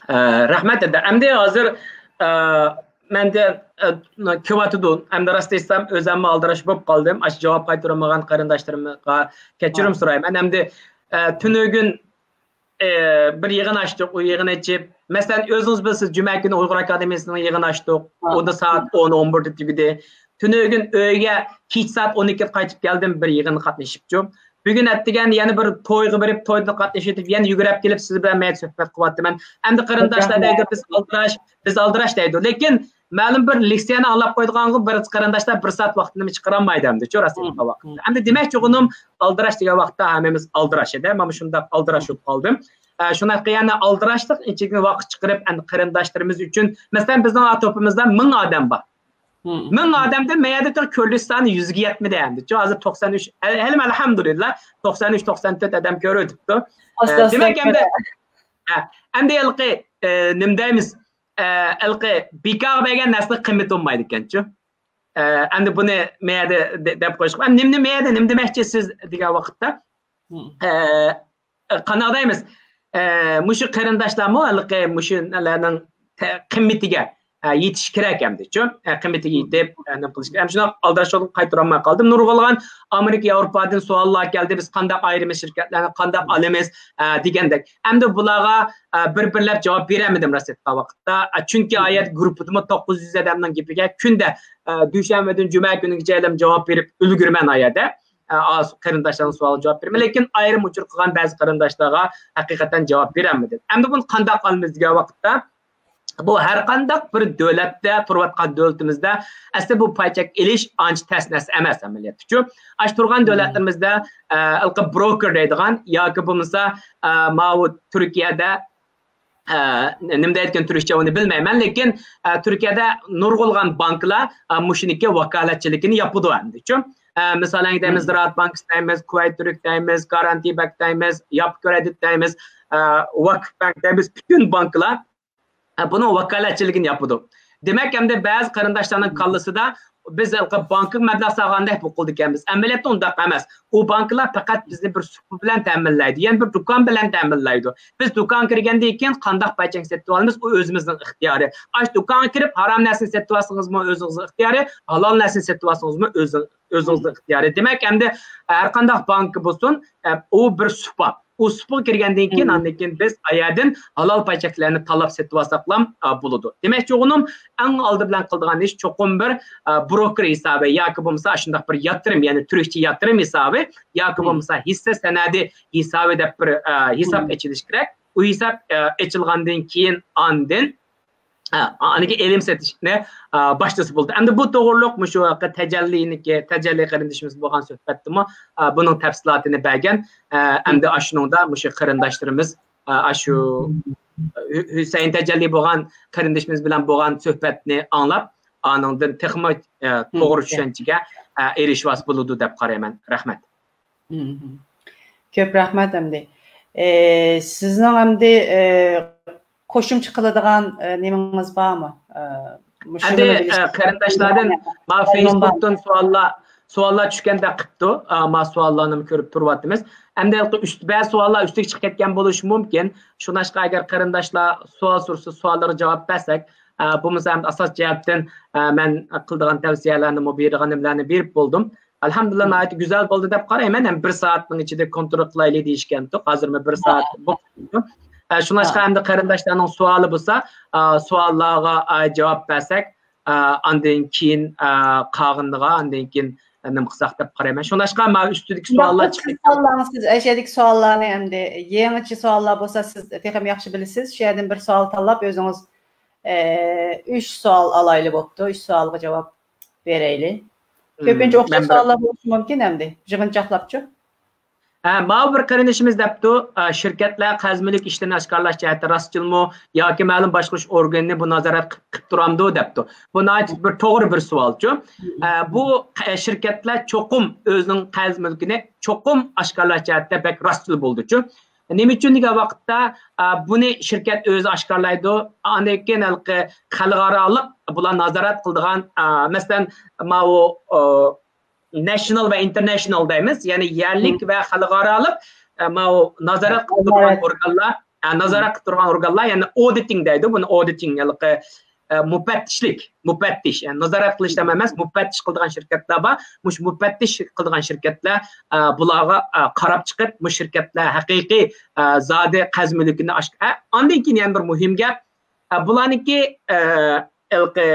ئە، رەھمەت، ھەدە. ئەمدى ھازىر، ئە، مەندە، ئە، كېلىۋاتىدۇ. ئەمدى راست ئېيتسام، ئۆزۈممۇ ئالدىراش بولۇپ قالدىم. ئاشۇ جاۋاب قايتۇرالمىغان قېرىنداشلىرىمغا كەچۈرۈم سورايمەن. ئەمدى، ئە، تۈنۈگۈن، ئە، بىر يىغىن ئاچتۇق. ئۇ يىغىن ئېچىپ، مەسىلەن، ئۆزىڭىز بىلىسىز، جۈمە كۈنى ئۇيغۇر ئاكادېمىيەسىنىڭ يىغىنى ئاچتۇق. ئۇندا سائەت ئون، ئون بىردە تۈگىدى. تۈنۈگۈن ئۆيگە كېچە سائەت ئون ئىككىدە قايتىپ كەلدىم، بىر يىغىنغا قاتنىشىپچۇ. بۈگۈن ئەتىگەن يەنە بىر تويغا بېرىپ، تويدا قاتنىشىۋېتىپ، يەنە يۈگۈرۈپ كېلىپ، سىز بىلەن مەيلى سۆھبەت قىلىۋاتىمەن. ئەمدى قېرىنداشلار دەيدۇ، بىز ئالدىراش، بىز ئالدىراش دەيدۇ. لېكىن مەلۇم بىر لېكسىيەنى ئاڭلاپ قويىدىغانغا بىر قېرىنداشلار بىر سائەت ۋاقتىنىمۇ چىقىرالمايدۇ ئەمدى، شۇ راست ئېيتقان ۋاقىتتا. ئەمدى دېمەكچى بولغىنىم، ئالدىراش دېگەن ۋاقىتتا ھەممىمىز ئالدىراش ئىدى. مانا شۇنداق ئالدىراش بولۇپ قالدىم. ئە، شۇنداق يەنە ئالدىراشلىق ئىچىدىن ۋاقىت چىقىرىپ، ئەمدى قېرىنداشلىرىمىز ئۈچۈن، مەسىلەن، بىزنىڭ توپىمىزدا مىڭ ئادەم بار. مىڭ ئادەمدىن مەيەدە تېخى كۆرۈلۈش سانى يۈزگە يەتمىدى ئەمدى. شۇ ھازىر توقسان ئۈچ، ھە-، ھەلىم ئەلھەمدۇلىللا، توقسان ئۈچ، توقسان تۆت ئادەم كۆرۈۋېتىپتۇ. ئە، دېمەك، ئەمدى، ھە، ئەمدى ھېلىقى، ئە، نېمە دەيمىز؟ ئە، ھېلىقى بىكارغا بەرگەن نەرسىنىڭ قىممىتى بولمايدىكەنچۇ. ئە، ئەمدى بۇنى مەيەدە دە-، دەپ قويۇشقا، ئەمدى نېمىنى مەيەدە، نېمە دېمەكچى سىز دېگەن ۋاقىتتا، ئە، قانداق دەيمىز؟ ئە، مۇشۇ قېرىنداشلارمۇ ھېلىقى مۇشۇ نەرسىلەرنىڭ تە-، قىممىتىگە، ئە، يېتىشى كېرەك ئەمدى، شۇ، ئە، قىممىتىگە يېتىپ، ئە، نېمە قىلىش كېرەك. ئەمدى شۇنداق ئالدىراش بولۇپ قايتۇرالماي قالدىم. نۇرغۇنلىغان ئامېرىكا، ياۋروپادىن سوئاللار كەلدى، بىز قانداق ئايرىمىز شىركەتلەرنى، قانداق ئالىمىز، ئە، دېگەندەك. ئەمدى بۇلارغا، ئە، بىر-بىرلەپ جاۋاب بېرەلمىدىم راست ئېيتقان ۋاقىتتا. ئە، چۈنكى ئايەت گۇرۇپپىدىمۇ توققۇز يۈز ئادەمنىڭ گېپىگە كۈندە، ئە، دۈشەنبىدىن جۈمە كۈنىگىچە جاۋاب بېرىپ ئۈلگۈرىمەن ئايەردە. ئە، ئاز قېرىنداشلارنىڭ سوئالىغا جاۋاب بېرىمەن، لېكىن ئايرىم ئۇچۇر قىلغان بەزى قېرىنداشلارغا ھەقىقەتەن جاۋاب بېرەلمىدىم. ئەمدى بۇنى قانداق قىلىمىز دېگەن ۋاقىتتا، بۇ ھەر قانداق بىر دۆلەتتە، تۇرۇۋاتقان دۆلىتىمىزدە ئەسلى بۇ پاي چەك ئېلىش ئانچە تەس نەرسە ئەمەس ئەمەلىيەتتىچۇ. ئاشۇ تۇرغان دۆلەتلىرىمىزدە، ئە، ھېلىقى بروكېر دەيدىغان ياكى بولمىسا، ئە، ماۋۇ تۈركىيەدە، ئە، نېمە دەيدىكەن تۈركچە ئۇنى بىلمەيمەن، لېكىن، ئە، تۈركىيەدە نۇرغۇنلىغان بانكىلار، ئە، مۇشۇنىڭكى ۋاكالەتچىلىكىنى ياپىدۇ ئەمدىچۇ. ئە، مىسالەن دەيمىز، زىرائەت بانكىسى دەيمىز، كۇۋەيت تۈرك دەيمىز، گارانتى بانك دەيمىز، ياپ كرېدىت دەيمىز، ئە، ۋاكىف بانك دەيمىز، پۈتۈن بانكىلار ئە، بۇنىڭ ۋاكالەتچىلىكىنى ياپىدۇ. دېمەك، ئەمدى بەزى قېرىنداشلارنىڭ كاللىسىدا بىز ھېلىقى بانكىغا مەبلەغ سالغاندەك بولۇپ قالىدىكەنمىز. ئەمەلىيەتتە ئۇنداق ئەمەس. ئۇ بانكىلار پەقەت بىزنى بىر سۇپا بىلەن تەمىنلەيدۇ، يەنى بىر دۇكان بىلەن تەمىنلەيدۇ. بىز دۇكانغا كىرگەندىن كېيىن قانداق پاي چەكنى سېتىۋالىمىز، ئۇ ئۆزىمىزنىڭ ئىختىيارى. ئاشۇ دۇكانغا كىرىپ ھارام نەرسىنى سېتىۋالسىڭىزمۇ ئۆزىڭىزنىڭ ئىختىيارى، ھالال نەرسىنى سېتىۋالسىڭىزمۇ ئۆزىڭ ئۆزىڭىزنىڭ ئىختىيارى. دېمەك، ئەمدى ھەر قانداق بانكا بولسۇن، ئە، ئۇ بىر سۇپا. ئۇ سۇپىغا كىرگەندىن كېيىن، ئاندىن كېيىن بىز ئايەردىن ھالال پاي چەكلەرنى تاللاپ سېتىۋالساقلام، ئا، بولىدۇ. دېمەكچى بولغىنىم، ئەڭ ئالدى بىلەن قىلىدىغان ئىش چوقۇم بىر، ئا، بروكېر ھېسابى ياكى بولمىسا ئاشۇنداق بىر ياتىرىم، يەنى تۈركچە ياتىرىم ھېسابى ياكى بولمىسا ھېسسە سەنەدى ھېسابى دەپ بىر، ئا، ھېساب ئېچىلىشى كېرەك. ئۇ ھېساب، ئا، ئېچىلغاندىن كېيىن ئاندىن ئاندىكى ئېلىم سېتىشنى، ئا، باشلىسا بولدى. ئەمدى بۇ توغرۇلۇق مۇشۇ ھەققى تەجەللىنىكى، تەجەللى قېرىندىشىمىز بولغان سۆھبەتتىمۇ، ئا، بۇنىڭ تەپسىلاتىنى بەرگەن. ئا، ئەمدى ئاشۇنىڭدا مۇشۇ قېرىنداشلىرىمىز، ئا، ئاشۇ ھۈ-، ھۈسەيىن تەجەللى بولغان قېرىندىشىمىز بىلەن بولغان سۆھبەتنى ئاڭلاپ، ئانىڭدىن تېخىمۇ، ئا، توغرا چۈشەنچىگە، ئا، ئېرىشىۋالسا بولىدۇ دەپ قارايمەن. رەھمەت. مم. كۆپ رەھمەت ئەمدى. ئى، سىزنىڭ ئەمدى، ئى، قوشۇمچە قىلىدىغان، ئى، نېمىڭىز بارمۇ؟ ئى، مۇشۇنى ئەمدى، بىلىش ئى، قېرىنداشلاردىن، مانا فېيسبۇكتىن سوئاللار، سوئاللار چۈشكەندەك قىپتۇ. ئا، ما سوئاللارنىمۇ كۆرۈپ تۇرۇۋاتىمىز. ئەمدى ئۈست-، بەزى سوئاللار ئۈستىگە چىقىپ كەتكەن بولۇشى مۇمكىن. شۇڭلاشقا ئەگەر قېرىنداشلار سوئال سورىسا، سوئاللارغا جاۋاب بەرسەك، ئا، بولمىسا ئەمدى ئاساس جەھەتتىن، ئا، مەن قىلىدىغان تەۋسىيەلەرنىمۇ، بېرىدىغان نېمىلەرنى بېرىپ بولدۇم. ئەلھەمدۇلىللا، ناھايىتى گۈزەل بولدى دەپ قارايمەن. ھەم بىر سائەتنىڭ ئىچىدە كونترول قىلايلى دېيىشكەنتۇق. ھازىرمۇ بىر سائەت بولۇپتۇ. ئە، شۇڭلاشقا ئەمدى قېرىنداشلارنىڭ سوئالى بولسا، ئا، سوئاللارغا، ئا، جاۋاب بەرسەك، ئا، ئاندىن كېيىن، ئا، قالغىنىغا ئاندىن كېيىن نېمە قىلساق دەپ قارايمەن. شۇڭلاشقا ماۋۇ ئۈستىدىكى سوئاللار چىقىپ سىز ئەشەدىكى سوئاللارنى ئەمدى يېڭىچە سوئاللار بولسا سىز تېخىمۇ ياخشى بىلىسىز. شۇ يەردىن بىر سوئال تاللاپ ئۆزىڭىز، ئە، ئۈچ سوئال ئالايلى بوپتۇ. ئۈچ سوئالغا جاۋاب بېرەيلى. كۆپىنچە ئوخشاش سوئاللار بولۇشى مۇمكىن ئەمدى. يىغىنچاقلاپچۇ؟ ھە، ماۋۇ بىر قېرىندىشىمىز دەپتۇ، ئە، شىركەتلەر قەرز مۈلۈك ئىشلىرىنى ئاشكارىلاش جەھەتتە راستچىلمۇ ياكى مەلۇم باشقۇرۇش ئورگىنى بۇ نازارەت قىپ، قىپ تۇرامدۇ دەپتۇ. بۇ ناھايىتى بىر توغرا بىر سوئالچۇ. ئە، بۇ قە-، شىركەتلەر چوقۇم ئۆزىنىڭ قەرز مۈلكىنى چوقۇم ئاشكارىلاش جەھەتتە بەك راستچىل بولىدۇچۇ. نېمە ئۈچۈن دېگەن ۋاقىتتا، ئا، بۇنى شىركەت ئۆزى ئاشكارىلايدۇ. ئاندىن كېيىن ھېلىقى خەلقئارالىق بۇلار نازارەت قىلىدىغان، ئا، مەسىلەن، ماۋۇ، ئا، نەشنال ۋە ئىنتېرنەشنال دەيمىز، يەنى يەرلىك ۋە خەلقئارالىق، ئا، ماۋۇ نازارەت قىلىپ تۇرغان ئورگانلار، ئا، نازارەت قىلىپ تۇرغان ئورگانلار، يەنى ئودىتىڭ دەيدۇ، بۇنى ئودىتىڭ، ھېلىقى ئە، مۇپەتتىشلىك، مۇپەتتىش، يەنى نازارەت قىلىش دەپ ئەمەس، مۇپەتتىش قىلىدىغان شىركەتلەر بار. مۇشۇ مۇپەتتىش قىلىدىغان شىركەتلەر، ئە، بۇلارغا، ئە، قاراپ چىقىپ، مۇشۇ شىركەتلەر ھەقىقىي، ئە، زادى قەرز مۈلكىنى ئاش-، ئە، ئاندىن كېيىن يەنە بىر مۇھىم گەپ، ئە، بۇلارنىڭكى، ئە، ھېلىقى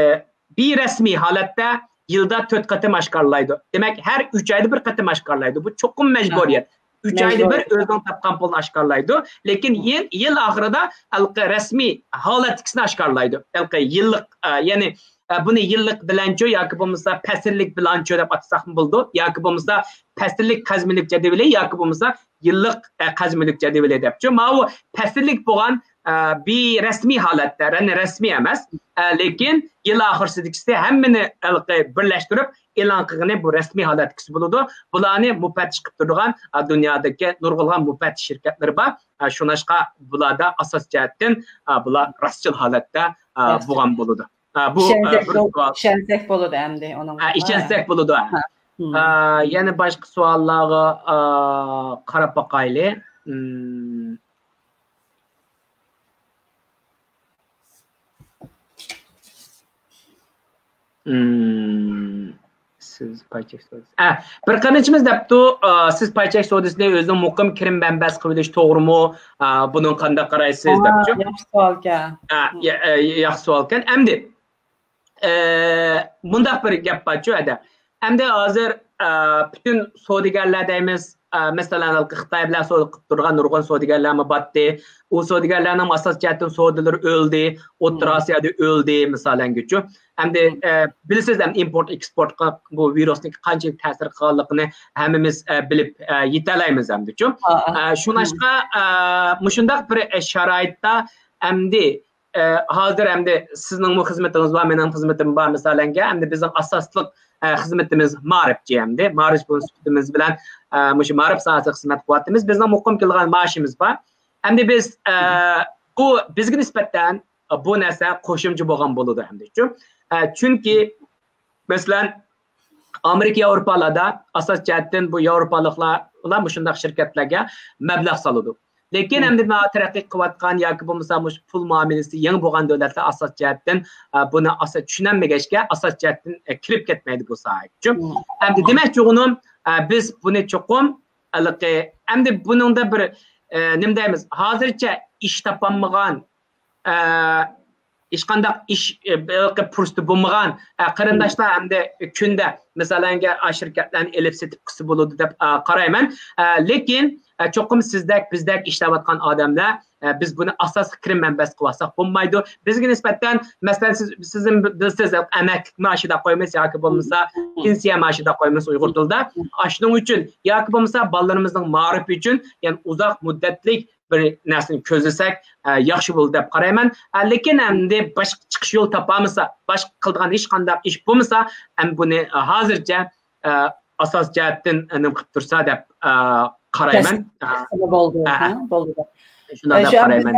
بىرەسمىي ھالەتتە يىلدا تۆت قېتىم ئاشكارىلايدۇ. دېمەك، ھەر ئۈچ ئايدا بىر قېتىم ئاشكارىلايدۇ. بۇ چوقۇم مەجبۇرىيەت. ئۈچ ئايدا بىر ئۆزىنىڭ تاپقان پۇلىنى ئاشكارىلايدۇ. لېكىن يىل، يىل ئاخىرىدا ھېلىقى رەسمىي ھالەتتىكىسىنى ئاشكارىلايدۇ. ھېلىقى يىللىق، ئە، يەنى، ئە، بۇنى يىللىق بىلانچو ياكى بولمىسا پەسىللىك بىلانچو دەپ ئاتىساقمۇ بولىدۇ. ياكى بولمىسا پەسىللىك قەرز مۈلۈك جەدۋىلى ياكى بولمىسا يىللىق، ئە، قەرز مۈلۈك جەدۋىلى دەپچۇ. ماۋۇ پەسىللىك بولغان، ئە، بىرەسمىي ھالەتتە، يەنى رەسمىي ئەمەس، ئە، لېكىن يىل ئاخىرسىدىكىسى ھەممىنى ھېلىقى بىرلەشتۈرۈپ، ئېلان قىلغىنى بۇ رەسمىي ھالەتتىكىسى بولىدۇ. بۇلارنى مۇپەتتىش قىلىپ تۇرىدىغان، ئا، دۇنيادىكى نۇرغۇنلىغان مۇپەتتىش شىركەتلىرى بار. ئا، شۇڭلاشقا بۇلاردا ئاساس جەھەتتىن، ئا، بۇلار راستچىل ھالەتتە، ئا، بولغان بولىدۇ. ئا، بۇ، ئا، ئىشەنسەك بىر بول-، سوئال. ئىشەنسەك بولىدۇ ئەمدى ئۇنىڭغا. ئا، ئىشەنسەك بولىدۇ. ئا، يەنە باشقا سوئاللارغا، ئا، قاراپ باقايلى. مم. مم. سىز پاي چەك سودىسى. ئە، بىر قېرىندىشىمىز دەپتۇ، ئا، سىز پاي چەك سودىسىنى ئۆزىنىڭ مۇقىم كىرىم مەنبەسى قىلىۋېلىش توغرىمۇ؟ ئا، بۇنىڭ قانداق قارايسىز دەپچۇ. ياخشى سوئالكەن. ئا، يا-، ئە، ياخشى سوئالكەن. ئەمدى، ئە، مۇنداق بىر گەپ بارچۇ، ھەدە. ئەمدى ھازىر، ئە، پۈتۈن سودىگەرلەر دەيمىز، ئە، مەسىلەن، خىتاي بىلەن سودا قىلىپ تۇرغان نۇرغۇن سودىگەرلەرمۇ باتتى. ئۇ سودىگەرلەرنىڭ ئاساسىي جەھەتتىن سودىلىرى ئۆلدى، ئوتتۇرا ئاسىيادا ئۆلدى، مىسالەنگىچۇ. ئەمدى، ئە، بىلىسىز، ئەمدى ئىمپورت ئېكسپورتقا بۇ ۋىرۇسنىڭ قانچىلىك تەسىر قىلغانلىقىنى ھەممىمىز، ئە، بىلىپ، ئە، يېتەلەيمىز ئەمدىچۇ. ئە، شۇڭلاشقا، ئە، مۇشۇنداق بىر، ئە، شارائىتتا ئەمدى، ئە، ھازىر ئەمدى سىزنىڭمۇ خىزمىتىڭىز بار، مېنىڭ خىزمىتىم بار، مىسالەنگە، ئەمدى بىزنىڭ ئاساسلىق، ئە، خىزمىتىمىز مائارىپچى ئەمدى. مائارىپ سۈپىتىمىز بىلەن، ئە، مۇشۇ مائارىپ ساھەسىدە خىزمەت قىلىۋاتىمىز. بىزنىڭ مۇقىم كېلىدىغان مائاشىمىز بار. ئەمدى بىز، ئە، بۇ بىزگە نىسبەتەن، ئە، بۇ نەرسە قوشۇمچە بولغان بولىدۇ ئەمدىچۇ. ئە، چۈنكى، مەسىلەن، ئامېرىكا، ياۋروپالاردا ئاساس جەھەتتىن بۇ ياۋروپالىقلار، ئۇلار مۇشۇنداق شىركەتلەرگە مەبلەغ سالىدۇ. لېكىن ئەمدى مانا تەرەققىي قىلىۋاتقان ياكى بولمىسا مۇشۇ پۇل مۇئامىلىسى يېڭى بولغان دۆلەتلەر ئاساس جەھەتتىن، ئە، بۇنى ئاساس چۈشىنەلمىگەچكە، ئاساس جەھەتتىن، ئە، كىرىپ كەتمەيدۇ بۇ ساھەگە. ئەمدى دېمەكچى بولغىنىم، ئە، بىز بۇنى چوقۇم ھېلىقى، ئەمدى بۇنىڭدا بىر، ئە، نېمە دەيمىز، ھازىرچە ئىش تاپالمىغان، ئە، ھېچقانداق ئىش، ئە، ھېلىقى پۇرسىتى بولمىغان، ئە، قېرىنداشلار ئەمدى كۈندە، مىسالەنگە، ئا، شىركەتلەرنى ئېلىپ سېتىپ قىلسا بولىدۇ دەپ، ئا، قارايمەن. ئە، لېكىن، ئە، چوقۇم سىزدەك، بىزدەك ئىشلەۋاتقان ئادەملەر، ئە، بىز بۇنى ئاساسلىق كىرىم مەنبەسى قىلىۋالساق بولمايدۇ. بىزگە نىسبەتەن، مەسىلەن، سىز، سىزمۇ بىلىسىز، ئەمەكلىك مائاشى دەپ قويىمىز ياكى بولمىسا پېنسىيە مائاشى دەپ قويىمىز ئۇيغۇر تىلىدا. ئاشۇنىڭ ئۈچۈن ياكى بولمىسا بالىلىرىمىزنىڭ مائارىپى ئۈچۈن، يەنى ئۇزاق مۇددەتلىك بىر نەرسىنى كۆزلىسەك، ئە، ياخشى بولىدۇ دەپ قارايمەن. ئە، لېكىن ئەمدى باشقا چىقىش يولى تاپالمىسا، باشقا قىلىدىغان ھېچقانداق ئىش بولمىسا، ئەمدى بۇنى، ئە، ھازىرچە، ئە، ئاساس جەھەتتىن، ئە، نېمە قىلىپ تۇرسا دەپ، ئە، قارايمەن. ئە، بولدى، ئە، ھە، بولدى. شۇنداق دەپ قارايمەن.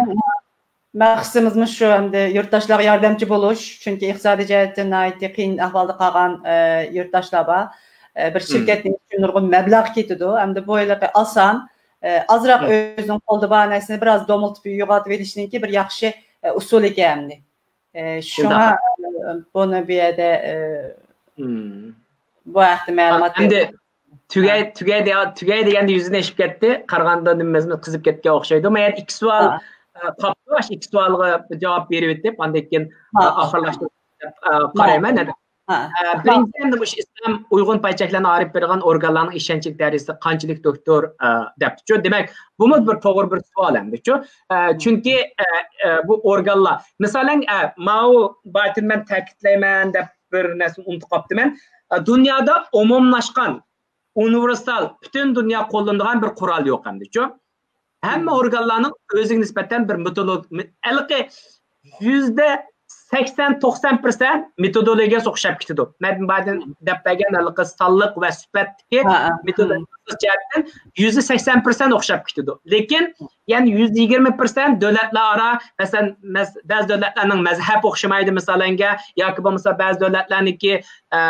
مەقسىتىمىزمۇ شۇ، ئەمدى يۇرتداشلارغا ياردەمچى بولۇش، چۈنكى ئىقتىسادىي جەھەتتىن ناھايىتى قىيىن ئەھۋالدا قالغان، ئە، يۇرتداشلار بار. ئە، بىر شىركەتنىڭ ئىچىدە نۇرغۇن مەبلەغ كېتىدۇ. ئەمدى بۇ ھېلىقى ئاسان، ئە، ئازراق ئۆزىنىڭ قولىدا بار نەرسىنى بىراز دومىلىتىپ يوغىنىتىۋېلىشنىڭكى بىر ياخشى، ئە، ئۇسۇلى ئىكەن ئەمدى. ئە، شۇڭا، ئە، بۇنى بۇ يەردە، ئە، بۇ ھەقتە مەلۇمات ئەمدى تۈگەي، تۈگەي دە-، تۈگەي دېگەندە يۈزىنى ئېشىپ كەتتى. قارىغاندا نېمىمىزمۇ قىزىپ كەتكەن ئوخشايدۇ. مانا يەنە ئىككى سوئال، ئە، قاپتۇ. ئاشۇ ئىككى سوئالغا جاۋاب بېرىۋېتىپ، ئاندىن كېيىن، ئە، ئاخىرلاشتۇرۇپ، ئە، قارايمەن. ئە، بىرىنچى، ئەمدى مۇشۇ ئىسلام ئۇيغۇر پاي چەكلەرنى ئارىپ بېرىدىغان ئورگانلارنىڭ ئىشەنچلىك دەرىجىسى قانچىلىك، دوكتور، ئە، دەپتۇچۇ. دېمەك، بۇمۇ بىر توغرا بىر سوئال ئەمدىچۇ. ئە، چۈنكى، ئە، ئە، بۇ ئورگانلار، مىسالەن، ئە، ماۋۇ بايىتىن مەن تەكىتلەيمەن دەپ بىر نەرسىنى ئۇنتۇپ قاپتىمەن. ئە، دۇنيادا ئومۇملاشقان، ئۇنىۋېرسال، پۈتۈن دۇنيا قوللىنىدىغان بىر قورال يوق ئەمدىچۇ. ھەممە ئورگانلارنىڭ ئۆزىگە نىسبەتەن بىر مېتودولوگ-، ھېلىقى يۈزدە سەكسەن، توقسان پىرسەنت مېتودولوگىيەسى ئوخشاپ كېتىدۇ. مەن بايىتىن دەپ بەرگەن ھېلىقى سانلىق ۋە سۈپەتتىكى مېتودولوگىيە جەھەتتىن يۈزدە سەكسەن پىرسەنت ئوخشاپ كېتىدۇ. لېكىن يەنە يۈزدە يىگىرمە پىرسەنت دۆلەتلەر ئارا، مەسىلەن، مەس-، بەزى دۆلەتلەرنىڭ مەزھەپ ئوخشىمايدۇ، مىسالەنگە، ياكى بولمىسا بەزى دۆلەتلەرنىڭكى، ئە،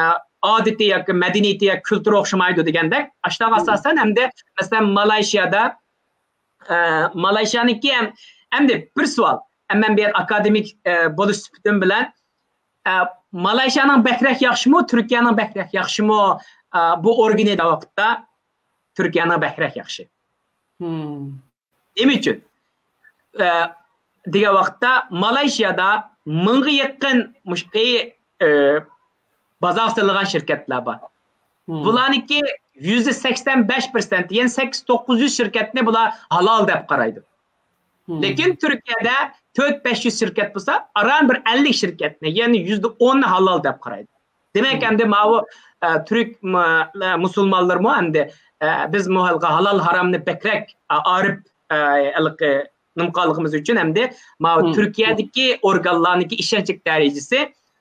ئادىتى ياكى مەدەنىيىتى ياكى كۈلتۈرى ئوخشىمايدۇ دېگەندەك. ئاشۇلارغا ئاساسەن ئەمدى، مەسىلەن، مالايشىيادا، ئە، مالايشىيانىڭكى ھەم، ئەمدى بىر سوئال. ئەمما مەن بۇ يەردە ئاكادېمىك، ئە، بولۇش سۈپىتىم بىلەن، ئە، مالايشىيانىڭ بەكرەك ياخشىمۇ، تۈركىيەنىڭ بەكرەك ياخشىمۇ، ئە، بۇ ئورگىنى دېگەن ۋاقىتتا تۈركىيەنىڭ بەكرەك ياخشى. نېمە ئۈچۈن؟ ئە، دېگەن ۋاقىتتا مالايشىيادا مىڭغا يېقىن مۇشۇ، ئە، بازارغا سېلىنغان شىركەتلەر بار. بۇلارنىڭكى يۈزدە سەكسەن بەش پىرسەنت، يەنى سەككىز توققۇز يۈز شىركەتنى بۇلار ھالال دەپ قارايدۇ. لېكىن تۈركىيەدە تۆت بەش يۈز شىركەت بولسا، ئاران بىر ئەللىك شىركەتنى، يەنى يۈزدە ئوننى ھالال دەپ قارايدۇ. دېمەك، ئەمدى ماۋۇ، ئە، تۈرك مۇ-، مۇسۇلمانلىرىمۇ ئەمدى، ئە، بىز مۇ-، ھالال ھارامنى بەكرەك، ئە، ئارىپ، ئە، ھېلىقى نېمە قىلغىنىمىز ئۈچۈن ئەمدى ماۋۇ تۈركىيەدىكى ئورگانلارنىڭكى ئىشەنچلىك دەرىجىسى،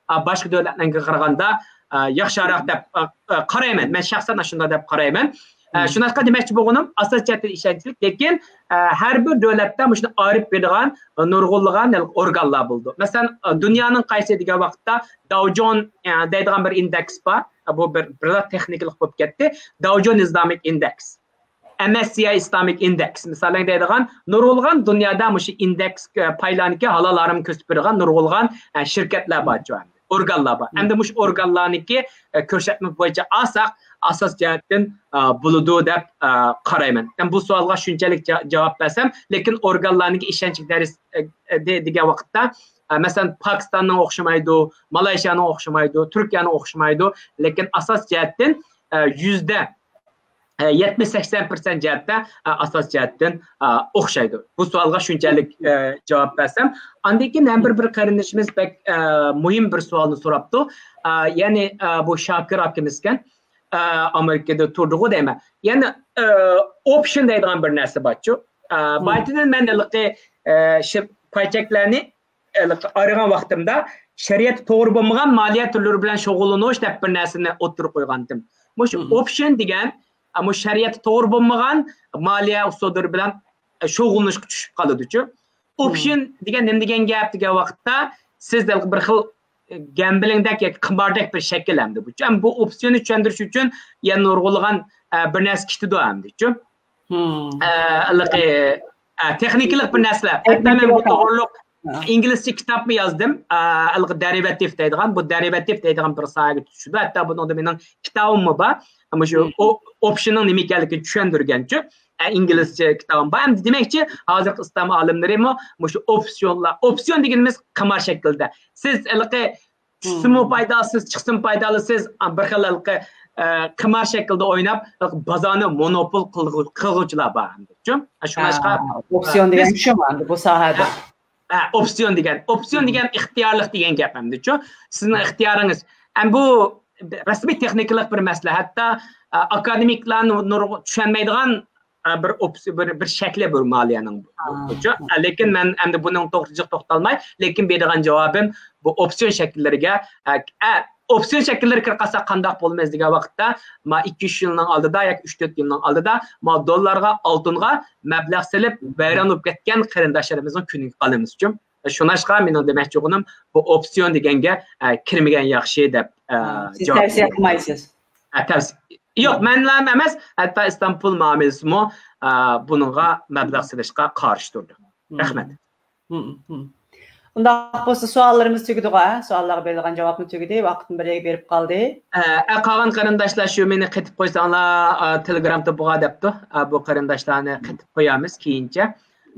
ئا، باشقا دۆلەتلەرگە قارىغاندا، ئا، ياخشىراق دەپ، ئا، ئا، قارايمەن. مەن شەخسەن ئاشۇنداق دەپ قارايمەن. ئە، شۇنداققا دېمەكچى بولغىنىم، ئاساسىي جەھەتتىن ئىشەنچلىك، لېكىن، ئە، ھەر بىر دۆلەتتە مۇشۇنى ئارىپ بېرىدىغان نۇرغۇنلىغان ئورگانلار بولىدۇ. مەسىلەن، ئە، دۇنيانىڭ قايسى دېگەن ۋاقىتتا داۋ جون، ئە، دەيدىغان بىر ئىندېكس بار. بۇ بىر، بىر تېخنىكىلىق بولۇپ كەتتى. داۋ جون ئىسلامىك ئىندېكس. ئەم ئەس سىي ئاي ئىسلامىك ئىندېكس، مىسالەن دەيدىغان نۇرغۇنلىغان دۇنيادا مۇشۇ ئىندېكس، ئە، پايلارنىڭكى ھالال ھارام كۆرسىتىپ بېرىدىغان نۇرغۇنلىغان، ئە، شىركەتلەر بار، ئورگانلار بار. ئەمدى مۇشۇ ئورگانلارنىڭكى، ئە، كۆرسەتمە بويىچە ئالساق، ئاساس جەھەتتىن، ئە، بولىدۇ دەپ، ئە، قارايمەن. ئەمدى بۇ سوئالغا شۇنچىلىك جا-، جاۋاب بەرسەم، لېكىن ئورگانلارنىڭكى ئىشەنچلىك دەرىجىسى، ئە، ئە، دېگەن ۋاقىتتا، ئە، مەسىلەن، پاكىستاننىڭ ئوخشىمايدۇ، مالايشىيانىڭ ئوخشىمايدۇ، تۈركىيەنىڭ ئوخشىمايدۇ، لېكىن ئاساس جەھەتتىن، ئە، يۈزدە يەتمىش سەكسەن پىرسەنت جەھەتتە ئاساس جەھەتتىن ئوخشايدۇ. بۇ سوئالغا شۇنچىلىك جاۋاب بەرسەم، ئاندىن كېيىن يەنە بىر بىر قېرىندىشىمىز بەك مۇھىم بىر سوئالنى سوراپتۇ. يەنى بۇ شاكىر ئاكىمىزكەن، ئامېرىكىدا تۇرىدىغۇ دەيمەن. يەنى ئوپشن دەيدىغان بىر نەرسە بارچۇ. بايىتىدىن مەن ھېلىقى پايچەكلەرنى ئايرىغان ۋاقتىمدا شەرىئەتتە توغرا بولمىغان مالىيە تۈرلىرى بىلەن شۇغۇللىنىش دەپ بىر نەرسىنى ئوتتۇرىغا قويغانتىم. مۇشۇ ئوپشن دېگەن، مۇشۇ شەرىئەتتە توغرا بولمىغان مالىيە ئۇسۇللىرى بىلەن شۇغۇللىنىشقا چۈشۈپ قالىدۇچۇ. ئوپشن دېگەن نېمە دېگەن گەپ دېگەن ۋاقىتتا، سىز بىر خىل گەمبلىڭدەك ياكى قىماردەك بىر شەكىل ئەمدى بۇچۇ. ئەمما بۇ ئوپسىيوننى چۈشەندۈرۈش ئۈچۈن يەنە نۇرغۇنلىغان بىر نەرسە كېتىدۇ ئەمدىچۇ. ھېلىقى تېخنىكىلىق بىر نەرسىلەر. ھەتتا مەن بۇ توغرۇلۇق ئىنگلىزچە كىتابمۇ يازدىم. ھېلىقى دېرىۋېتىپ دەيدىغان، بۇ دېرىۋېتىپ دەيدىغان بىر ساھەگە چۈشىدۇ. ھەتتا بۇنىڭدا مېنىڭ كىتابىممۇ بار. مۇشۇ ئوپشننىڭ نېمە ئىكەنلىكىنى چۈشەندۈرگەنچۇ. ئىنگلىزچە كىتابىم بار. ئەمدى دېمەكچى، ھازىرقى ئىسلام ئالىملىرىمۇ مۇشۇ ئوپسىيونلار، ئوپسىيون دېگىنىمىز قىمار شەكلىدە. سىز ھېلىقى چۈشسىمۇ پايدا ئالىسىز، چىقسىمۇ پايدا ئالىسىز، بىر خىل ھېلىقى قىمار شەكلىدە ئويناپ، بازارنى مونوپول قىلغۇچىلار بار ئەمدى. شۇڭلاشقا ئوپسىيون دېگەن شۇ ئەمدى بۇ ساھەدە. ھە، ئوپسىيون دېگەن، ئوپسىيون دېگەن ئىختىيارلىق دېگەن گەپ ئەمدىچۇ. سىزنىڭ ئىختىيارىڭىز. ئەمدى بۇ رەسمىي تېخنىكىلىق بىر مەسىلە. ھەتتا ئاكادېمىكلار نۇرغۇن چۈشەنمەيدىغان بىر بىر شەكلى بۇ مالىيەنىڭ. لېكىن مەن ئەمدى بۇنىڭ توغرىسىدا جىق توختالماي، لېكىن بېرىدىغان جاۋابىم بۇ ئوپسىيون شەكىللىرىگە. ئوپسىيون شەكىللىرى كىرىپ قالسا قانداق بولىمىز دېگەن ۋاقىتتا، ما ئىككى ئۈچ يىلنىڭ ئالدىدا ياكى ئۈچ تۆت يىلنىڭ ئالدىدا ما دوللارغا، ئالتۇنغا مەبلەغ سېلىپ ۋەيران بولۇپ كەتكەن قېرىنداشلىرىمىزنىڭ كۈنىگە قالىمىزچۇ. شۇڭلاشقا مېنىڭ دېمەكچى بولغىنىم بۇ ئوپسىيون دېگەنگە كىرمىگەن ياخشى دەپ. سىز تەۋسىيە قىلمايسىز. تەۋسىيە. يوق، مەنلا ئەمەس، ھەتتا ئىستانبۇل مۇئامىلىسىمۇ بۇنىڭغا مەبلەغ سېلىشقا قارشى تۇرىدۇ. رەھمەت. ئۇنداق بولسا سوئاللىرىمىز تۈگىدىغۇ، ھە؟ سوئاللارغا بېرىدىغان جاۋابمۇ تۈگىدى، ۋاقىتمۇ بىر يەرگە بېرىپ قالدى. ئە، قالغان قېرىنداشلار شۇ مېنى قېتىپ قويساڭلار، ئە، تېلېگرام توپىغا دەپتۇ. ئە، بۇ قېرىنداشلارنى قېتىپ قويامىز كېيىنچە.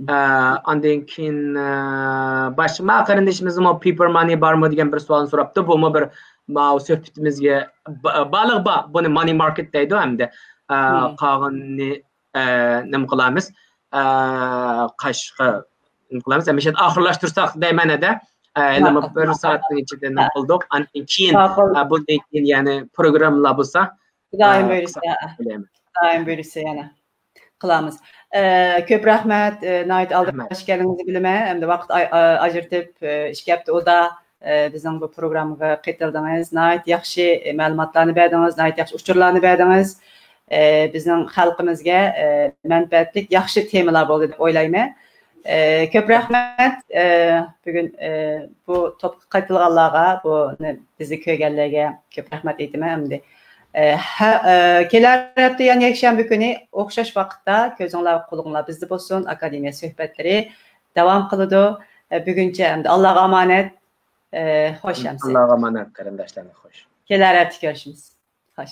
ئە، ئاندىن كېيىن، ئە، باشقا ما قېرىندىشىمىزمۇ پېيپەر مانى بارمۇ دېگەن بىر سوئالنى سوراپتۇ. بۇمۇ بىر ماۋۇ سۆھبىتىمىزگە با-، بارلىقى بار. بۇنى مانى ماركېت دەيدۇ ھەمدە. ئە، قالغىنىنى ئە، نېمە قىلامىز؟ ئە، قاشقا نېمە قىلامىز؟ ھەمىشە ئاخىرلاشتۇرساق دەيمەن ھەدە. ئە، ھېلىمۇ بىر سائەتنىڭ ئىچىدە نېمە قىلدۇق؟ ئاندىن كېيىن، ئە، بۇندىن كېيىن يەنى پروگراممىلار بولسا، خۇدايىم بۇيرۇسا، خۇدايىم بۇيرۇسا يەنە قىلامىز. ئە، كۆپ رەھمەت. ئە، ناھايىتى ئالدىراش ئىكەنلىكىڭىزنى بىلىمەن. ئەمدى ۋاقىت ئاي-، ئا-، ئاجرىتىپ، ئە، ئىككى ھەپتە ئۇدا ئە، بىزنىڭ بۇ پروگراممىغا قېتىلدىڭىز. ناھايىتى ياخشى مەلۇماتلارنى بەردىڭىز، ناھايىتى ياخشى ئۇچۇرلارنى بەردىڭىز. ئە، بىزنىڭ خەلقىمىزگە، ئە، مەنپەئەتلىك، ياخشى تېمىلار بولدى دەپ ئويلايمەن. ئە، كۆپ رەھمەت. ئە، بۈگۈن، ئە، بۇ توپقا قېتىلغانلارغا، بۇنى بىزنى كۆرگەنلەرگە كۆپ رەھمەت ئېيتىمەن ئەمدى. ئە، ھە، ئە، كېلەر ھەپتە يەنە يەكشەنبە كۈنى ئوخشاش ۋاقىتتا كۆزۈڭلار، قۇلىقىڭلار بىزدە بولسۇن. ئاكادېمىيە سۆھبەتلىرى داۋام قىلىدۇ. ئە، بۈگۈنچە ئەمدى ئاللاغا ئامانەت. ئە، خوش ئەمىسە. ئاللاغا ئامانەت قېرىنداشلارنى، خوش. كېلەر ھەپتە كۆرۈشىمىز. خوش.